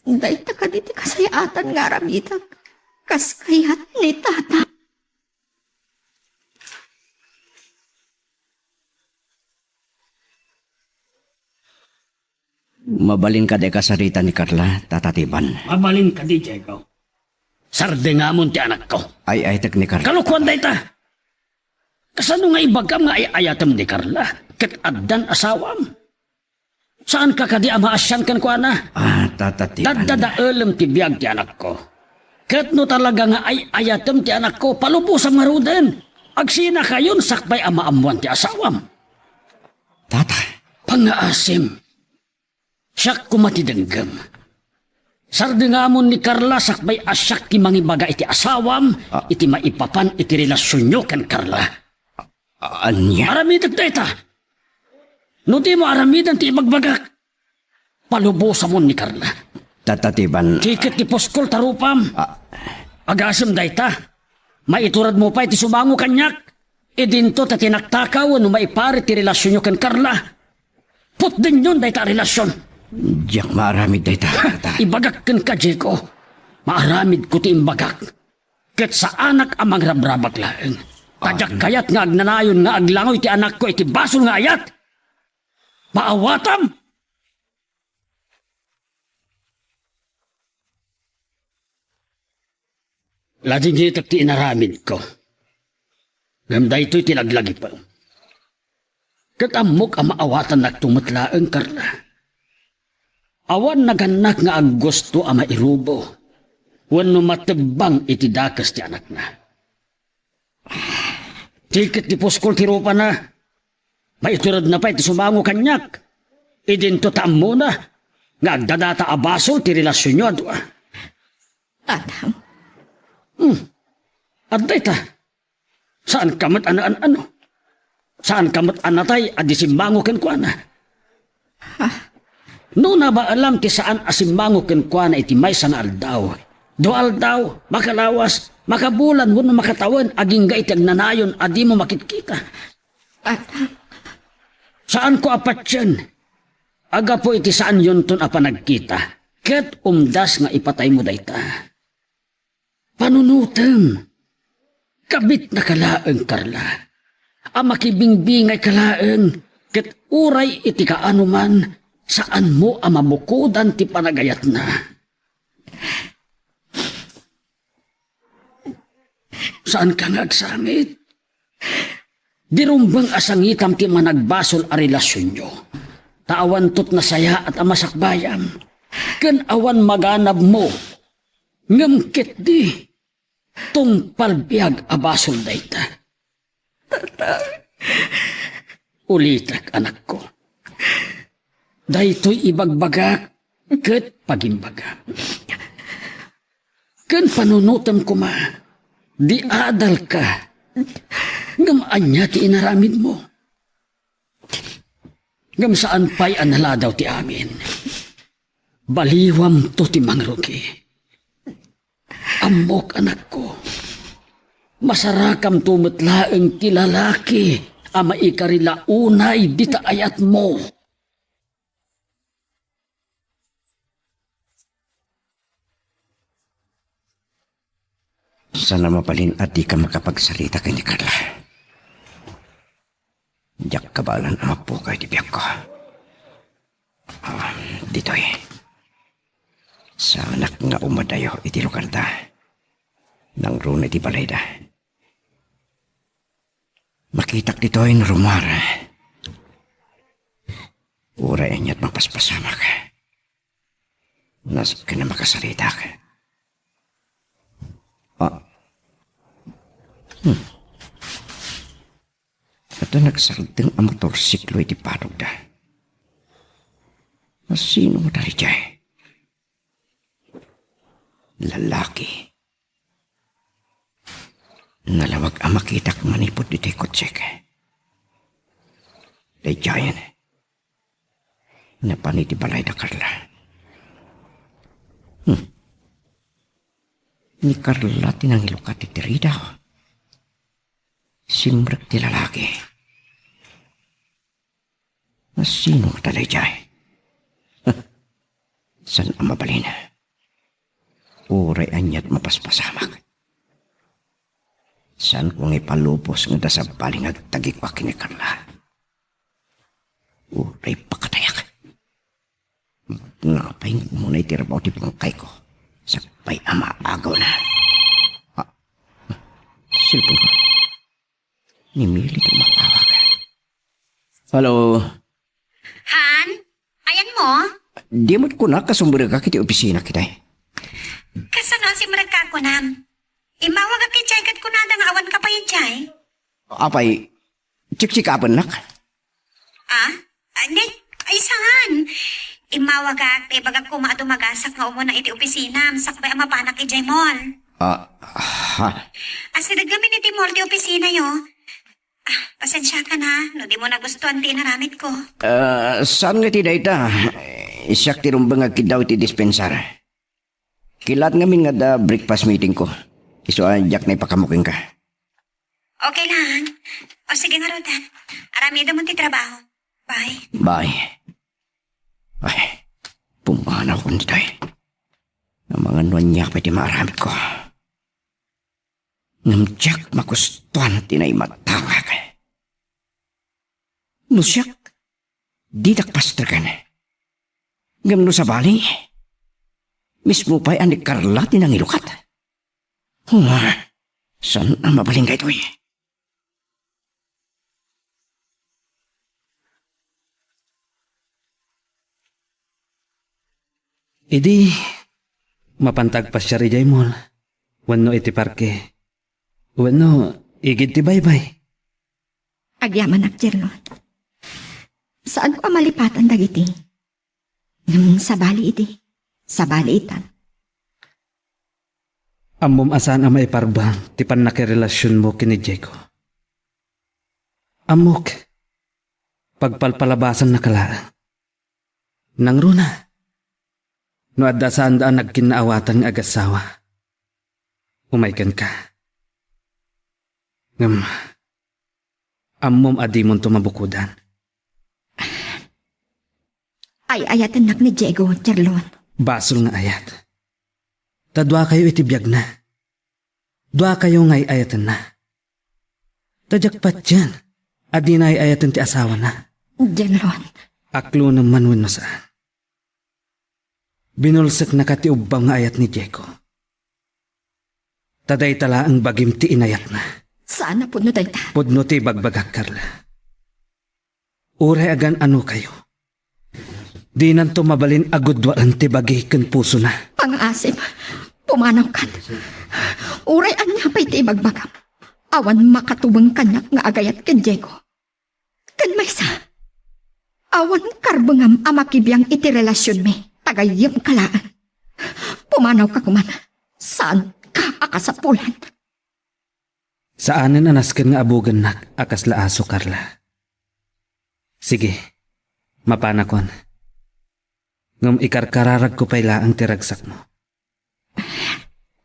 Dayta kadi ti kasayaatan nga aramidek kas kayat ni Tata. Mabalin kadi kasarita ni Carla, Tata Teban? Mabalin kadi, Diego. Sardengamon ti anakko. Ay-ayatek ni Carla. Kalokuan dayta. Kasano nga ibagam nga ay-ayatem ni Carla ket addan asawam? Saanka kadi a maasian kenkuana? Ah, Tata Teban. Daddadaelem ti biag ti anakko. Ket no talaga nga ay-ayatem ti anakko, palubosam ngaruden. Agsinakayon sakbay a maammoan ti asawam. Tata. Pangngaasim. Siak koma ti denggem. Sardengamon ni Carla sakbay a siak ti mangibaga iti asawam, ah, iti maipapan iti relasionyo ken Carla. A-, ania? Aramidek dayta. No dimo aramiden ti ibagbagak, palubosamon ni Carla. Tata Teban. Ti ket ti puskol ta rupam. Ah. Agasem dayta. Maituredmo pay ti sumango kaniak. Idinto ta tinaktakaw wenno maiparit ti relasionyo ken Carla. Putdenyon dayta a relasion. Diak maaramid dayta, Tata. Ibagak kenka, Diego. Maaramidko ti imbagak. Ket saanak a mangrabrabak laeng. Ta diak kayat nga agnanayon nga aglangoy ti anakko iti basol nga ayat. Maawatam! Ladingitek ti inaramidko. Ngem daytoy ti laglagipem. Ket ammok a maawatannakto met laeng, Carla. Awan nagannak nga aggusto a mairubo wenno matebbang iti dakes ti anakna. Ti ket ti puskol ti rupana, maituredna pay ti sumango kaniak. Idinto ta ammona nga agdadata a basol ti relasionyo a dua. Tatang. Hmm. Adda ita. Saanka met a naan-ano. Saanka met a natay a di simmango kenkuana. Ha? No nabaelam ti saan a simmango kenkuana iti maysa nga aldaw, dua aldaw, makalawas, makabulan wenno makatawen, agingga iti agnanayon a dimo makitkita. Tatang. Saanko a patien a gapu iti saanyonton a panagkita, ket umdas nga ipataymo dayta. Panunotem, kabitnaka laeng, Carla, a makibingbingayka laeng, ket uray iti kaano man, saanmo a mabukodan ti panagayatna. Saanka nga agsangit? Di rumbeng a sangitam ti managbasol a relasionyo. Ta awanto ti nasayaat a masakbayam, ken awan maganabmo. Ngem ketdi, tungpal biag a basol dayta. Tatang. Ulitek, anakko. Daytoy ibagbagak ket pagimbagak. Ken panunotem koma, di adalka. Ngem ania ti inaramidmo? Ngem saan pay a naladaw ti amin. Baliwamto ti mangrugi. Ammok, anakko. Masarakamto met laeng ti lalaki a maikarila unay dita ayatmo. Sana mabalin a dika makapagsarita ken ni Carla. Diak kabaelan a mappukaw iti biagko. Ah, ditoy. Saanak nga umadayo iti lugarda. Nangruna iti balayda. Makitak ditoy no rummuar. nagpaspasamak. Nasken a makasaritak. Ah. Hmm. Adda nagsardeng a motorsiklo iti padogda. Nasino daydiay? Lalaki. Nalawag a makitak manipud iti kotsek. Daydiayen. Napan iti balay da Carla. Hmm. Ni Carla ti nangilukat iti ridaw. Simrek ti lalaki. Nasino nga daydiay? Saan a mabalin? Uray aniat mapaspasamak. Saanko nga ipalubos nga adda sabali nga agtagikua ken ni Carla. Uray pakatayak. Napay nga umuna iti rabaw ti pangkayko. Sakbay a maagawna. Ah, cellphone ko. Ni Mili ti umatawag. Hello. Han? Ayanmo? Di met kunak a sumrekak iti opisina, kitay. Kasano a simrekka kunam? Immawagak idiay ket kunada nga awanka pay idiay. Apay, tsiktsikapennak? Ah? Andi? Ay, saan? Immawagak, ta ibagak koma a dumagasak nga umuna iti opisinam, sakbay a mapanak idiay mall. Ah, ha? Asideg ngamin iti mall ti opisinayo. Ah, pasensiakan ha, no dimo nagustuan ti inaramidko. Ah, saan nga iti dayta? Siak ti rumbeng agkiddaw iti dispensar. Kilaat ngamin nga adda breakfast meetingko. Isu a diak naipakammo kenka. Okay lang. O sige ngarud, ha. Aramidem ti trabaho. Bye. Bye. Ay, pumanaw kon ditoy. Amangan no ania pay ti maaramidko. Ngem diak magustuan ti naimatangak. No siak, didak pastreken. Ngem no sabali, mismo pay a ni Carla ti nangilukat. Hua, saan a mabalin daytoy? Idi, mapanta agpasiar idiay mall, wenno iti parke, wenno igid ti baybay. Agyamanak, Jerlon. Saanko a malipatan dagiti. Ngem sabali idi. Sabali itan. Ammom a saan a maiparbeng ti pannakirelasionmo ken ni Diego. Ammok, pagpalpalabasannaka laeng. Nangruna, no adda saanda a nagkinnaawatan nga agassawa, umay kenka. Ngem, ammom a dimonto mabukodan. Ay-ayatennak ni Diego, Jerlon. Basol nga ayat. Ta duakayo iti biagna. Duakayo nga ay-ayatenna. Ta diak patien a dina ay-ayaten ti asawana. Jerlon. Aklonem man wenno saan. Binulseknaka ti ubbaw nga ayat ni Diego. Ta dayta laeng bagim ti inayatna. Saan a pudno dayta? Pudno ti ibagbagak, Carla. Uray agan-anokayo, dinanto mabalin a gudwaen ti bagi ken pusona. Pangaasim, pumanawkan. Uray ania pay ti ibagbagam, awan makatubeng kaniak nga agayat ken Diego. Ken maysa, awan karbengam a makibiang iti relasionmi, ta gayyemka laeng. Pumanawka koman, saanka a kasapulan. Saanen a nasken nga abugennak a kasla aso, Carla. Sige, mapanakon. Ngem ikarkararagko pay laeng ti ragsakmo.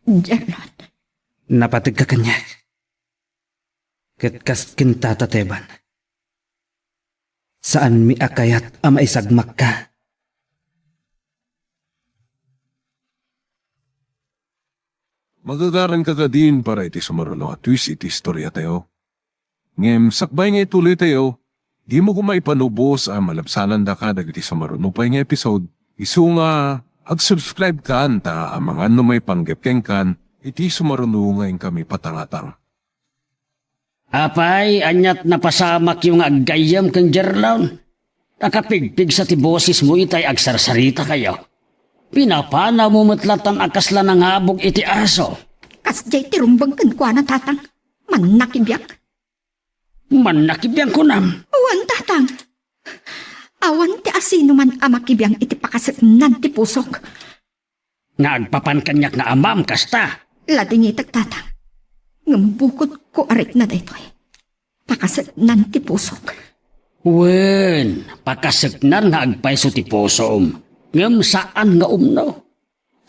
Jerlon. Napategka kaniak. Ket kas ken Tata Teban, saanmi a kayat a maisagmakka. Magagaranka kadin para iti sumaruno a twist iti istoriatayo. Ngem sakbay nga ituloytayo, dimo koma ipanubos a malabsanandaka dagiti sumaruno pay nga episode. Isu nga, ag-subscribe kan ta amangan no maipanggep kenkan iti sumaruno nga inkami patangatang. Apay, aniat napasamakyo nga aggayyem ken Jerlon? Nakapigpigsa ti bosesmo itay agsarsarita kayo. Pinapanawmo met latan a kasla nangabog iti aso. Kasdiay ti rumbeng kenkuana, Tatang. Mannakibiang. Mannakibiang kunam? Wen, Tatang. Awan ti asinoman a makibiang iti pakaseknan ti pusok. Nga agpapan kaniak nga amam kasta. Ladingitek, Tatang. Ngem bukodko a rikna daytoy. Pakaseknan ti pusok. Wen, pakaseknan nga agpayso ti pusom. Ngem saan nga umno.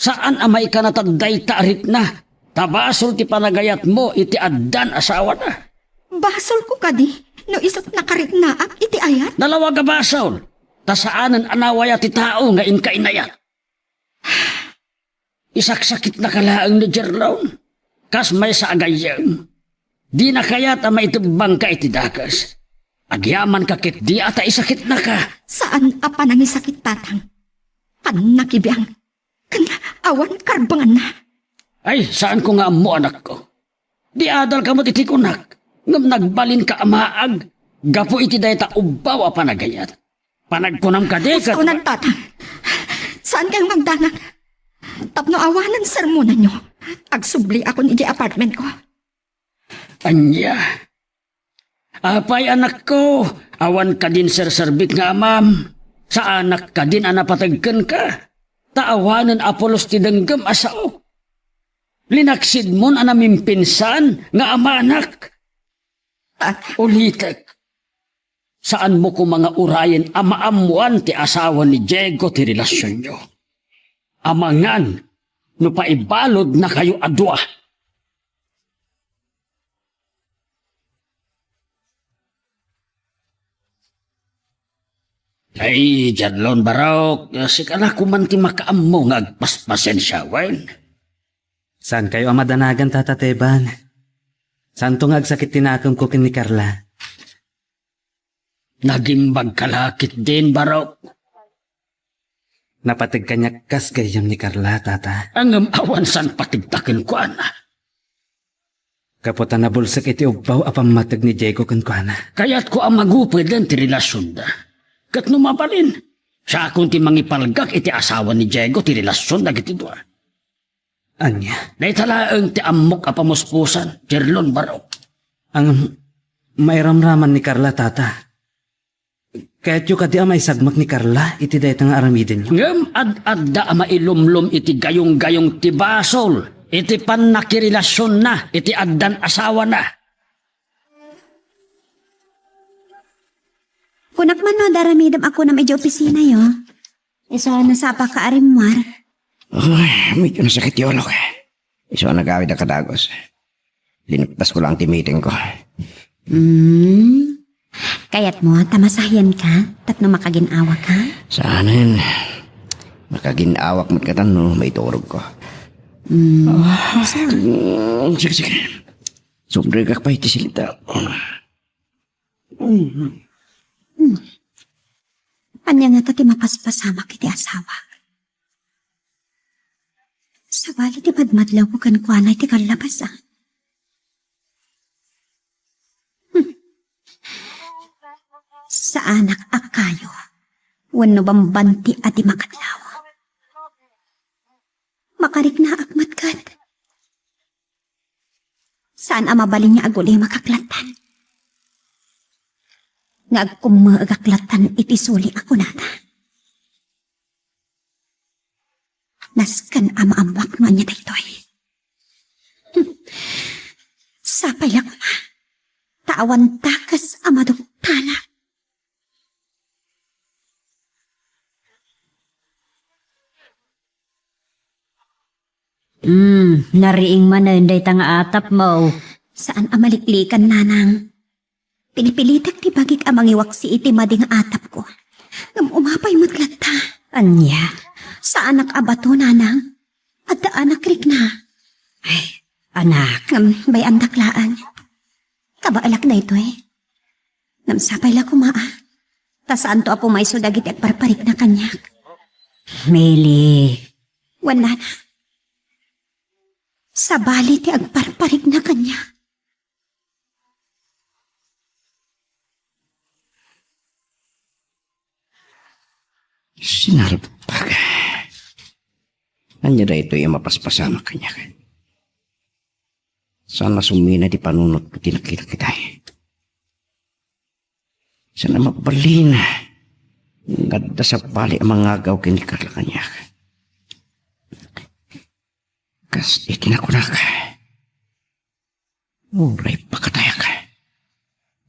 Saan a maikanatag dayta a rikna. Ta basol ti panagayatmo iti addan asawana. Basolko kadi no isut' nakariknaak iti ayat? Nalawag a basol. Ta saanen a nawaya ti tao nga inka inayat. Isaksakitnaka laeng ni Jerlon, kas maysa a gayyem. Dina kayat a maitebbangka iti dakes. Agyamanka ketdi a ta isakitnaka. Saan a panangisakit, Tatang. Pannakibiang. Ken awan karbenganna. Ay, saanko nga ammo, anakko. Di adalka met iti kunak, ngem nagbalinka a maag gapu iti dayta ubbaw a panagayat. Panagkunam kadi ket Kunan, Tatang. Saan kayo magdanag? Tapno awanen sermonanyo. Agsubliakon iti apartment ko. Ania? Apay, anakko, awan kadin serserbik nga amam? Saanak kadin a napateg kenka? Ta awanen a pulos ti denggem a sao. Linaksidmon a namimpinsan nga amanak. Ulitek, saanmo koma nga urayen a maammoan ti asawa ni Diego ti relasionyo. Amangan no paibaludnakayo a dua. Ay, Jarlon Barok, sika la koman ti makaammo nga agpaspasensiawen. Saankayo a madanagan, Tata Teban. Saanto nga agsakit ti nakemko ken ni Carla. Nagimbagka la ketdin, Barok. Napateg kaniak kas gayyem ni Carla, Tata. Ngem awan saan pategta kenkuana. Gapu ta nabulsek iti ubbaw a pammateg ni Diego kenkuana. Kayatko a magupeden ti relasionda. Ket no mabalin, siakon ti mangipalgak iti asawa ni Diego ti relasion dagiti dua. Ania? Dayta laeng ti ammok a pamuspusan, Jerlon Barok. Ang mairamraman ni Carla, Tata. Kayatyo kadi a maisagmak ni Carla iti dayta nga aramidenyo? Ngem ad-adda a mailumlom iti gayong-gayong ti basol iti pannakirelasionna iti addan asawana. Kunak man no adda aramidem a kunam idiay opisinayo. Isu a nasapaka a rimmuar. Ay, medyo nasakit ti ulok. Isu a nagawid a kadagus. Linuktasko lang ti meeting ko. Hmm. Kayatmo ta masahianka tapno makagin-awaka? Saanen. Makagin-awak met katan no maiturogko. Hmm. Ah, sige, sige. Sumrekak pay ti silita. Hmm. Ania ngata ti mapaspasamak iti asawak? Sabali ti madmadlawko kenkuana iti kallapasan. Hmm. Saanak a kayo wenno bambanti a di makadlaw. Makariknaak met ket. Saan a mabalin nga agulimakak lattan. Nga agkummeegak lattan iti suli a kunana. Nasken a maammoak no ania daytoy. Hmm. Sapay la koma ta awan dakes a maduktalak. Hmm, nariing manen dayta nga atapmo. Saan a maliklikan, nanang. Pinipilitek ti bagik a mangiwaksi iti madi nga atapko. Ngem umapay met latta. Ania? Saanak a bato, nanang. Adda anak rikna. Ay, anak. Ngem bay-andak laeng. Kabaelak daytoy. Ngem sapay la koma, a. Ta saanto a pumayso dagiti agparparikna kaniak. Mili. Wen, nana. Sabali ti agparparikna kaniak. Sinalbag. Ania daytoy a mapaspasamak kaniak? Saan a sumina ti panunot ti nakita kitay. Saan a mabalin nga adda sabali a mangagaw ken ni Carla kaniak. Kas iti nakunak, uray pakatayak.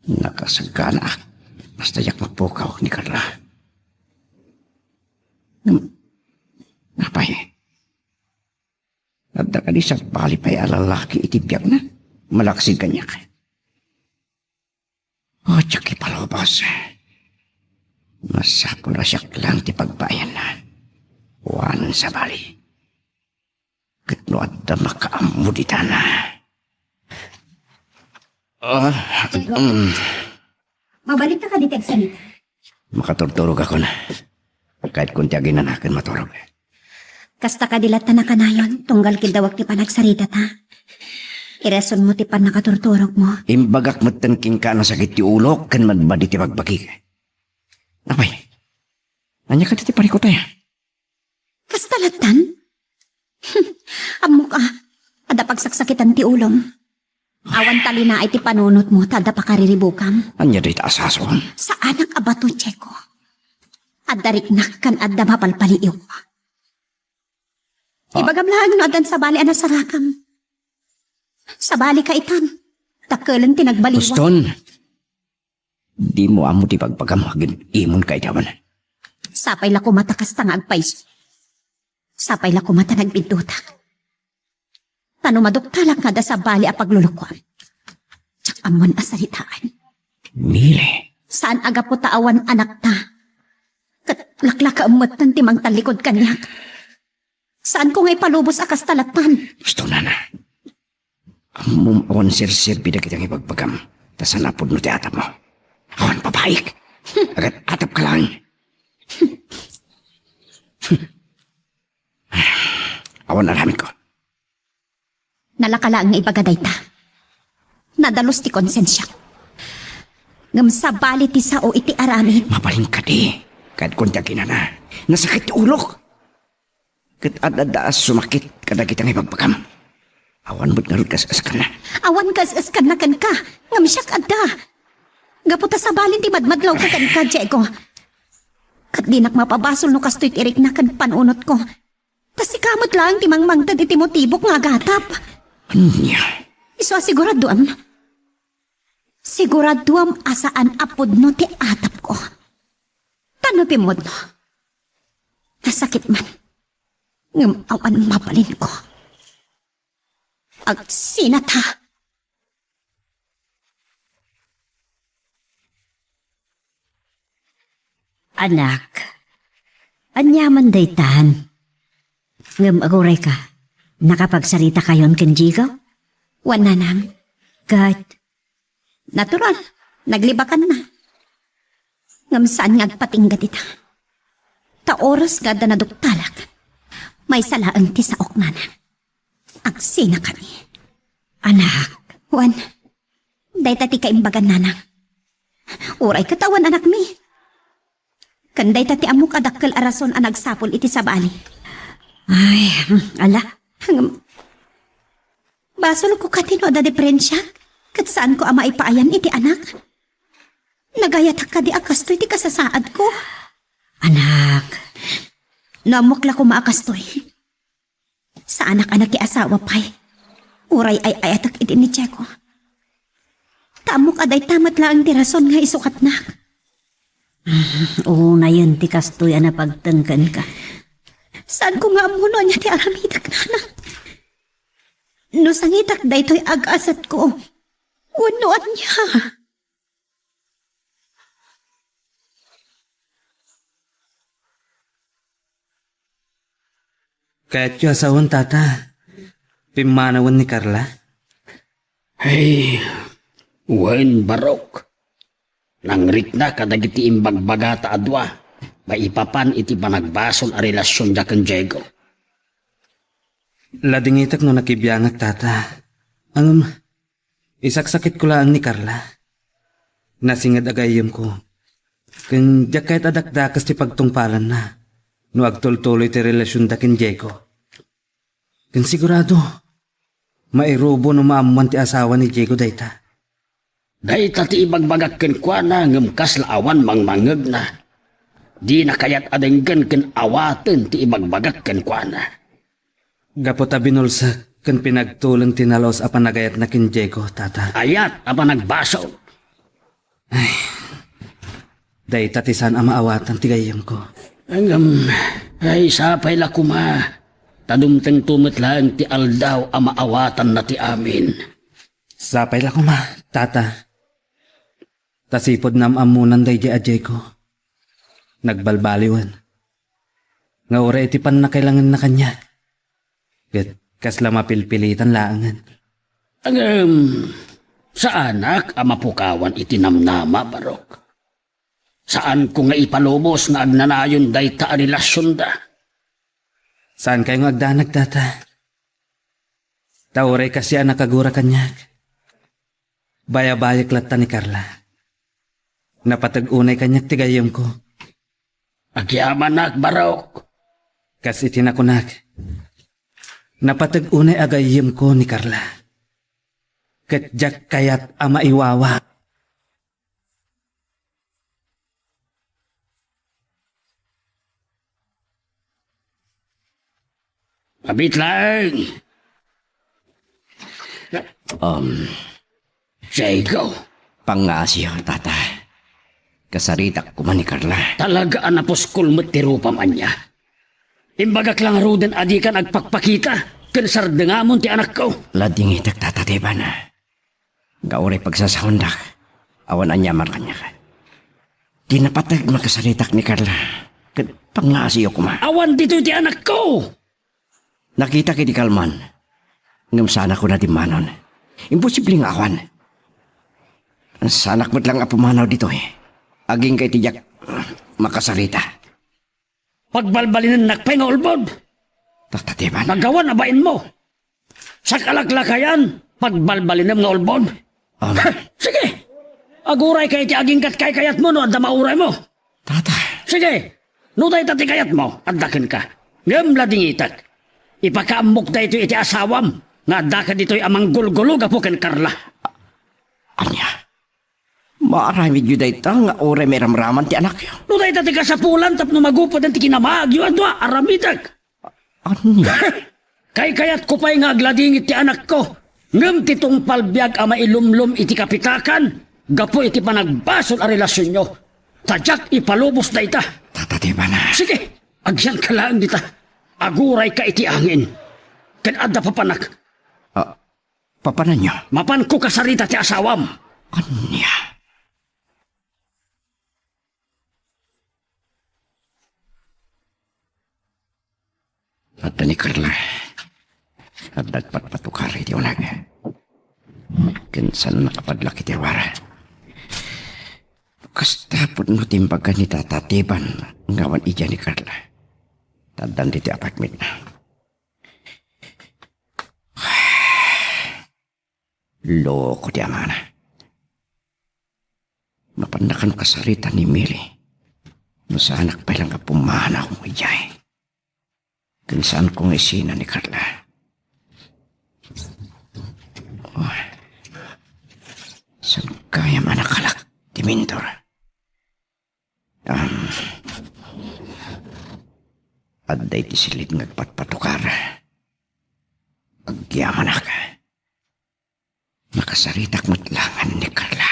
Nakasaganaak. Basta diak mapukaw ni Carla. Hmm. Apay, adda kadi sabali pay a lalaki iti biagna? Malaksid kaniak. O, diak ipalubos. Masapul a siak lang ti pagbayanna. Awanen sabali. Ket no adda makaammo ditana. Ah, Diego, mm. Mabalik ka kadi ti agsalita? Makaturturog ako na. Kahit kun ti aginanaken maturog. Kasta kadi latta nakanayon, tunggal kiddawak ti panagsaritata. Irasonmo ti pannakaturturogmo. Imbagak metten kenka a nasakit ti ulok ken madmadi ti bagbagik. Apay, ania kadi ti parikutay? Kasta lattan? Ammok a, adda pagsaksakitan ti ulom. Awan talinaay ti panunotmo ta adda pakariribukam. Ania dayta a sasom? Saanak a bato, Diego. Adda riknak ken adda mapalpaliiw. Ah. Ibagam laeng no addan sabali a nasarakam. Sabali ka itan. Dakkelen ti nagbaliwan. Uston. Dimo ammo ti bagbagam agin imon kaidawan. Sapay la koma ta kasta nga agpayso. Sapay la koma ta nagbiddutak. Ta no maduktalak nga adda sabali a paglulukoam, diak ammoen a saritaan. Mile. Saan a gapu ta awan anakta. Ket laklakaem metten ti mangtallikud kaniak. Saanko nga ipalubos a kasta lattan. Gusto, nana. Ammom awan serserbi dagiti nga ibagbagam. Ta saan a pudno ti atapmo. Awan babaik. Agat-atap ka lang. Awan aramidko. Nalaka laeng nga ibaga dayta. Nadalus ti konsensiak. Ngem sabali ti sao iti aramid. Mabalin kadi. Kad kun ti aginana. Nasakit ti ulok. Ket adda a sumakit kadagiti nga ibagbagam. Awan met ngarud kas-eskanna. Awan kas-eskanna kenka, ngem siak adda. Gapu ta sabalin ti madmadlawko kenka, Diego. Ket dinak mapabasol no kastoy ti rikna ken panunotko. Ta sika met laeng ti mangmangted iti motibok nga agatap. Ania? Isu a siguraduam. Siguraduam a saan a pudno ti atapko. Ta no pimmudno, nasakit man, ngem awan mabalinko. Agsinata. Anak, aniaman daytan? Ngem agurayka, nakapagsarita kayon ken Diego? Wen, nanang. Ket natural, naglibakanna. Ngem saan nga agpatingga dita. Ta oras nga adda naduktalak, maysa laeng ti saok, nanang. Agsinakami. Anak. Wen, dayta ti kaimbagan, nanang. Uray ket awan anakmi. Ken dayta ti ammok a dakkel a rason a nagsapul iti sabali. Ay, ala. Ngem, basolko kadi no adda diperensiak, ket saanko a maipaayan iti anak? Nagayatak kadi a kastoy ti kasasaadko? Anak, no ammok la koma a kastoy, saanak a nakiasawa pay. Uray ay-ayatek idi ni Diego. Ta ammok a dayta met laeng ti rason nga isukatnak. Unayen ti kastoy a napagteng kenka. Saanko nga ammo no ania ti aramidek, nanang. No sangitak daytoy ag-asetko, wenno ania? Kayatyo a sawen, Tata? Pimmanawen ni Carla? Ay, wen, Barok. Nangrikna kadagiti imbagbagata a dua maipapan iti panagbasol a relasionda ken Diego. Ladingitek no nakibiangak, Tata. Ngem, isaksakitko laeng ni Carla. Nasinged a gayyemko. Ken diak kayat a dakdakes ti pagtungpalanna. no agtultuloy ti relasionda ken Diego. Ken sigurado, mairubo no maammuan ti asawa ni Diego dayta. Dayta ti ibagbagak kenkuana ngem kasla awan mangmangngegna. Dina kayat a denggen ken awaten ti ibagbagak kenkuana. Gapu ta binulsek ken pinagtulen ti nalaus a panagayatna ken Diego, Tata. Ayat a panagbasol. Ay, dayta ti saan a maawatan ti gayyemko. Ngem, ay, sapay la koma. Ta dumtengto met laeng ti aldaw a maawatanna ti amin. Sapay la koma, Tata. Ta sipud naam-ammonan daydiay a Diego. Nagbalbaliwen. Nga uray iti pannakailangenna kaniak. Ket kasla mapilpilitan laengen. Ngem, saanak a mapukawan iti namnama, Barok. Saanko nga ipalubos nga agnanayon dayta a relasionda. Saankayo nga agdanag, Tata. Ta uray kasia a nakagura kaniak, bayabayek latta ni Carla. Napateg unay kaniak ti gayyemko. Agyamanak, Barok. Kas iti nakunak, napateg unay a gayyemko ni Carla. Ket diak kayat a maiwawa. Mabit laeng. Um, Diego. Pangngaasiyo, Tata. Kasaritak koma ni Carla. Talaga a napuskol met ti rupam ania. Imbagak la ngaruden a dikan agpakpakita ken sardengamon ti anakko. Ladingitek, Tata Teban. Nga uray pagsasaondak, awan aniaman kaniak. Ti napateg makasaritak ni Carla, ket pangngaasiyo koma. Awan ditoy ti anakko! Nakitak idi kalman, ngem saanak a dimmanon. Imposible nga awan. Saanak met lang a pumanaw ditoy. Agingga iti diak makasarita. Pagbalbalinennak pay nga ulbod. Tata Teban. Nagawan a bainmo. Sakalaklakayan, pagbalbalinem nga ulbod. Amen. Sige. Aguray ka iti agingga't kaykayatmo no adda mauraymo. Tata. Sige. No dayta ti kayatmo, adda kenka. Ngem ladingitek. Ipakaammok daytoy iti asawam nga adda kaditoy a manggulgulo gapu ken Carla. Ania? Maaramidyo dayta nga uray mairamraman ti anakyo. No dayta ti kasapulan tapno magupeden ti kinamaagyo a dua, aramitek. Ania? Kaykayatko pay nga agladingit ti anakko, ngem ti tungpal biag a mailumlom iti kapitakan gapu iti panagbasol a relasionyo. Ta diak ipalubos dayta. Tata Teban. Sige, agyanka laeng dita. Agurayka iti angin. Ken adda papanak. Ah, Papananyo? Mapanko kasarita ti asawam. Ania? Adda ni Carla. Adda agpatpatukar iti uneg. Ken saan nakapadlak iti awara. Kasta pudno ti imbaga ni Tata Teban nga awan idiay ni Carla. Ta addan ditoy apartment na. Loko ti amana. Mapannakan kasarita ni Mili. No saanak pay lang a pumanaw idiay. Ken saanko nga isina ni Carla. Oh. Saan kaya manakalak ti Mindor? Um, adda iti silid nga agpatpatukar. Agyamanak. Makasaritak met laeng ni Carla.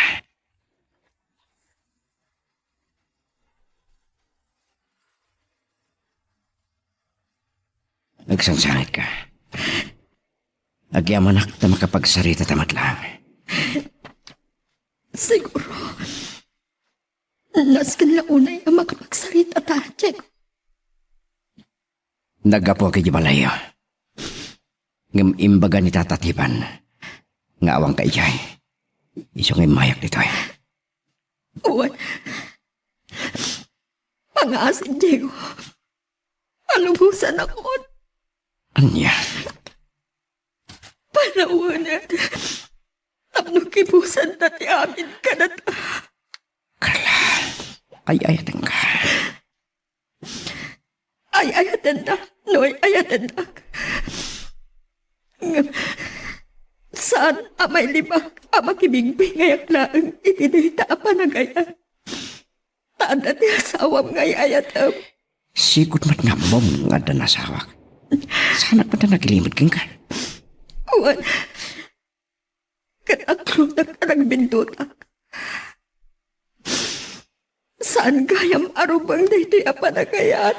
Agsangsangitka. Agyamanak ta makapagsarita ta met laeng. Siguro, nasken la unay a makapagsarita ta, Diego. Naggapuak idiay balayyo. Ngem imbaga ni Tata Teban nga awanka idiay. Isu nga immayak ditoy. Wen. Pangngaasi, Diego. Palubosanakon. Ania? Panawenek tapno kibusanta ti amin kadata. Carla, ay-ayatenka. ay-ayatennak no ay-ayatennak. Ngem saan a mailibak a makibigbingayak laeng iti dayta a panagayat. Ta adda ti asawam nga ay-ayatem. Sigud met nga ammom nga adda nasawak. Saanak met a naglimed kenka. Wen, ket aklonak a nagbindutak. Saan gayam a rubeng daytoy a panagayat.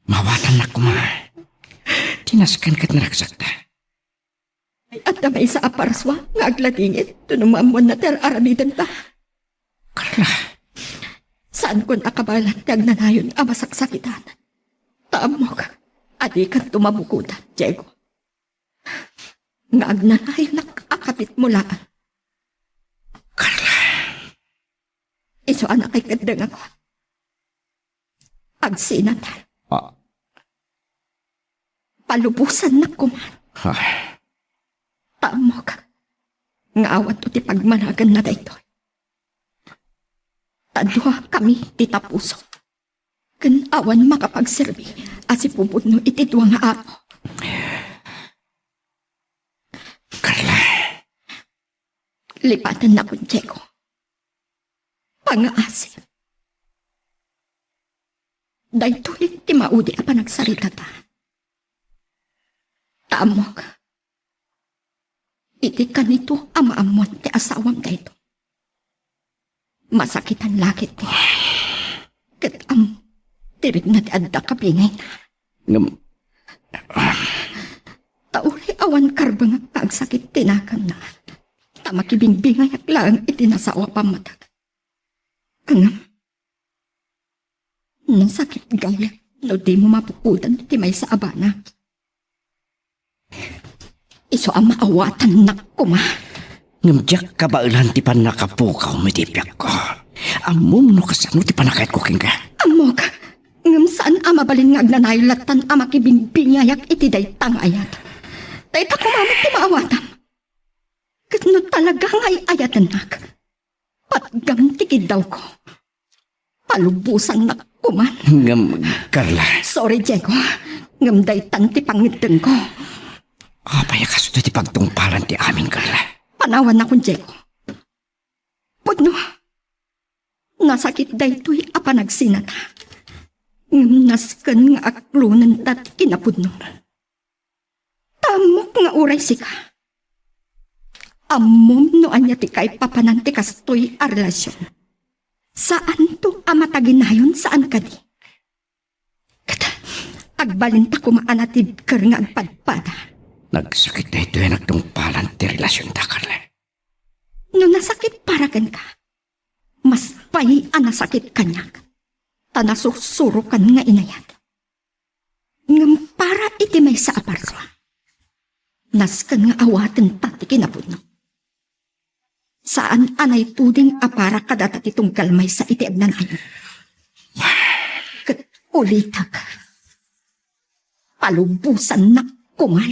Maawatannak koma. Ti nasken ket naragsakta. Adda maysa a parsua nga agladingit no maammoanna ti ar-aramidenta. Carla. Saankon a kabaelan ti agnanayon a masaksakitan. Ta ammok a dikanto mabukodan, Diego. Nga agnanayonak a kapitmo laeng. Carla. Isu a nakikeddengak. Agsinat. Ah. Palubosannak koma. Ah. Ta ammok nga awan ti pagmanaganna daytoy. Ta duakami ti tapuso. Ken awan makapagserbi a sipupudno iti dua nga apo. Carla. Lipatennakon, Diego. Pangaasi. Daytoy ti maudi a panagsaritata. Ta ammok, iti kanito a maammoan ti asawam daytoy, masakitan la ketdi. Ket am, ti rikna ti adda kabingayna. Ngem, ta uray awan karbengak nga agsakit ti naganna, ta makibingbingayak laeng iti nasaoa a pammateg. Ngem, nasakit gayam no dimo mabukodan ti maysa a banag. Isu a maawatannak koma. Ngem diak kabaelan ti pannakapukawmo iti biagko. Ammom no kasano ti panagayatko kenka. Ammok, ngem saan a mabalin nga agnanayon lattan a makibingbingayak iti dayta nga ayat. Dayta koma met ti maawatam. Ket no talaga nga ay-ayatennak, patgam ti kiddawko. Palubosannak koma. Ngem, Carla. Sorry, Diego. Ngem daytan ti pangngeddengko. Apay a kastoy ti pagtungpalan ti amin, Carla? Panawannakon, Diego. Pudno, nasakit daytoy a panagsinata. Ngem nasken nga aklonenta ti kinapudno. Ta ammok nga uray sika, ammom no ania ti kaipapanan ti kastoy a relasion. Saanto a mataginayon, saan kadi? Ket agbalinta koma a natibker nga agpadpada. Nagsakit daytoy a nagtungpalan ti relasionta, Carla. No nasakit para kenka, mas pay a nasakit kaniak, ta nasursurokan nga inayat. Ngem para iti maysa a parsua, nasken nga awatenta ti kinapudno. Saan a naituding a para kadata ti tunggal maysa iti agnanayon. Ket ulitek, palubosannak koma.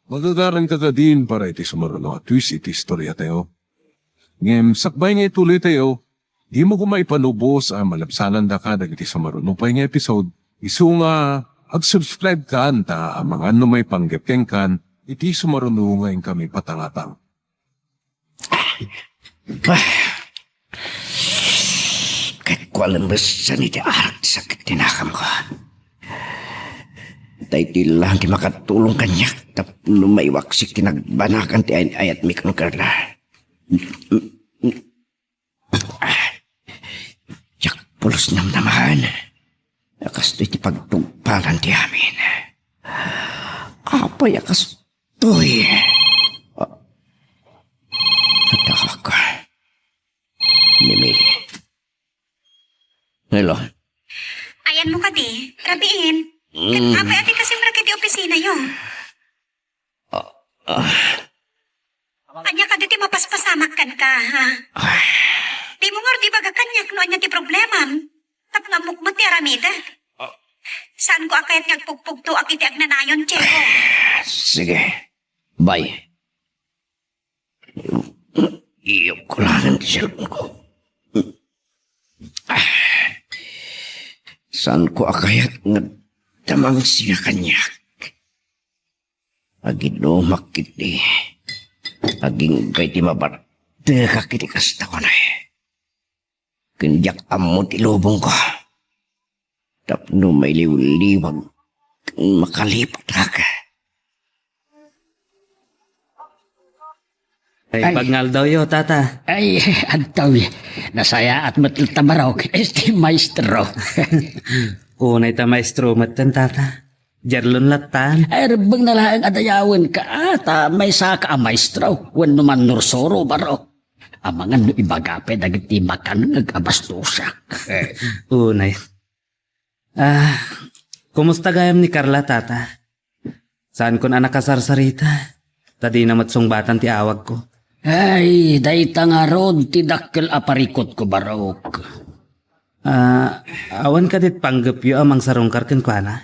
Magagaranka kadin para iti sumaruno a twist iti istoriatayo. Ngem sakbay nga ituloytayo, dimo koma ipalubos a malabsanandaka dagiti sumaruno pay nga episode. Isu nga ag-subscribe kan ta amangan no maipanggep kenkan iti sumaruno nga inkami patangatang. Ah. Ket kualem messen iti aragsak ti nakamko. Daytoy laeng ti makatulong kaniak tapno maiwaksik ti nagbanagan ti ay-ayatmi ken Carla. Diak pulos namnamaen a kastoy ti pagtungpalan ti amin. Apay a kastoy? Ah, adda ka. Ni Mili. Hello. Ayanmo kadi, rabiin. Ket Mm. apay a ti kasimrek iti opisinayo? Ah, ah. Ania kadi ti mapaspasamak kenka, ha? Ay. Dimo ngarud ibaga kaniak no ania ti problemam. Tapno ammok met ti aramidek. Ah. Saanko a kayat nga agpugpugtoak iti agnanayon, Diego. Sige. Bye. Iyok ko laeng ti cellphone ko. Saanko a kayat nga adda mangsiak kaniak. Agidumak iti agingga iti mabaddekak iti kasta, kunay. Ken diak ammo ti lubongko tapno mailiwliwag ken makalipatak. Ay, ay. Pagngaldaw yo, tata. Ay, adtoy. Nasayaat met ta, Barok, iti maestro. Unay ta maestro metten, tata. Jarlon lattan. Ay, rebbeng na laeng a dayawenka, ta maysaka a maestro. Wenno mannursuro, Barok. Amangan no ibaga pay dagiti makangngeg a bastosak. Unay. Ah, kumusta gayam ni Carla, tata? Saankon a nakasarsarita, ta dina met sungbatan ti awagko. Ay, dayta ngarud ti dakkel a parikutko, Barok. Ah, awan kadi ti panggepyo a mangsarungkar kenkuana?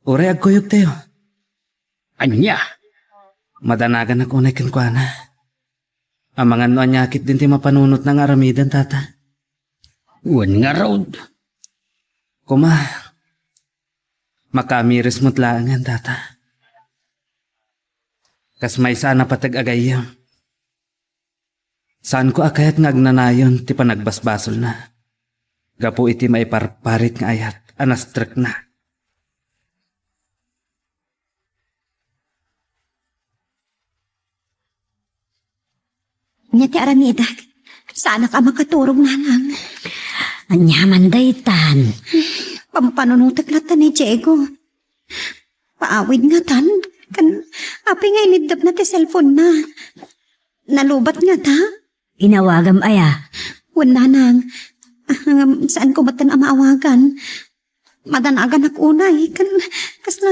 Uray agkuyogtayo. Ania? Madanaganak unay kenkuana. Amangan no ania ketdin ti mapanunotna nga aramiden, tata. Wen ngarud. Koma, makaamiris met laengen, tata. Kas maysa a napateg a gayyem. Saanko a kayat nga agnanayon ti panagbasbasolna gapu iti maiparparit nga ayat a nastrekna. Ania ti aramidek? Saanak a makaturog, nanang. Ania man daytan? Pampanunotek latta ni Diego. Paawid ngatan, ken apay nga iniddepna ti cellphone-na? Nalubat ngata? Inawagam aya? Wen, nanang. Ah, ngem saanko metten a maawagan. Madanaganak unay, ken kasla,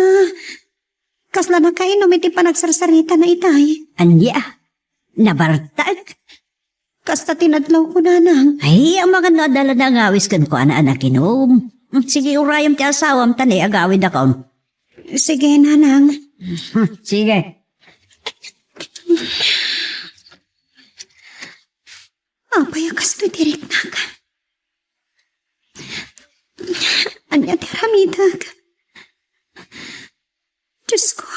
kasla nakainum iti panagsarsaritana itay. Ania? Nabartak? Kasta ti nadlawko, nanang. Ay, amangan no adda la naangawis kenkuana a nakinum. Hmm, sige, urayem ti asawam, ta nay agawidakon. Sige, nanang. Hmm, sige. Apay a kastoy ti riknak? Ania ti aramidek? Diosko,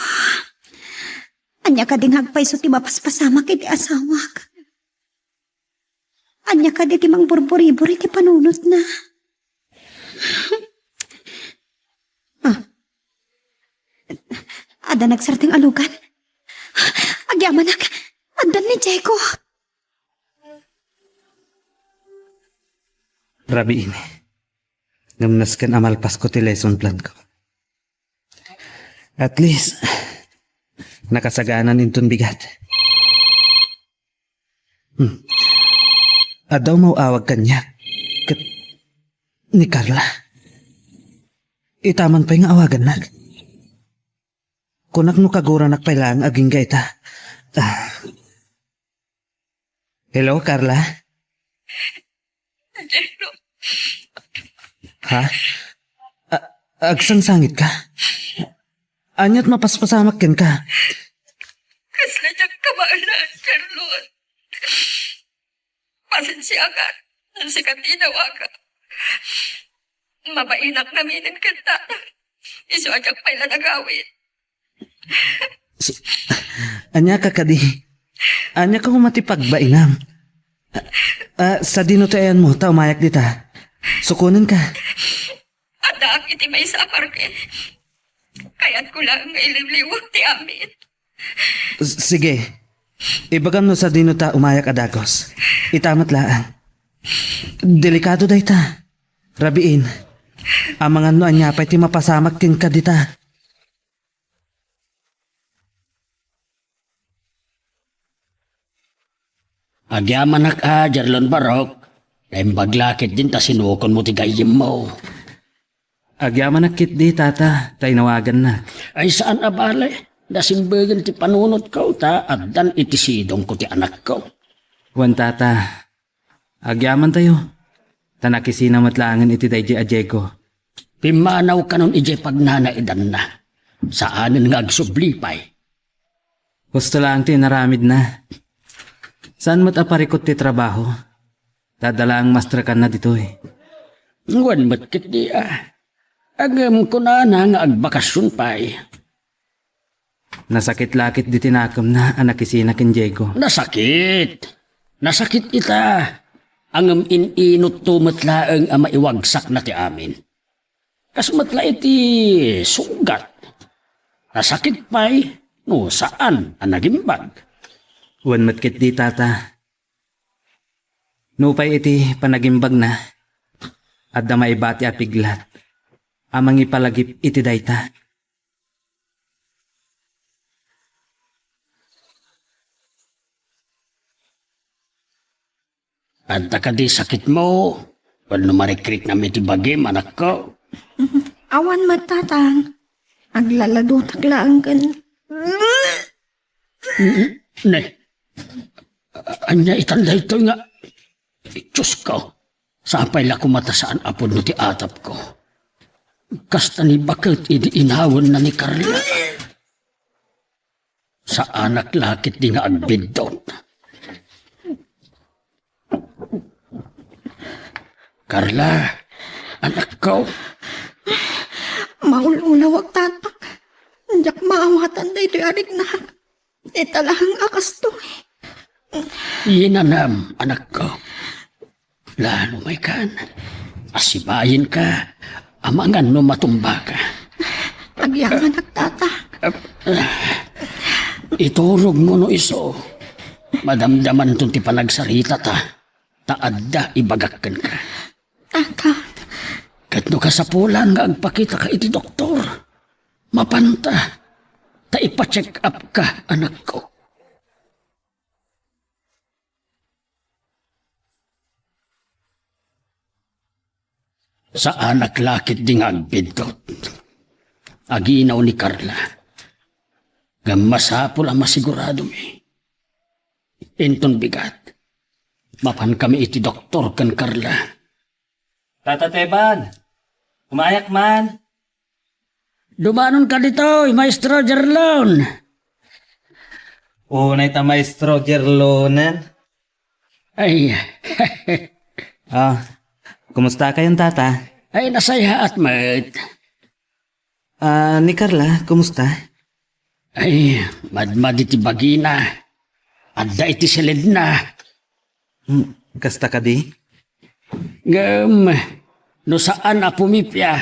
ania kadi nga agpayso ti mapaspasamak iti asawak? Ania kadi ti mangburburibur iti panunotna? Ah. Adda nagsardeng a lugan. Agyamanak, addan ni Diego. Rabiin. Ngem nasken a malpasko ti lesson plan ko. At least, nakasaganan inton bigat. Hmm. Adda umaw-awag kaniak ket ni Carla. Itaman pay nga awagannak. Kunak no kaguranak pay laeng agingga ita. Ah. Hello, Carla? Angelo. Ha? A-, agsangsangitka? Ania't mapaspasamak kenka? Kasla diak kabaelan, Carlon. Pasensiakan, no sika ti inawagak. Mabainak ngaminen kenka. Isu a diak pay la nagawid. S-, ania ka kadi? Ania ka koma ti pagbainam? Ah, sadino ti ayanmo ta umayak dita? Sukonenka. Addaak iti maysa a parke. Kayatko laeng nga iliwliwak ti amin. S-, sige. Ibagam no sadino ta umayak a dagus. Ita met laeng. Delikado dayta. Rabiin. Amangan no ania pay ti mapasamak kenka dita. Agyamanak a, Jarlon Barok. Naimbag la ketdin ta sinukonmo ti gayyemmo. Agyamanak ketdi, tata, ta inawagannak. Ay, saan a bale. Nasimbigen ti panunotko ta addan iti sidongko ti anakko. Wen, tata, agyamantayo. Ta nakisina met laengen iti daydiay a Diego. Pimmanaw kanon idiay pagnanaidanna. Saanen nga agsubli pay. Husto laeng ti inaramidna. Saan met a parikut ti trabaho. Ta adda laeng mastrekanna ditoy. Wen met ketdi a. Ngem kunana nga agbakasyon pay. Nasakit la ket diti nakemna a nakisina ken Diego. Nasakit. Nasakit ita. Ngem in-inutto met laeng a maiwagsakna ti amin. Kas met la iti sugat. Nasakit pay no saan a nagimbag. Wen met ketdi, Tata. Nupay iti panagimbagna, adda maibati a piglat a mangipalagip iti dayta. Adda kadi sakitmo? Wenno marikriknam iti bagim, anakko? Awan met, Tatang. Aglaladotak laeng ken Ne, ania itan daytoy nga, Diosko, sapay la koma ta saan a pudno ti atapko. Kasta ni baket idi inawenna ni Carla. Saanak la ketdi nga agbiddut. Carla, anakko. Maul-ulawak, Tatang. Diak maawatan daytoy a riknak. Ita laeng a kastoy. Yinanam, anakko. Lalo may kan. Asibayenka. Amangan no matumbaka. Agyamanak, Tata. Iturogmo no isu. Madamdamanton ti panagsaritata. Ta adda ibagak kenka. Ata. Ket no kasapulan nga agpakitaka iti doktor, mapanta ta ipa-check-upka, anakko. Saanak la ketdi nga agbiddut. Aginaw ni Carla. Ngem masapul a masiguradomi. Inton bigat, mapankami iti doktor ken Carla. Tata Teban, umayak man. Dumanonka ditoy, Maestro Jerlon. Unay ta Maestro Jerlonen. Ay. Ah, kumusta kayon, Tata? Ay, nasayaat met. Ah, ni Carla, kumusta? Ay, madmadi ti bagina. Adda iti siledna. Hmm, kasta kadi? Ngem, no saan a pumipia,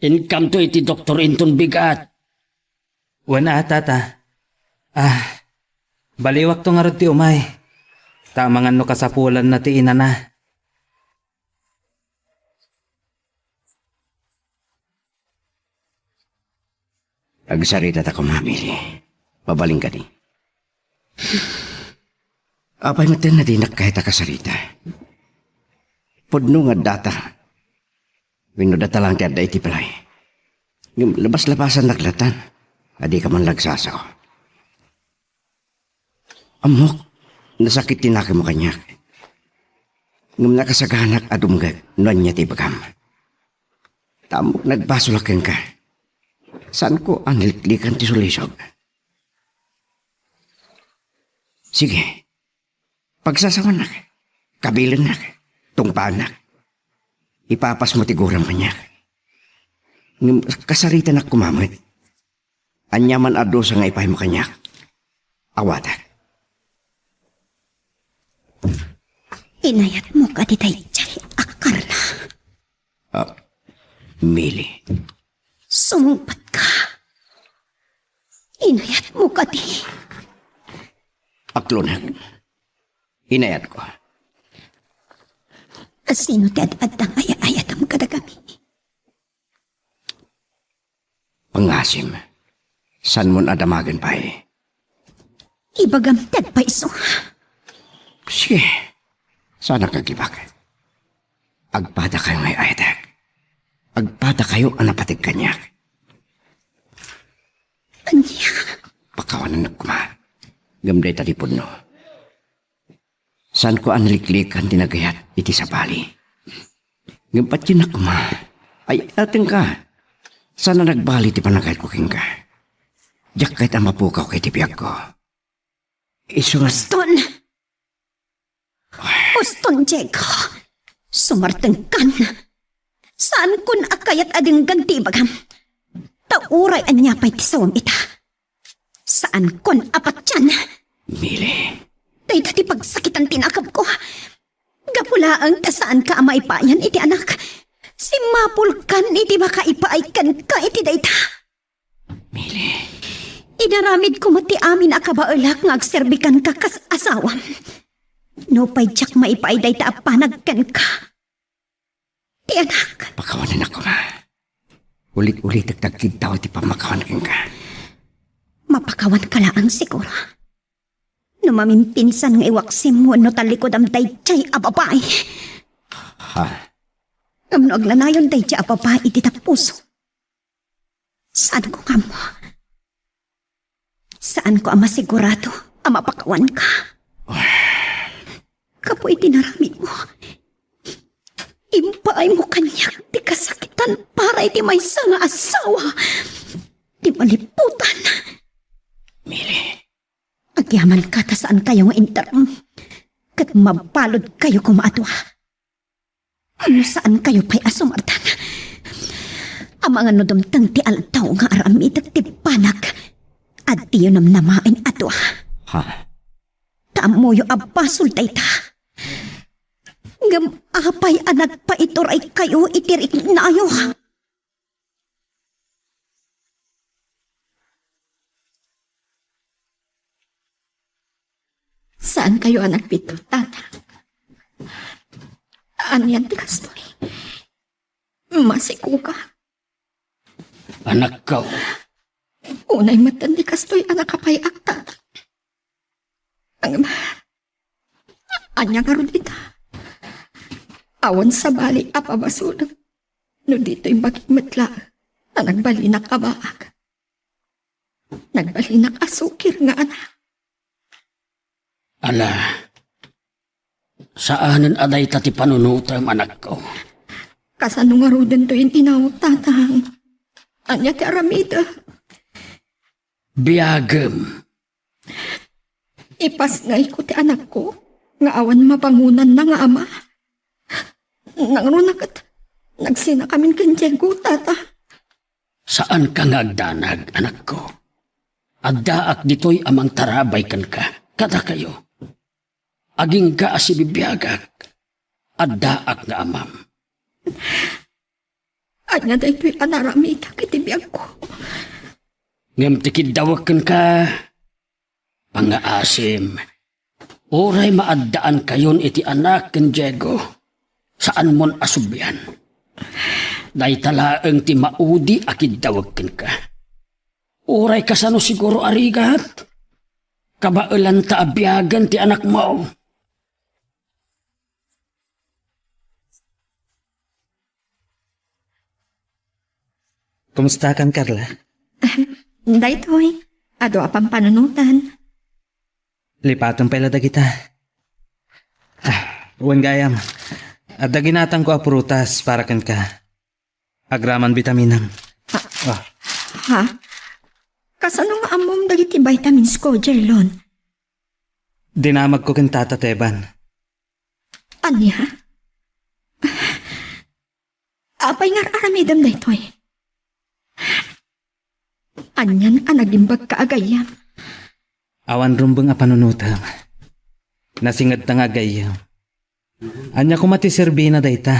inkamto iti doktor inton bigat. Wen a, Tata. Ah, baliwakto ngarud ti umay. Ta amangan no kasapulanna ti inana. Agsarita ta koma, Mili. Mabalin kadi. Apay metten a dinak kayat a kasarita? Pudno nga addata. Wenno data lang ti adda iti balay. Ngem labas-labasannak latan. Adika man lagsasao. Ammok, nasakit ti nakemmo kaniak. Ngem nakasaganak a dumngeg no ania ti ibagam. Ta ammok nagbasolak kenka. Saanko a naliklikan ti sulisog. Sige, pagsasawanak, kabilennak, tungpaannak. Ipapasmo ti guram kaniak. Ngem kasaritanak koma met. Ania man a dusa nga ipaymo kaniak? Awatek. Inayatmo kadi daydiay a Carla? Ah, Mili. Sumungpetka. Inayatmo kadi? Aklonek. Inayatko. Sino ti ad-adda nga ay-ayatem kadagami? Pangasim, saanmon a damagen pay. Ibagam ti agpayso. Sige, saanak agibag. Agpadakayo nga ay-ayatek. Agpadakayo a napateg kaniak. Ania? Pakawanennak koma. Ngem dayta di pudno. Saanko a naliklikan ti nagayat iti sabali. Ngem patiennak koma, ay-ayatenka. Saan a nagbali ti panagayatko kenka. Diak kayat a mapukaw iti biagko. Isu nga Uston! Uston, Diego! Sumartengkan! Saankon a kayat a denggan ti ibagam. Ta uray ania pay ti sawam ita, saankon a patian. Mili. Dayta ti pagsakitan ti nakemko. Gapu laeng ta saanka a maipayan iti anak. Simmapulkan iti makaipaay kenka iti dayta. Mili. Inaramidko met ti amin a kabaelak nga agserbi kenka kas asawam. Nupay diak maipaay dayta a panag kenka. Ti anak. Pakawanen a koma. Ulit-ulitek ti agkiddaw ti pammakawan kenka. Mapakawanka laeng siguro. No mamimpinsan nga iwaksim wenno tallikudam daydiay a babai. Ha? Ngem no aglanayon daydiay a babai iti tapuso, saanko nga ammo. Saanko a masigurado a mapakawanka. Gapu iti naramidmo, impaaymo kaniak ti kasakitan para iti maysa nga asawa ti maliputan. Mili. Agyamanka ta saankayo nga interam, ket mabaludkayo koma a dua. Ano saankayo pay a sumardeng? Amangan no dumteng ti aldaw nga aramidek ti banag, adiyo namnamaen a dua. Ha? Ta ammoyo a basol dayta. Ngem apay a nagpaituraykayo iti riknayo? Saankayo a nagbiddut, Tata. Anian ti kastoy? Masikuka. Anakko. Unay metten ti kastoy a nakapay-ak, Tata. Ngem, ania ngarud ita? Awan sabali a pabasolem no ditoy bagik met laeng a nagbalinak a baak. Nagbalinak a sukir nga anak. Ala, saanen a dayta ti panunotem, anakko. Kasano ngaruden toy in-inawek, Tatang? Ania ti aramidek? Biagem. Ipasngayko ti anakko nga awan mabangonanna nga ama. Nangruna ket nagsinakamin ken Diego, Tata. Saanka nga agdanag, anakko. Addaak ditoy a mangtarabay kenka, kadakayo. Agingga a sibibiagak, addaak nga amam. Ania daytoy a naramidek iti biagko? Ngem ti kiddawek kenka, pangngaasim, uray maaddaankayon iti anak ken Diego, saanmon a sublian. Dayta laeng ti maudi a kiddawek kenka. Uray kasano siguro a rigat, kabaelanta a biagen ti anakmo. Kumustakan, Carla? Daytoy, adu a pampanunotan. Lipatem pay la dagita. Ah, wen gayam, adda ginatangko a prutas para kenka. Agraman bitaminem. Ah. Ah. Ha? Kasano nga ammom dagiti vitamins ko, Jerlon? Dinamagko ken Tata Teban. Ania? Apay nga ar-aramidem daytoy? Anian a nagimbagka a gayyem? Awan rumbeng a panunotem. Nasingedta nga agayyem. Ania koma ti serbina dayta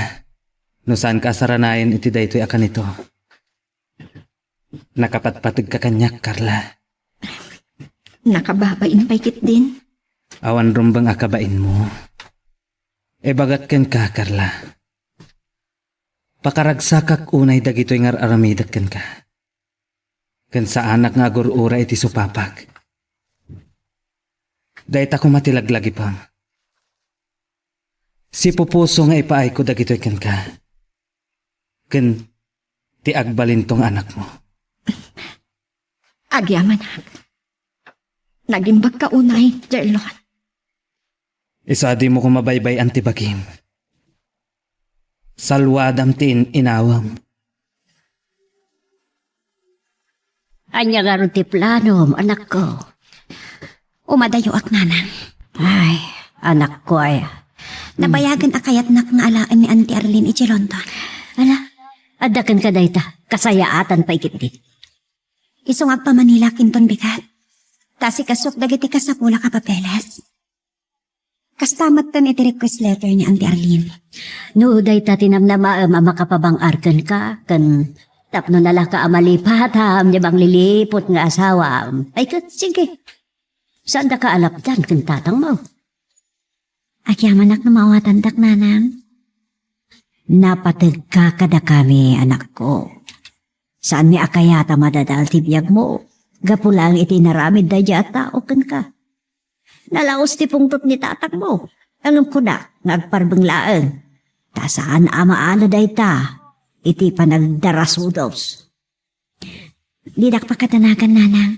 no saanka a saranayen iti daytoy a kanito? Nakapatpategka kaniak, Carla. Nakababain pay ketdin. Awan rumbeng a kabainmo. Ibagak kenka, Carla. Pakaragsakak unay dagitoy nga ar-aramidek kenka. Ken saanak nga agur-uray iti supapak. Dayta koma ti laglagipem. Sipupuso nga ipaayko dagitoy kenka. Ken ti agbalinto nga anakmo. Agyamanak. Nagimbagka unay, Jerlon. Isu a dimo koma baybay-an ti bagim. Salwadam ti in-inawem. Ania ngarud ti planom, anakko? Umadayoak, nanang. Ay, anakko ay. Nabayagen a kayatnak nga alaen ni Auntie Arlene idiay London. Ala, Adda kenka dayta, kasayaatan pay ketdi. Isu nga agpamanilak inton bigat. Ta asikasok dagiti kasapulak a papeles. Kasta metten iti request letter ni Auntie Arlene. No dayta ti namnamaem a makapabang-ar kenka, ken tapno nalaka a malipatam ni mangliliput nga asawam, ay ket sige. Saandaka a lapdan ken tatangmo. Agyamanak no maawatandak, nanang. Napategka kadakami, anakko. Saanmi a kayat a madadael ti biagmo, gapu laeng iti inaramid daydiay a tao kenka. Nalaus ti pungtot ni tatangmo, ngem kuna nga agparbeng laeng. Ta saan a maala dayta iti panagdarasudos. Dinak pakadanagan, nanang.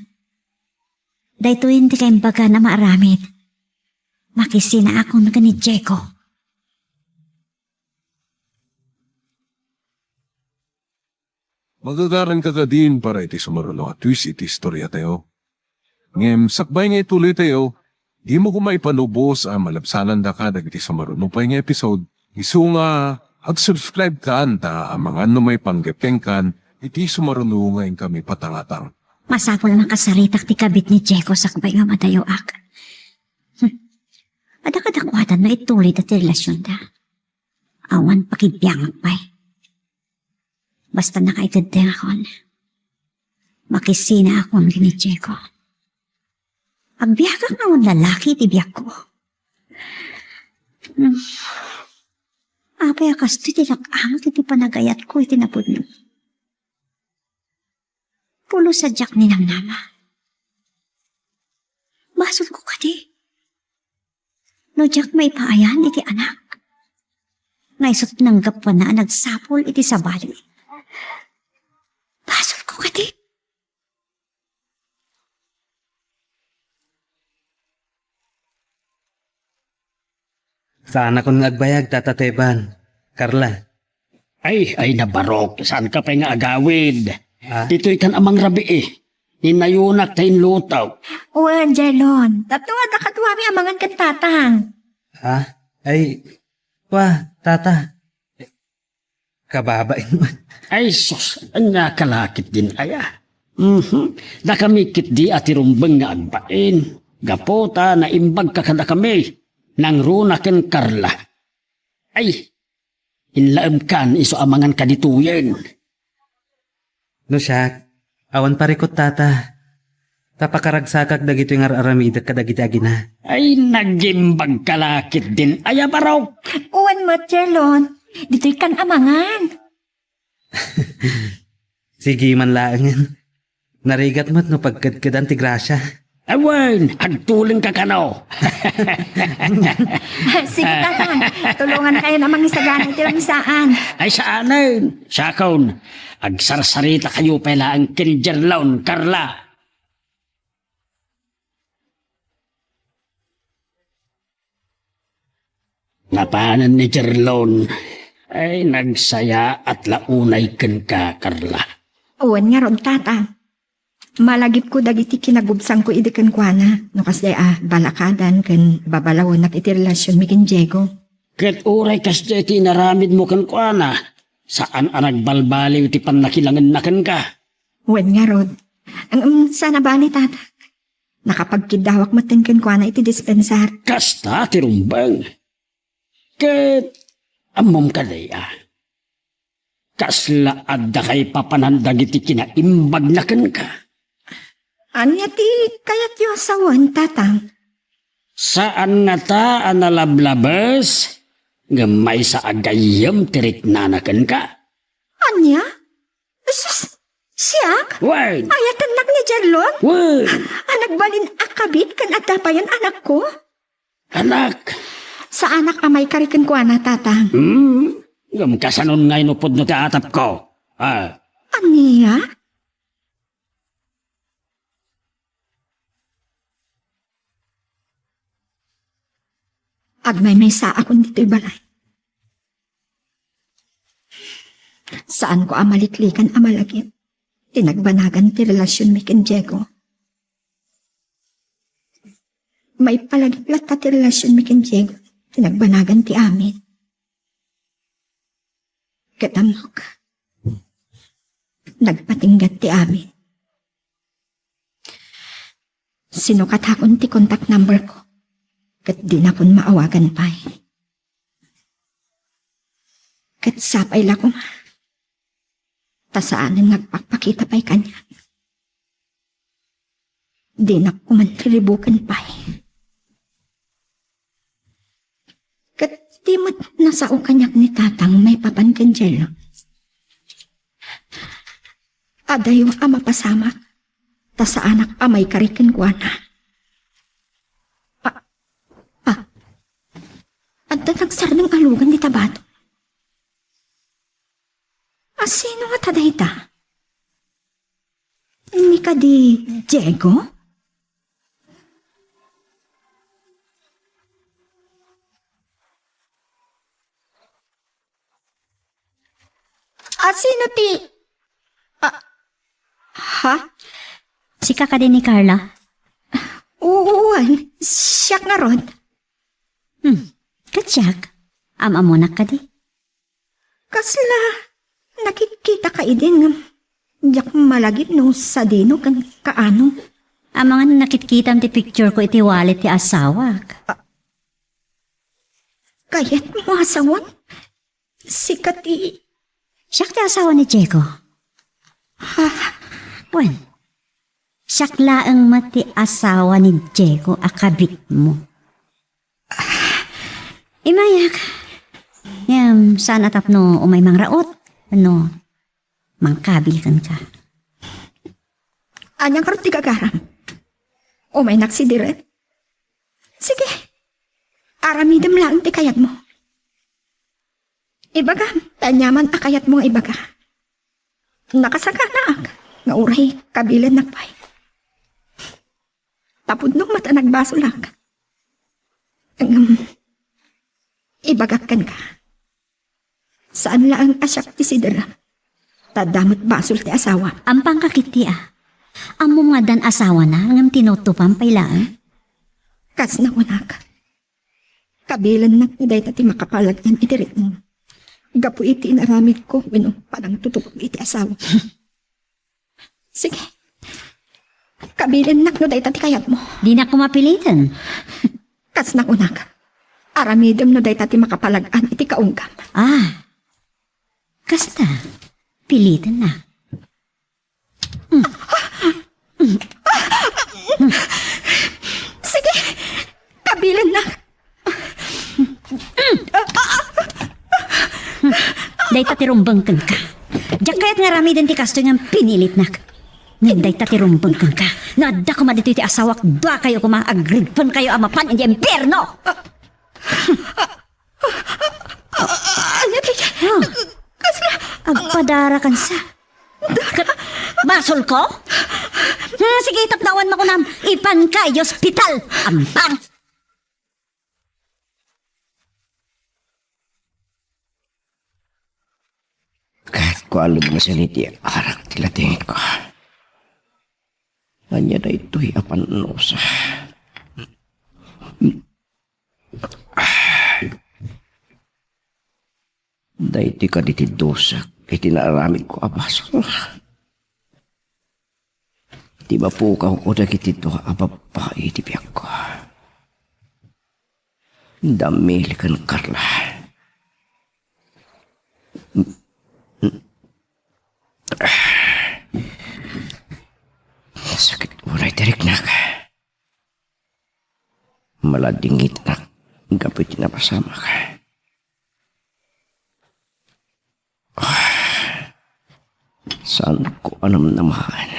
Daytoyen ti kaimbagana a maaramid. Makisinaakon ken ni Diego. Magagaranka kadin para iti sumaruno a twist iti istoriatayo. Ngem sakbay nga ituloytayo, dimo koma ipalubos a malabsanandaka dagiti sumaruno pay nga episode, isu nga ag-subscribe kan ta amangan no maipanggep kenkan iti sumaruno nga inkami patangatang. Masapul a makasaritak ti kabit ni Diego sakbay nga madayoak. Hmm. Adda kadakuada no ituloyda ti relasionda. Awan pakibiangak pay. Basta nakaiteddengakon. Makisinaakon ken ni Diego. Agbiagak nga awan lalaki iti biagko. Hmm. Apay a kastoy ti lag-anget iti panagayatko iti napudno. Pulos a diak ninamnama. Basolko kadi no diak maipaayan iti anak nga isu ti nanggapuanna a nagsapul iti sabali. Basolko kadi. Saanakon nga agbayag, Tata Teban. Carla. Ay, ay nabarok, saanka pay nga agawid? Ah? Ditoykan a mangrabii. Ninayonak ta inlutaw. Wen, Jelon. Tapno adda kaduami a mangan ken tatang. Ah? Ay, wa, tata. Kababain man. Ay sus, ania ka la ketdin aya? Mhm. Dakami ketdi a ti rumbeng nga agbain. Gapu ta naimbagka kadakami. Nangruna ken Carla. Ay, inlaemkan isu a mangan kaditoyen. No siak, awan parikut, tata. Ta pakaragsakak dagitoy nga ar-aramidek kadagiti agina. Ay, nagimbagka la ketdin aya, barok? Wen met, Jelon. Ditoykan a mangan. Sige man laengen. Narigat met no pagkedkedan ti grasia. Awen, agtulengka kano. Sige, tatang. Tulongankayon a mangisagana iti lamisaan. Ay, saanen. Siakon, agsarsarita kayo pay laeng ken Jerlon, Carla. Napanen ni Jerlon. Ay, nagsayaat la unay kenka, Carla. Wen ngarud, tata. Malagipko dagiti kinagubsangko idi kenkuana, no kasdiay a balakadan ken babalawenak iti relasionmi ken Diego. Ket uray kasdiay ti inaramidmo kenkuana, saan a nagbalbaliw ti pannakilangenna kenka. Wen ngarud. Ngem saan a bale, tata. Nakapagkiddawak metten kenkuana iti dispensar. Kasta ti rumbeng. Ket ammom kadi a kasla adda kaipapanan dagiti kinaimbagna kenka? Ania ti kayatyo a sawen, tatang? Saan ngata a nalablabes ngem maysa a gayyem ti riknana kenka? Ania? Sus, siak? Wen. Ayatennak ni Jerlon? Wen. A nagbalin a kabit ken adda payen anakko? Anak. Saanak a maikari kenkuana, tatang. Hmm? Ngem kasanon ngay no pudno ti atapko? Ah. Ania? Agmaymaysaakon ditoy balay. Saanko a maliklikan a malagip ti nagbanagan ti relasionmi ken Diego. Maipalagip latta ti relasionmi ken Diego ti nagbanagan ti amin. Ket ammok, nagpatingga ti amin. Sinukatakon ti contact number ko, ket dinakon maawagan pay. Ket sapay la koma, ta saanen nga agpakpakita pay kaniak. Dinak koman riribuken pay. Ket di met nasao kaniak ni Tatang maipapan ken Jello. Adayo a mapasamak, ta saanak a maikari kenkuana. A, a, adda nagsardeng a lugan dita bato. A sino ngata dayta? Ni kadi Diego? A sino ti, a, ha? Sika kadi ni Carla? Oo, wen, siak ngarud. Hmm, ket siak, am-ammonak kadi? Kasla, nakitkitaka idi ngem diak malagip no sadino ken kaano. Amangan nakitkitam ti picture ko iti wallet ti asawak. Ah, kayatmo a sawen? Sika ti... Siak ti asawa ni Diego. Ha? Wen, siak laeng met ti asawa ni Diego a kabitmo. Imayak. Ngem, saan a tapno umay mangraot wenno mangkabil kenka. Ania ngarud ti gagaram? Umaynak sidiren? Sige, aramidem laeng ti kayatmo. Ibagam ti aniaman a kayatmo nga ibaga. Nakasaganaak nga uray kabilennak pay. Tapudno met a nagbasolak. Ngem, ibagak kenka, saan laeng a siak ti sidera, ta adda met basol ti asawa. Ampanka ketdi a. Ammom nga addan asawana, ngem tinutupam pay laeng? Kas nakunak, kabilennak no dayta ti makapalag-an iti ritmo gapu iti inaramidko wenno panangtutupko iti asawa. Sige. Kabilennak no dayta ti kayatmo. Dinak koma piliten. Kas nakunak, aramidem no dayta ti makapalag-an iti kaunggam. Ah. Kasta, pilitennak. Sige, kabilennak. Dayta ti rumbeng kenka. Diak kayat nga aramiden ti kastoy ngem pinilitnak. Ngem dayta ti rumbeng kenka. No adda koma ditoy ti asawak, duakayo koma, agridpenkayo a mapan iti impierno. Ania ti... Ah, kasla? Agpadarakan sa. Ket basolko? Hmm, sige, tapno awan makunam, ipanka iti ospital. Ampang. Ket kualem nga saan iti arak ti ladingitko. Ania daytoy a pannusa? Daytoy kadi ti dusak iti naaramidko a basol. Ti mapukawko dagiti dua a babbai iti biagko. Damil ken Carla. Sakit uray ti riknak. Maladingitnak gapu iti napasamak. Saanko a namnamaen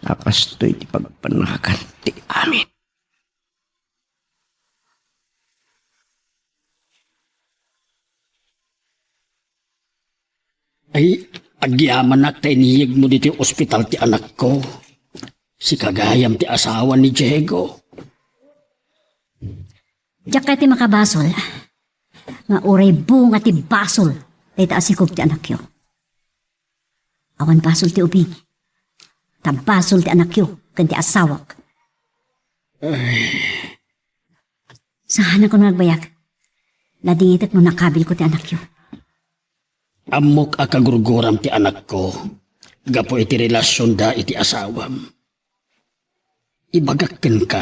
a kastoy ti pagpanagan ti amin. Ay, agyamanak ta iniyegmo ditoy ospital ti anakko. Sika gayam ti asawa ni Diego. Diak kayat ti makabasol nga uray bunga ti basol dayta a sigub ti anakyo. Awan basol ti ubing, ta basol ti anakyo ken ti asawak. Ay. Saanakon nga agbayag. Ladingitek no nakabilko ti anakyo. Ammok a kagurguram ti anakko. gapu iti relasionda iti asawam. Ibagak kenka,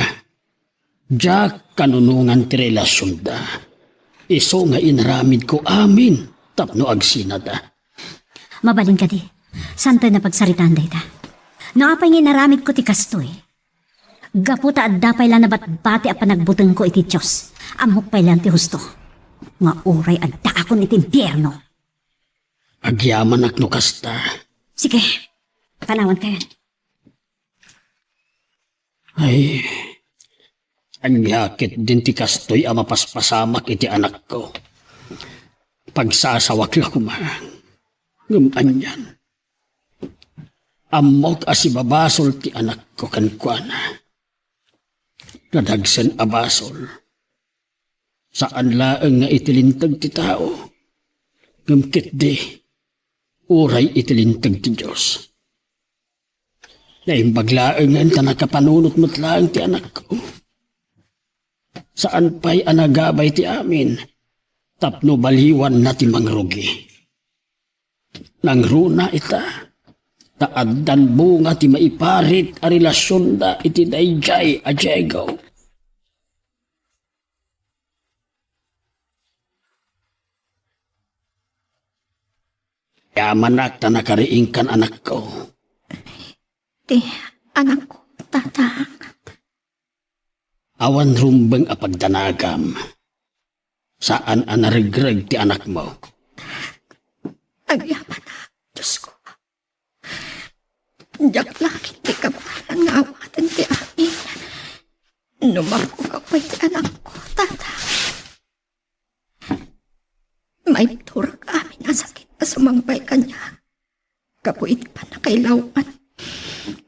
diak kanunongan ti relasionda. Isu nga inaramidko amin tapno agsinada. Mabalin kadi, saantayo a pagsaritaan dayta. No apay nga inaramidko ti kastoy, gapu ta adda pay la nabatbati a panagbutengko iti Dios, ammok pay laeng ti husto, nga uray addaakon iti impierno. Agyamanak no kasta. Sige, panawantayon. Ay, ania ketdin ti kastoy a mapaspasamak iti anakko? Pagsasawak la koma. Ngem anian? Ammok a sibabasol ti anakko kenkuana. Kadagsen a basol. Saan laeng nga iti linteg ti tao, ngem ketdi, uray iti linteg ti Dios. Naimbag laengen ta nakapanunot met laeng ti anakko. Saan pay a nagabay ti amin, tapno baliwanna ti mangrugi. Nangruna ita, ta addan bunga ti maiparit a relasionda iti daydiay a Diego. Yamanak ta nakariingkan, anakko. Ti anakko, Tatang. Awan rumbeng a pagdanagam. Saan a naregreg ti anakmo. Agyamanak, Diosko. Diak la ketdi kabaelan nga awaten ti amin. No mapukaw pay ti anakko, Tatang. Maibturak amin a sakit a sumangpay kaniak gapu iti pannakailawan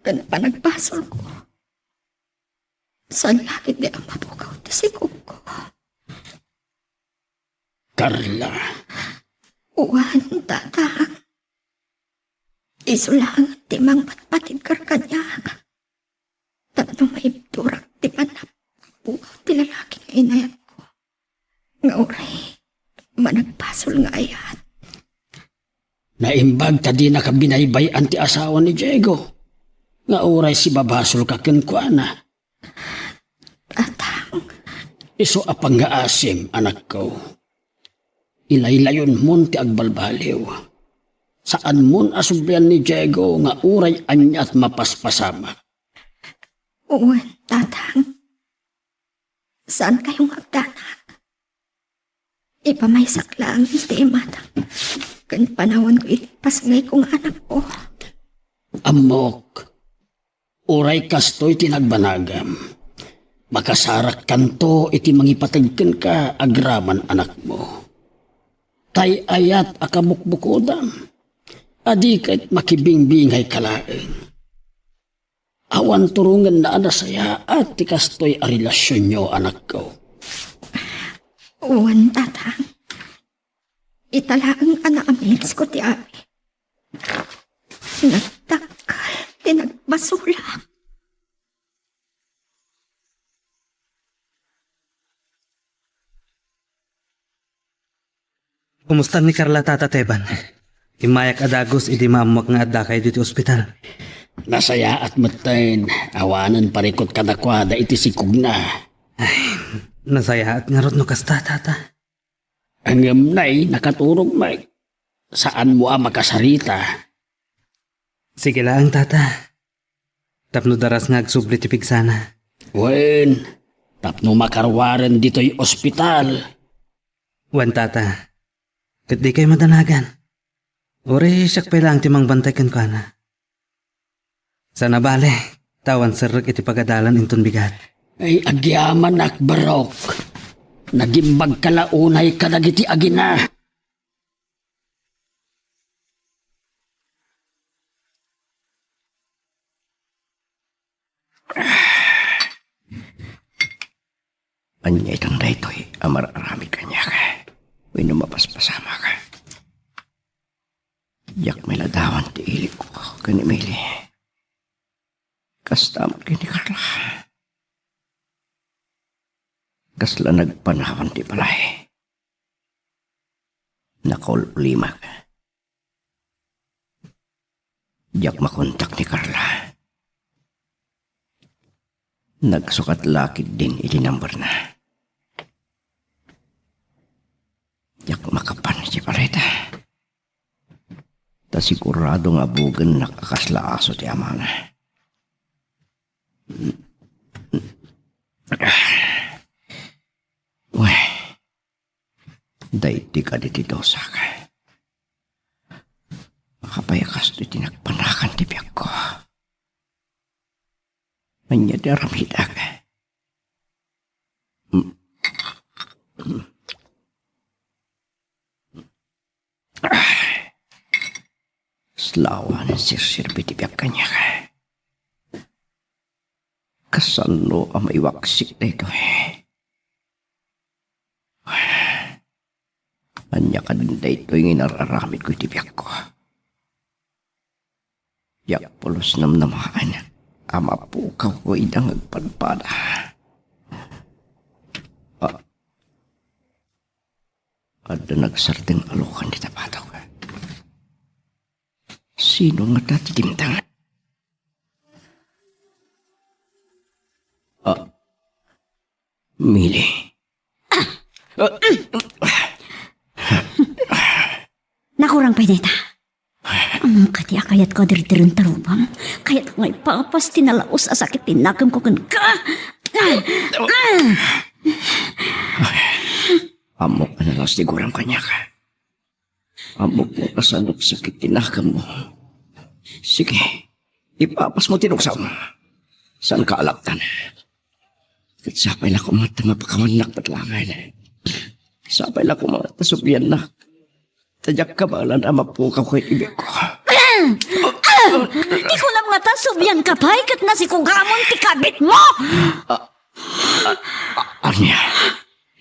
ken panagbasolko. Saan la ketdi a mapukaw ti sikogko. Carla. Wen, Tatang. Isu laeng ti mangpatpatibker kaniak. Tapno maibturak ti pannapukaw ti lalaki nga inayatko. Nga uray managbasol nga ayat. Naimbag ta dinaka binaybay-an ti asawa ni Diego. Nga uray sibabasolka kenkuana. Tatang. Isu a pangngaasim, anakko. Ilaylayonmon ti agbalbaliw. Saanmon a sublian ni Diego nga uray ania ti mapaspasamak. Wen, Tatang. Saankayo nga agdanag. Ipamaysak laeng ti imatang ken panawanko iti pasngayko nga anakko. Ammok, uray kastoy ti nagbanagam, makasarakkanto iti mangipateg kenka agraman anakmo. Tay-ayat a kabukbukodam, adi ket makibingbingayka laeng. Awan turongenna a nasayaat ti kastoy a relasionyo, anakko. Wen, Tatang. Ita laeng a naamidsko ti amin. Nagdakkel ti nagbasolak. Kumusta ni Carla, Tata Teban? Immayak a dagus idi maammuak nga addakayo ditoy ospital. Nasayaat metten, awanen parikut kadakuada iti sikogna. Ay, nasayaat ngarud no kasta, Tata. Ngem nay, nakaturog met. Saanmo a makasarita. Sige laeng, Tata. Tapno daras nga agsubli ti pigsana. Wen, tapno makaruaren ditoy ospital. Wen, Tata. Ket dikay madanagan. Uray siak pay laeng ti mangbantay kenkuana. Sana bale, ta awan serrek iti pagadalan inton bigat. Ay, agyamanak, barok. Nagimbagka la unay kadagiti agina. Ania itan daytoy a mar-aramid kaniak? Wenno mapaspasamak? Diak mailadawan ti ilikko ken ni Mili. Kasta met ken ni Carla. Kasla nagpanawan ti balay. Nakaul-ulimak. Diak makontak ni Carla. Nagsukat la ketdin iti numberna. Diak makapan iti balay da. Ta sigurado nga abugennak a kasla aso ti amana. Wen, daytoy kadi ti dusak. Apay a kastoy ti nagpanakan ti biagko? Ania ti aramidek? Kasla awan serserbi ti biag kaniak. Kasano a maiwaksik daytoy? Ania kadin daytoy nga inar-aramidko iti biagko? Diak pulos namnamaen a mapukawko ida nga agpadpada. A-, adda nagsardeng a lukan dita batok. Sino ngata ti dimteng? Ah, Mili. Nakurang pay dayta. Ammok ti a kayatko a dirdiren ta rubam. Kayatko nga ipapas ti nalaus a sakit ti nakemko kenka. Ammok a nalaus ti guram kaniak. Ammok nga kasano a sakit ti nakemmo. Sige, ipapasmo ti nuksam. Saanka a laptan. Ket sapay la koma ta mapakawannak met laengen. Sapay la koma ta subliannak. Ta diak kabaelan a mapukawko iti biagko. Di kunam ngata, sublianka pay ket nasikugamon ti kabitmo! A-, a-, ania?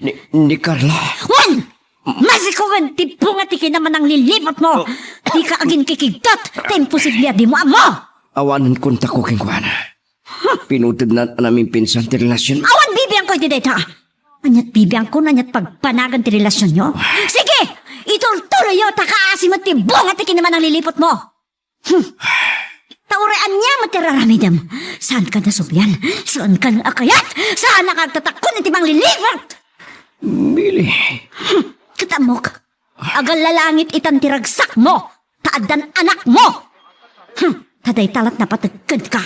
Ni, ni Carla? Wen! Masikugen ti bunga ti kinamanangliliputmo! Oh. Dika aginkikigtot ta imposible a dimo ammo! Awanen kontakko kenkuana. Pinutedna a namimpinsan ti relasionmi. Awan bibiangko iti dayta. Ania't bibiangko no ania't pagbanagan ti relasionyo? Sige! Iturturoyyo ta kaasi met ti bunga ti kinamanangliliputmo! Hmm. Ta uray ania met ti ar-aramidem, saanka a sublian, saanka a kayat, saanka agtatakon iti mangliliput! Mili. Hmm. Ket ammok, agallalangit itan ti ragsakmo, ta addan anakmo! Hmm. Ta dayta la't napateg kenka.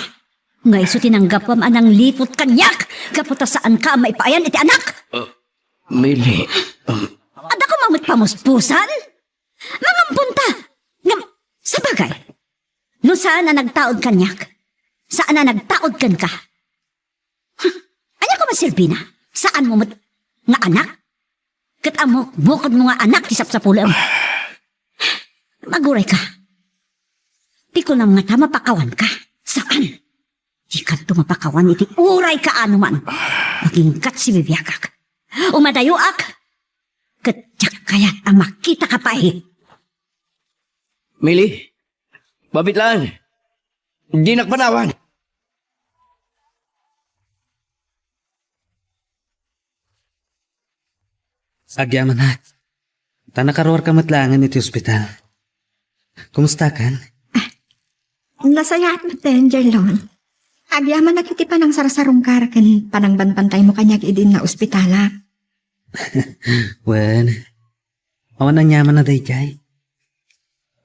Nga isu ti nanggapuam a nangliput kaniak, gapu ta saanka a maipaayan iti anak! Ah, Mili, um, adda koma met pamuspusan? Mangampunta! Ngem, sabagay, no saan a nagtaud kaniak, saan a nagtaud kenka. Huh, ania koma serbina? Saanmo met nga anak? Ket ammok, bukodmo nga anak ti sapsapulem. Magurayka. Di kunam ngata mapakawanka. Saan? Dikanto mapakawan iti uray kaano man. Aginggat ti bibiagak. Umadayoak. Ket diak kayat a makitaka pay. Mili, mabit laeng. Dinak panawan. Agyamanak. Ta nakaruarka met laengen iti ospital. Kumustakan? Ah, nasayaat met, Jerlon. Agyamanak iti panangsarsarungkar ken panangbantantaymo kaniak idi naospitalak. Wen, awan aniamanna daydiay.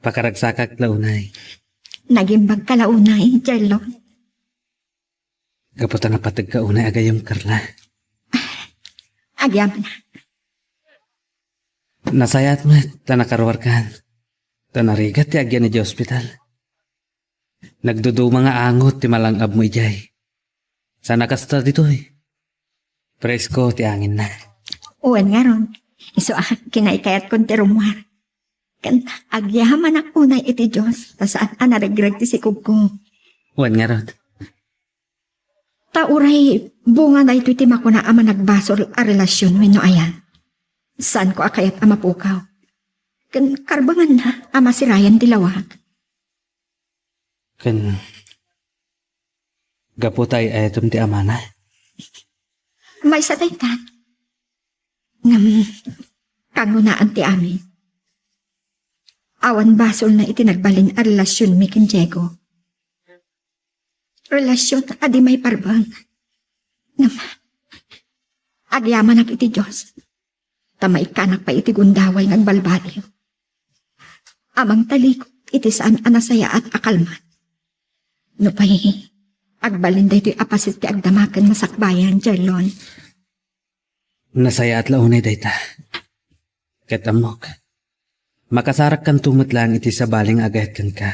Pakaragsakak la unay. Nagimbagka la unay, Jerlon. Gapu ta napategka unay a gayyem, Carla. Agyamanak. Nasayaat met ta nakaruarkan. Ta narigat ti agyan idiay ospital. Nagduduma nga angot ti malang-abmo idiay. Saan a kasta ditoy. Presko ti anginna. Wen ngarud, isu a kinaykayatkon ti rummuar. Ken agyamanak unay iti Dios, ta saan a naregreg ti sikogko. Wen ngarud. Ta uray bunga daytoy ti makuna a managbasol a relasion wenno aya. Saanko a kayat a mapukaw. Ken karbanganna a masirayan ti lawag. Ken gapu ta ay-ayatem ti amana? Maysa dayta. Ngem, kangunaan ti amin. Awan basolna iti nagbalin a relasionmi ken Diego. Relasion a di maiparbeng. Ngem, agyamanak iti Dios, ta maikkanak pay iti gundaway nga agbalbaliw a mangtalikod iti saan a nasayaat a kalman. Nupay agbalin daytoy a paset ti agdama ken masakbayan, Jerlon. Nasayaat la unay dayta. Ket ammok, makasarakkanto met laeng iti sabali nga agayat kenka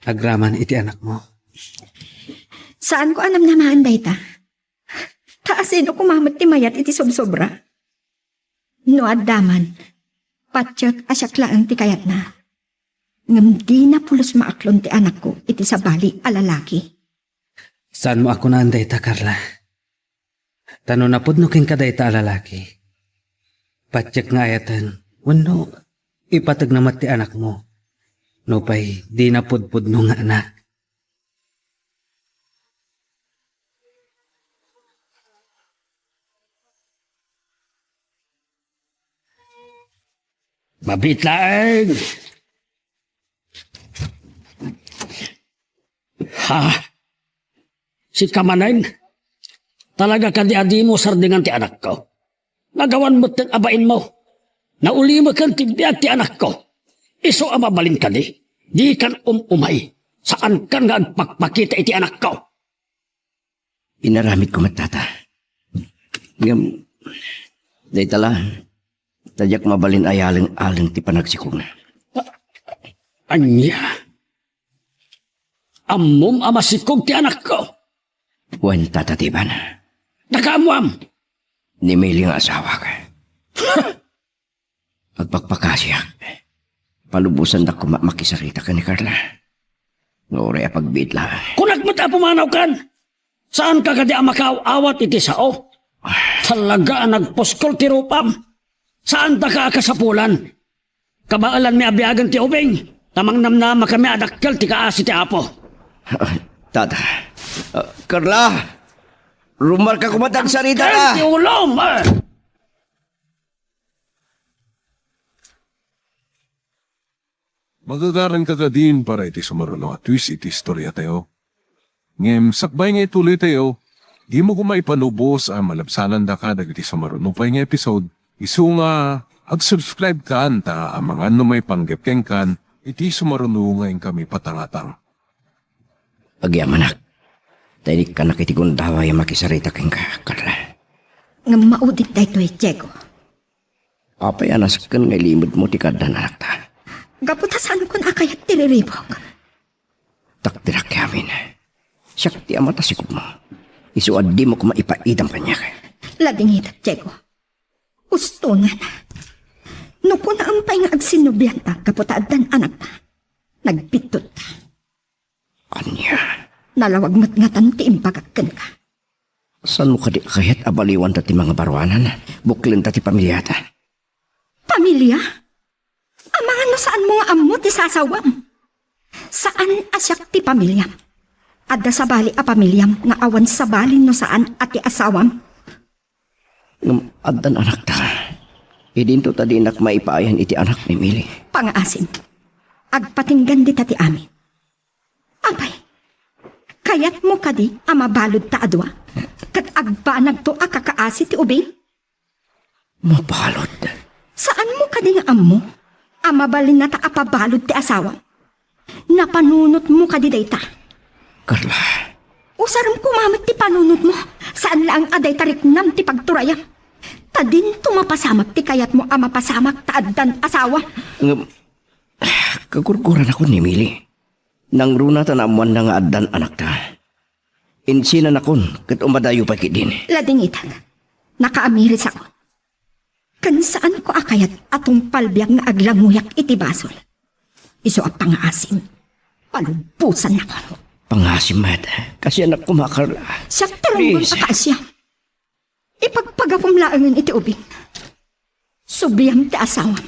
agraman iti anakmo. Saanko a namnamaen dayta. Ta asino koma met ti mayat iti sobsobra? No adda man, patiek a siak laeng ti kayatna. Ngem dina pulos maaklon ti anakko iti sabali a lalaki. Saanmo a kunaen dayta, Carla. Ta no napudno kenka dayta a lalaki, patiek nga ayaten wenno ipategna met ti anakmo, nupay dina pudpudno nga anak. Mabiit laeng! Ha? Sika manen? Talaga kadi a dimo sardingan ti anakko? Nagawan metten a bainmo. Naulimeken ti biag ti anakko. Isu a mabalin kadi? Dikan um-umay. Saankan nga agpakpakita iti anakko. Inaramidko met, Tata. Ngem, dayta la, ta diak mabalin a yaleng-aleng ti panagsikogna. Ania? Ammom a masikog ti anakko? Wen, Tata Tiban. Nakaammoam? Ni Mili nga asawak. Agpakpakasiak. Palubosandak koma makisarita ken ni Carla. Nga uray a pagbiit laeng. Kunak met a pumanawkan! Saanka kadi a makaaw-awat iti sao? Talaga a nagpuskol ti rupam. Saandaka a kasapulan. Kabaelanmi a biagen ti ubing, ta mangnamnamakami a dakkel ti kaasi ti Apo. Tata. Ah, Carla! Rumarka koma ta agsarita ka! Dakkel ti ulom, eh! Magagaranka kadin para iti sumaruno a twist iti istoriatayo. Ngem sakbay nga ituloytayo, dimo koma ipalubos a malabsanandaka dagiti sumaruno pay nga episode, isu nga ag-subscribe kan ta amangan no maipanggep kenkan iti sumaruno nga inkami patangatang. Agyamanak, ta inikkanak iti gundaway a makisarita kenka, Carla. Ngem maudit daytoy, Diego. Apay a nasken nga ilimedmo ti kaaddan anakta? Gapu ta saankon a kayat ti riribuk. Takderak ti amin. Siak ti ama ta sikogmo. Isu a dimo koma ipaidam kaniak. Ladingitak, Diego. Ustonan. No kunaem pay nga agsinnubianta gapu ta addan anakta, nagbittotka. Ania? Nalawag met ngatan ti imbagak kenka. Saanmo kadi a kayat a baliwanta ti mangabaruanan? Buklenta ti pamiliata. Pamilia? Amangan no saanmo nga ammo ti sasawam. Saan a siak ti pamiliam. Adda sabali a pamiliam nga awan sabali no saan a ti asawam. Ngem addan anakta. Idinto ta dinak maipaayan iti anak ni Mili. Pangaasim. Agpatinggan dita ti amin. Apay, kayatmo kadi a mabaludta a dua? Ket agbanagto a kakaasi ti ubing? Mabalud? Saanmo kadi nga ammo a mabalinnata a pabalud ti asawam? Napanunotmo kadi dayta? Carla. Usarem koma met ti panunotmo. Saan laeng a dayta riknam ti pagturayam. Ta dinto mapasamak ti kayatmo a mapasamak ta addan asawa. Ngem, kagurguranakon ni Mili. Nangruna ta naammoanna nga addan anakta. Insinanakon ket umadayo pay ketdin. Ladingitak. Nakaamirisakon. Ken saanko a kayat a tungpal biag nga aglanguyak iti basol. Isu a pangaasim. Palubosanakon. Pangaasim met. Kasianak koma, Carla. Siak ti runggon a kaasiam. Ipagpagapom laengen iti ubing. Subliam ti asawam,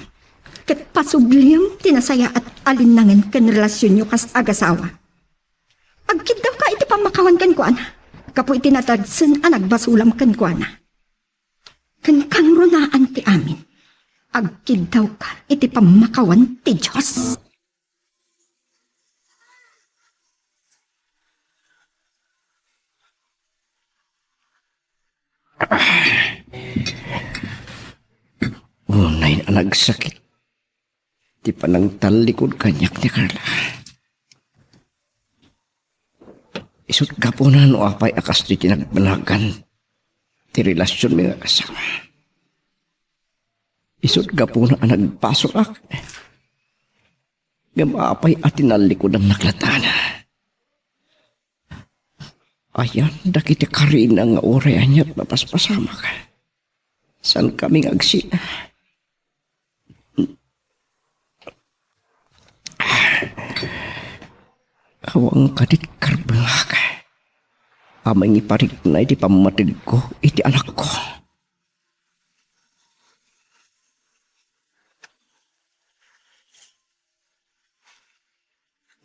ket pasubliam ti nasayaat a linnangen ken relasionyo kas agasawa. Agkiddawka iti pammakawan kenkuana, gapu iti nadagsen a nagbasolam kenkuana. Ken kangrunaan ti amin, agkiddawka iti pammakawan ti Dios. Unay a nagsakit ti panangtallikud kaniak ni Carla. Isut' gapuna no apay a kastoy ti nagbanagan ti relasionmi nga kasama. Isut' gapuna a nagbasolak. Ngem apay a tinallikudannak latta? Ayan dagiti karina nga uray aniat mapaspasamak. Saan kami nga agsina? Awan kadit karbengak a mangiparikna iti pammategko iti anakko.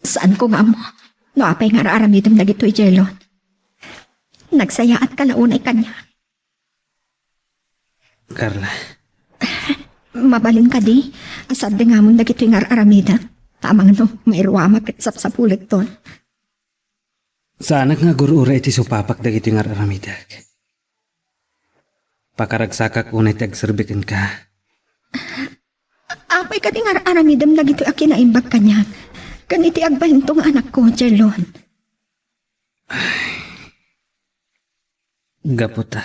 Saanko nga ammo no apay nga ar-aramidem dagitoy, Jerlon. Nagsayaatka la unay kaniak. Carla. Mabalin kadi a saddengamon dagitoy nga ar-aramidem? Amangan no mairuamak ket sapsapulekton. Saanak nga agur-uray iti supapak dagitoy nga ar-aramidek. Pakaragsakak unay ti agserbi kenka. Apay kadi nga ar-aramidem dagitoy a kinaimbag kaniak ken iti agbalinto nga anakko, Jerlon? Gapu ta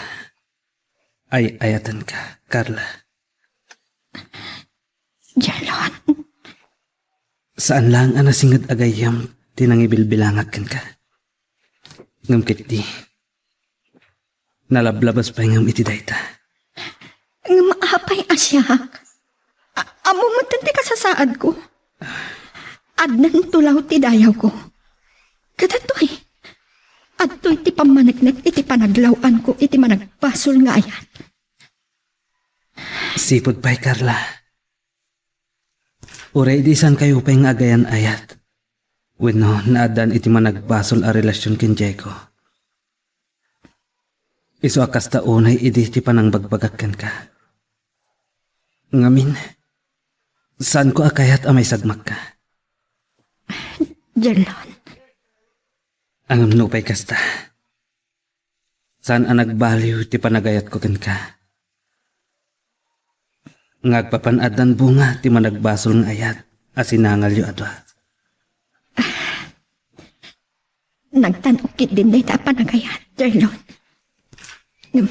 ay-ayatenka, Carla. Jerlon. Saan laeng a nasinged a gayyem ti nangibilbilangak kenka. Ngem ketdi, nalablabas pay ngem iti dayta. Ngem apay a siak? A-, ammom met ti kasasaadko. Addan tulaw ti dayawko. Kadatoy, adtoy ti pammaneknek iti panaglaw-anko iti managbasol nga ayat. Sipud pay, Carla. Uray di saankayo pay nga agayan-ayat wenno naaddan iti managbasol a relasion ken Diego. Isu a kasta unay idi ti panangbagbagak kenka. Ngamin, saanko a kayat a maisagmakka. Jerlon. Ngem nupay kasta, saan a nagbaliw ti panagayatko kenka. Nga agpapan-addan bunga ti managbasol nga ayat a sinangalyo a dua. Nagtan-ok ketdin dayta a panagayat, Jerlon. Ngem,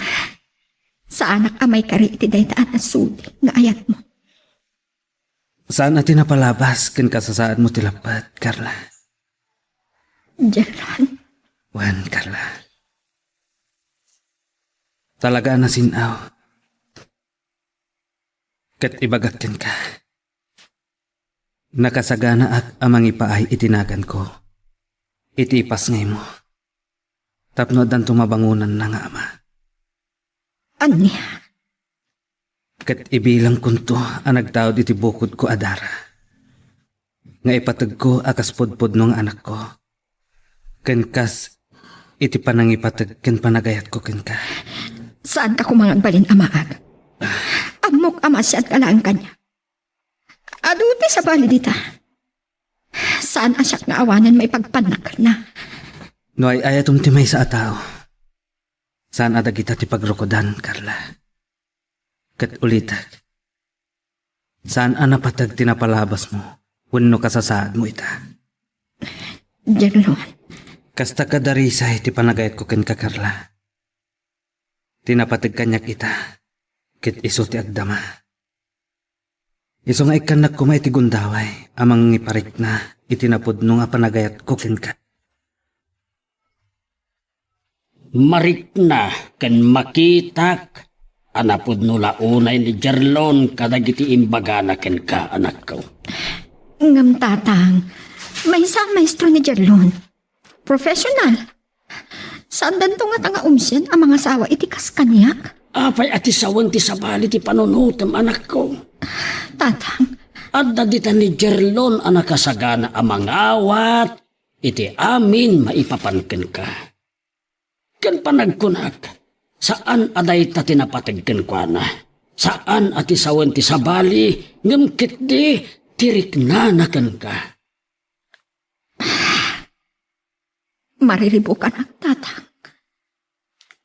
saanak a maikari iti dayta a nasudi nga ayatmo. Saan a ti napalabas ken kasasaadmo ti lappet, Carla. Jerlon. Wen, Carla. Talaga a nasin-aw. Ket ibagak kenka, nakasaganaak a mangipaay iti naganko iti ipasngaymo tapno addanto mabangonanna nga ama. Ania? Ket ibilangkonto a nagtaud iti bukodko a dara nga ipategko a kas pudpudno nga anakko, ken kas iti panangipateg ken panagayatko kenka. Saanka koma nga agbalin, amaak. Ammok a maasianka laeng kaniak. Adu ti sabali dita. Saan a siak nga awanen maipagpannak kenna. No ay-ayatom ti maysa a tao, saan a dagita ti pagrukodan, Carla. Ket ulitek, saan a napateg ti napalabasmo wenno kasasaadmo ita. Jerlon. Kasta kadarisay ti panagayatko kenka, Carla. Ti napateg kaniak ita, ket isu ti agdama. Isu nga ikkannak koma iti gundaway a mangiparikna iti napudno nga panagayatko kenka. Marikna ken makitak a napudno la unay ni Jerlon kadagiti imbagana kenka, anakko. Ngem, Tatang, maysa a maestro ni Jerlon. Professional. Saandanto ngata nga umsien a mangasawa iti kas kaniak? Apay a ti sawen ti sabali ti panunotem, anakko? Tatang. Adda dita ni Jerlon a nakasagana a mangawat iti amin maipapan kenka. Ken panagkunak, saan a dayta ti napateg kenkuana. Saan a ti sawen ti sabali, ngem ketdi ti riknana kenka. Mariribukanak, Tatang.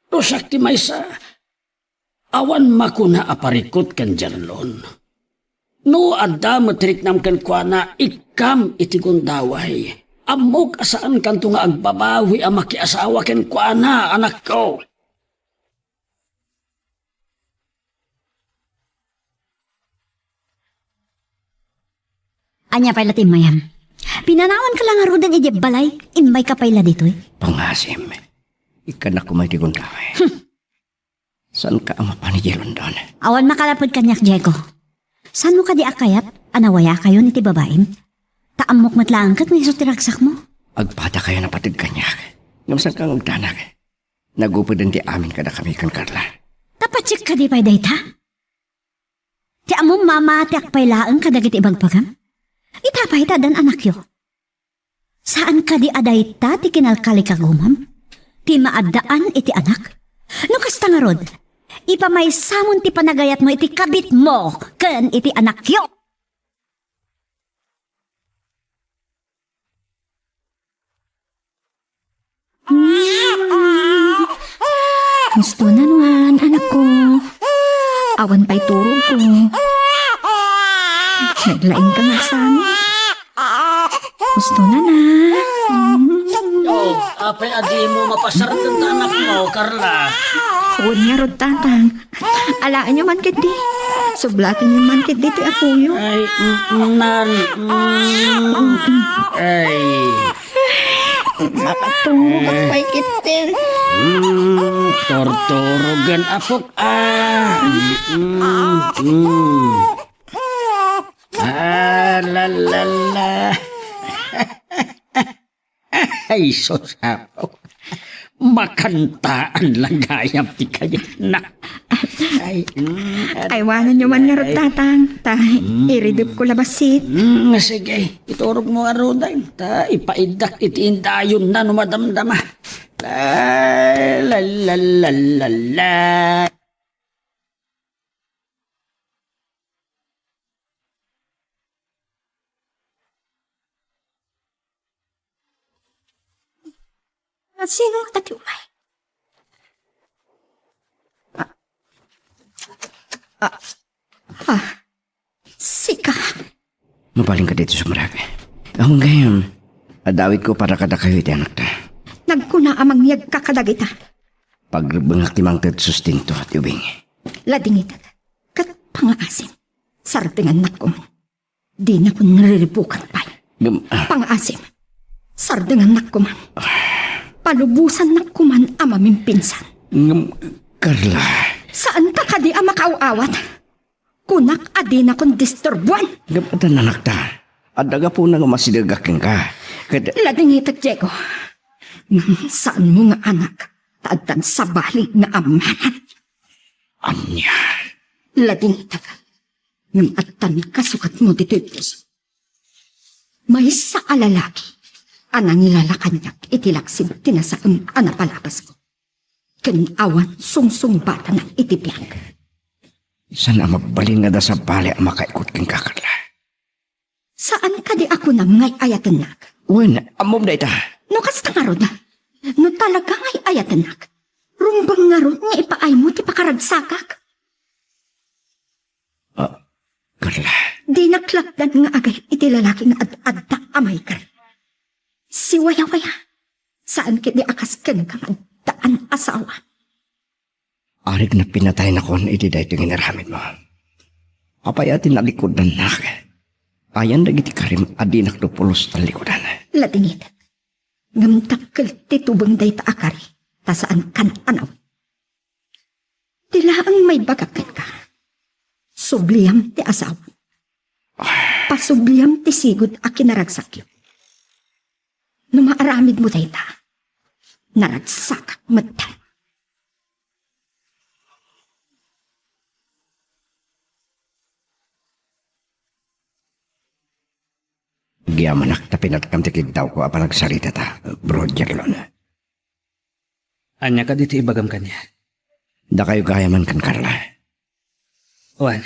No siak ti maysa, awan makuna a parikut ken Jerlon. No adda met riknam kenkuana, ikkam iti gundaway. Ammok a saankanto nga agbabawi a makiasawa kenkuana, anakko. Ania pay la ti immayam? Pinanawanka la ngaruden idiay balay, immayka pay la ditoy? Pangasim, ikkanak koma iti gundaway. Hmm. Saanka a mapan idiay London? Awan makalapud kaniak, Diego. Saanmo kadi a kayat a nawayakayon iti babaim? Ta ammok met laeng ket nga isu ti ragsakmo. Agpadakayon a pateg kaniak. Ngem saanka nga agdanag? Nagupeden ti amin kadakami ken Carla. Ta patsek kadi pay dayta? Ti ammom, mamatiak pay laeng kadagiti ibagbagam? Ita pay ta addan anakyo. Saan kadi a dayta ti kinalkalikagumam? Ti maaddaan iti anak? No kasta ngarud, ipamaysamon ti panagayatmo iti kabitmo ken iti anakyo. Gusto na nuan, anakko. Awan pay turogko. Naglaing ka nga saan. Gusto na na. Mm. Oh, apay a dimo mapasarden ta anakmo, Carla? Wen ngarud, Tatang. Alaenyo man ketdi. Sublatenyo man ketdi ti apoyo. Ay, mm, nan, mm. Ay. Makaturog pay ketdi. Mm, turturogen, apok, ah. Mm, mm. Ah, la, la, la. Ay, sus, apo. Makantaan la gayam ti kayatna. Ay, mm, ay, aywananyo man ngarud, ay, Tatang. Ta, mm, iridepko la bassit. Mm, sige, iturogmo ngaruden. Ta, ipaiddak iti indayonna no madamdama. La, la, la, la, la, la. Sino ta ti umay? Ah. Ah. Ah. Sika. Mabalinka ditoy sumrek. Awan gayam, adawitko para kadakayo iti anakta. Nagkuna a mangyegka kadagita. Pagrebbengak ti mangted sustento ti ubing. Ladingitek, ket pangaasim. Sardengannak koma. Dinakon nariribukan pay. Ngem, ah. Pangaasim. Sardengannak koma. Palubosannak koman a mamimpinsan. Ngem, Carla. Saanka kadi a makaaw-awat? Kunak a dinakon disturbuan. Ngem, adda anakta. Adda gapuna nga masidegak kenka. Ket ladingitek, Diego. Ngem saanmo nga anak, ta addan sabali nga ammanan. Ania? Ladingitek. Ngem addan kasukatmo ditoy puso. Maysa a lalaki a nangilala kaniak iti laksid ti nasaem a napalabasko. Ken awan sungsungbatana iti biag. Saan a mabalin nga adda sabali a makaikut kenka, Carla? Saan kadi a kunam nga ay-ayatennak? Wen, ammom dayta. No kasta ngarud, no talaga nga ay-ayatennak, rumbeng ngarud nga ipaaymo ti pakaragsakak. Ah, Carla. Dinak lapdan nga agayat iti lalaki nga ad-adda a maikari. Siwayawaya. Saan ketdi a kas kenka nga addaan asawa. Arik na pinataynakon iti daytoy nga inaramidmo. Apay a ti nalikudannak? Ayan dagiti karim a dinak do pulos a likudan. Ladingit. Ngem dakkel ti tubeng dayta a kari, ta saankan a nawen. Ti laeng maibagak kenka, subliam ti asawam. Pasubliam ti sigud a kinaragsakyo. No maaramidmo dayta, naragsakak metten. Agyamanak ta pinatkam ti kiddawko a panagsaritata, Bro Jerlon. Ania kadi ti ibagam kaniak? Dakayo gayamen ken Carla. Wen,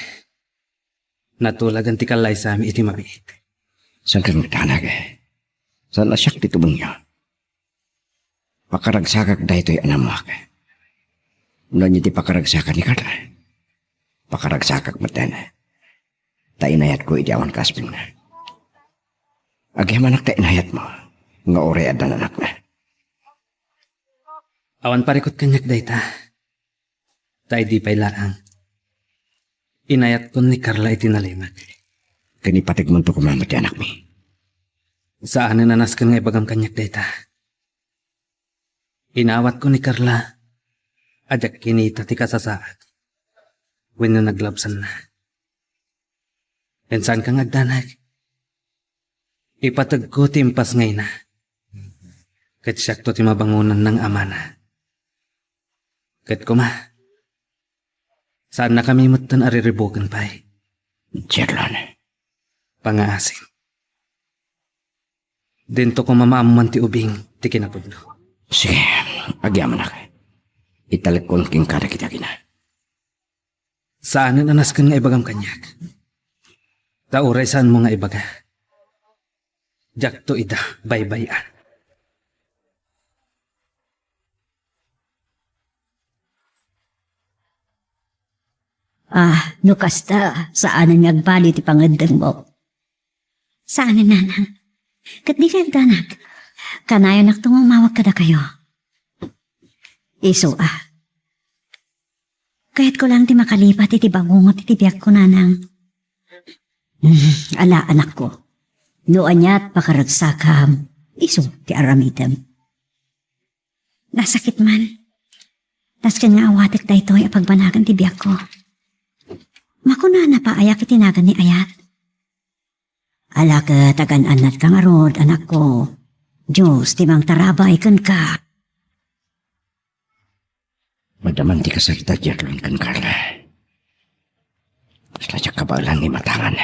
natulagan ti kallaysami iti mabiit. Saan ka nagdanag? Saan a siak ti tubengyo? Pakaragsakak daytoy a nammuak. No ania ti pakaragsakan ni Carla, pakaragsakak metten. Ta inayatko iti awan kaasbengna. Agyamanak ta inayatmo nga uray addan anakna. Awan parikut kaniak dayta. Ta idi pay laeng, inayatkon ni Carla iti nalimed. Ken ipategmonto koma met ti anakmi. Saanen a nasken nga ibagam kaniak dayta. Inawatko ni Carla a diak kinita ti kasasaad wenno naglabsanna. Ken saanka nga agdanag. Ipategko ti impasngayna. Ket siakto ti mabangonanna nga amana. Ket koma, saannakami metten a riribuken pay. Jerlon. Pangaasim. Dinto koma maammoan ti ubing ti kinapudno. Sige, agyamanak. Italekkon kenka dagiti agina. Saanen a nasken nga ibagam kaniak. Ta uray saanmo nga ibaga, diakto ida baybay-an. Ah, no kasta, saanen nga agbali ti pangeddengmo. Saanen, nanang. Ket dika agdanag. Kanayonakto nga umawag kadakayo. Isu a. Kayatko laeng ti makalipat iti bangungot iti biagko, nanang. Hmm, ala, anakko. No aniat pakaragsakam, isu ti aramidem. Nasakit man. Nasken nga awatek daytoy a pagbanagan ti biagko. Makunana pa aya iti nagan ni ayat? Ala ket agan-annatka ngarud, anakko. Dios ti mangtarabay kenka. Madama ti kasarita, Jerlon ken Carla. Kasla diak kabaelan nga imatangan.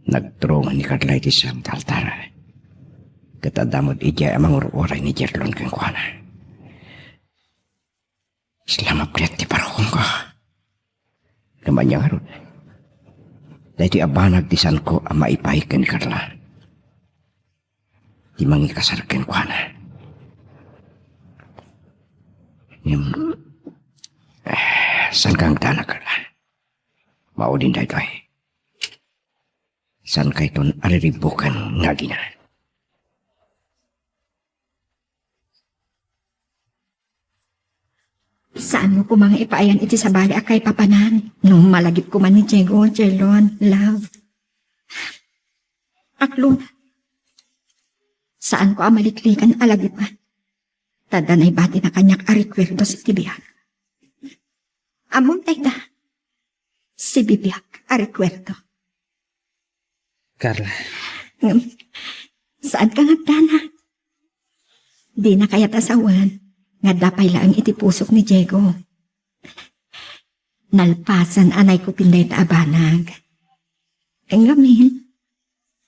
Nagturongan ni Carla iti Santa Altar. Ket adda met idiay a mangur-uray ni Jerlon kenkuana. Isla mabriat ti parokongko. Ngem ania ngarud? Daytoy a banag ti saanko a maipaay ken ni Carla. Ti mangikasar kenkuana. Ngem, eh, saanka nga agdanag, Carla? Maudin daytoy. Saankayton a riribuken nga agina. Saanmo koma nga ipaayan iti sabali a kaipapanan no malagipko man ni Diego, Jerlon, love. Aklona, saanko a maliklikan a lagipan. Ta adda naibatina kaniak a rekuerdos iti biag. Ammom dayta, sibibiag a rekuerdo. Carla. Ngem, saanka nga agdanag. Dina kayat a sawen nga adda pay laeng iti pusok ni Diego. Nalpasen a naikupin dayta a banag. Ngamin,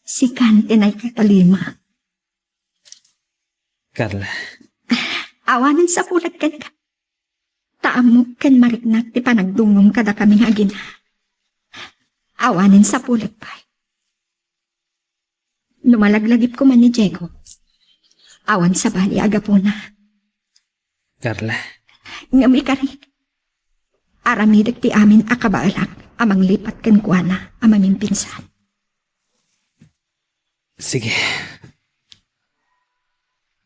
sikan ti naikatalima. Carla. Awanen sapulat kenka. Ta ammok ken mariknak ti panagdungngom kadakami nga agina. Awanen sapulat pay. No malaglagipko man ni Diego, awan sabali a gapuna. Carla. Ngem ikarik, aramidek ti amin a kabaelak a manglipat kenkuana a mamimpinsan. Sige.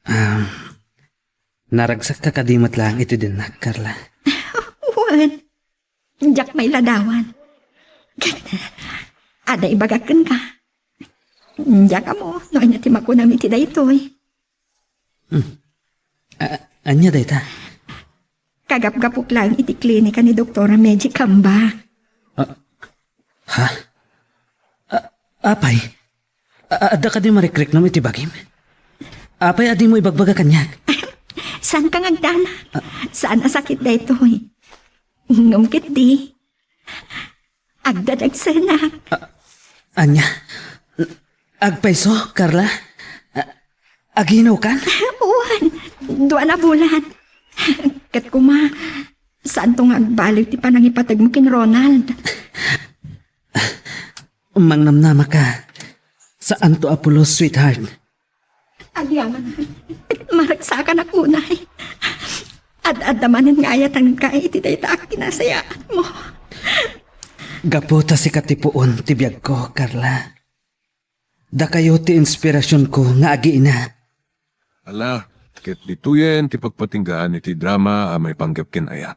Um, naragsakka kadi met laeng iti dinnak, Carla? Wen, diak mailadawan. Ket, adda ibagak kenka. Diak ammo no ania ti makunam iti daytoy. Hmm. A-, ania dayta? Kagapgapok laeng iti klinika ni Doktora Meji Kamba. Ah, ha? A-, apay? A-, adda kadi marikriknam iti bagim? Apay a dimo ibagbaga kaniak? Saanka nga agdanag. Saan a sakit daytoy. Ngem ketdi, agdadagsenak. A-, ania? Agpayso, Carla? A-, aginukan? Wen, dua a bulan. Ket koma, Saanto nga agbaliw ti panangipategmo ken Ronald. Mangnamnamaka. Saanto a pulos, sweetheart. Agyaman, maragsakan a kunay. Ad-adda manen nga ayatangka iti dayta a kinasayaatmo. Gapu ta sika ti puon ti biagko, Carla. Dakayo ti inspirasionko nga agiina. Ala, ket ditoyen ti pagpatinggaan iti drama a maipanggep ken ayat.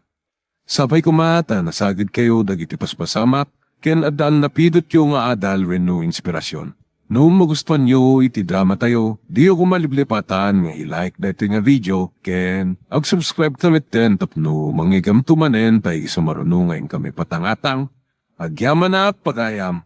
Sapay koma ta nasagidkayo dagiti paspasamak ken addan napidotyo nga adal wenno inspirasion. No magustuanyo iti dramatayo, diyo koma liplipatan nga i-like daytoy nga video ken ag-subscribe ka metten tapno mangigamto manen ta isu maruno nga inkami patangatang. Agyamanak, pagayam.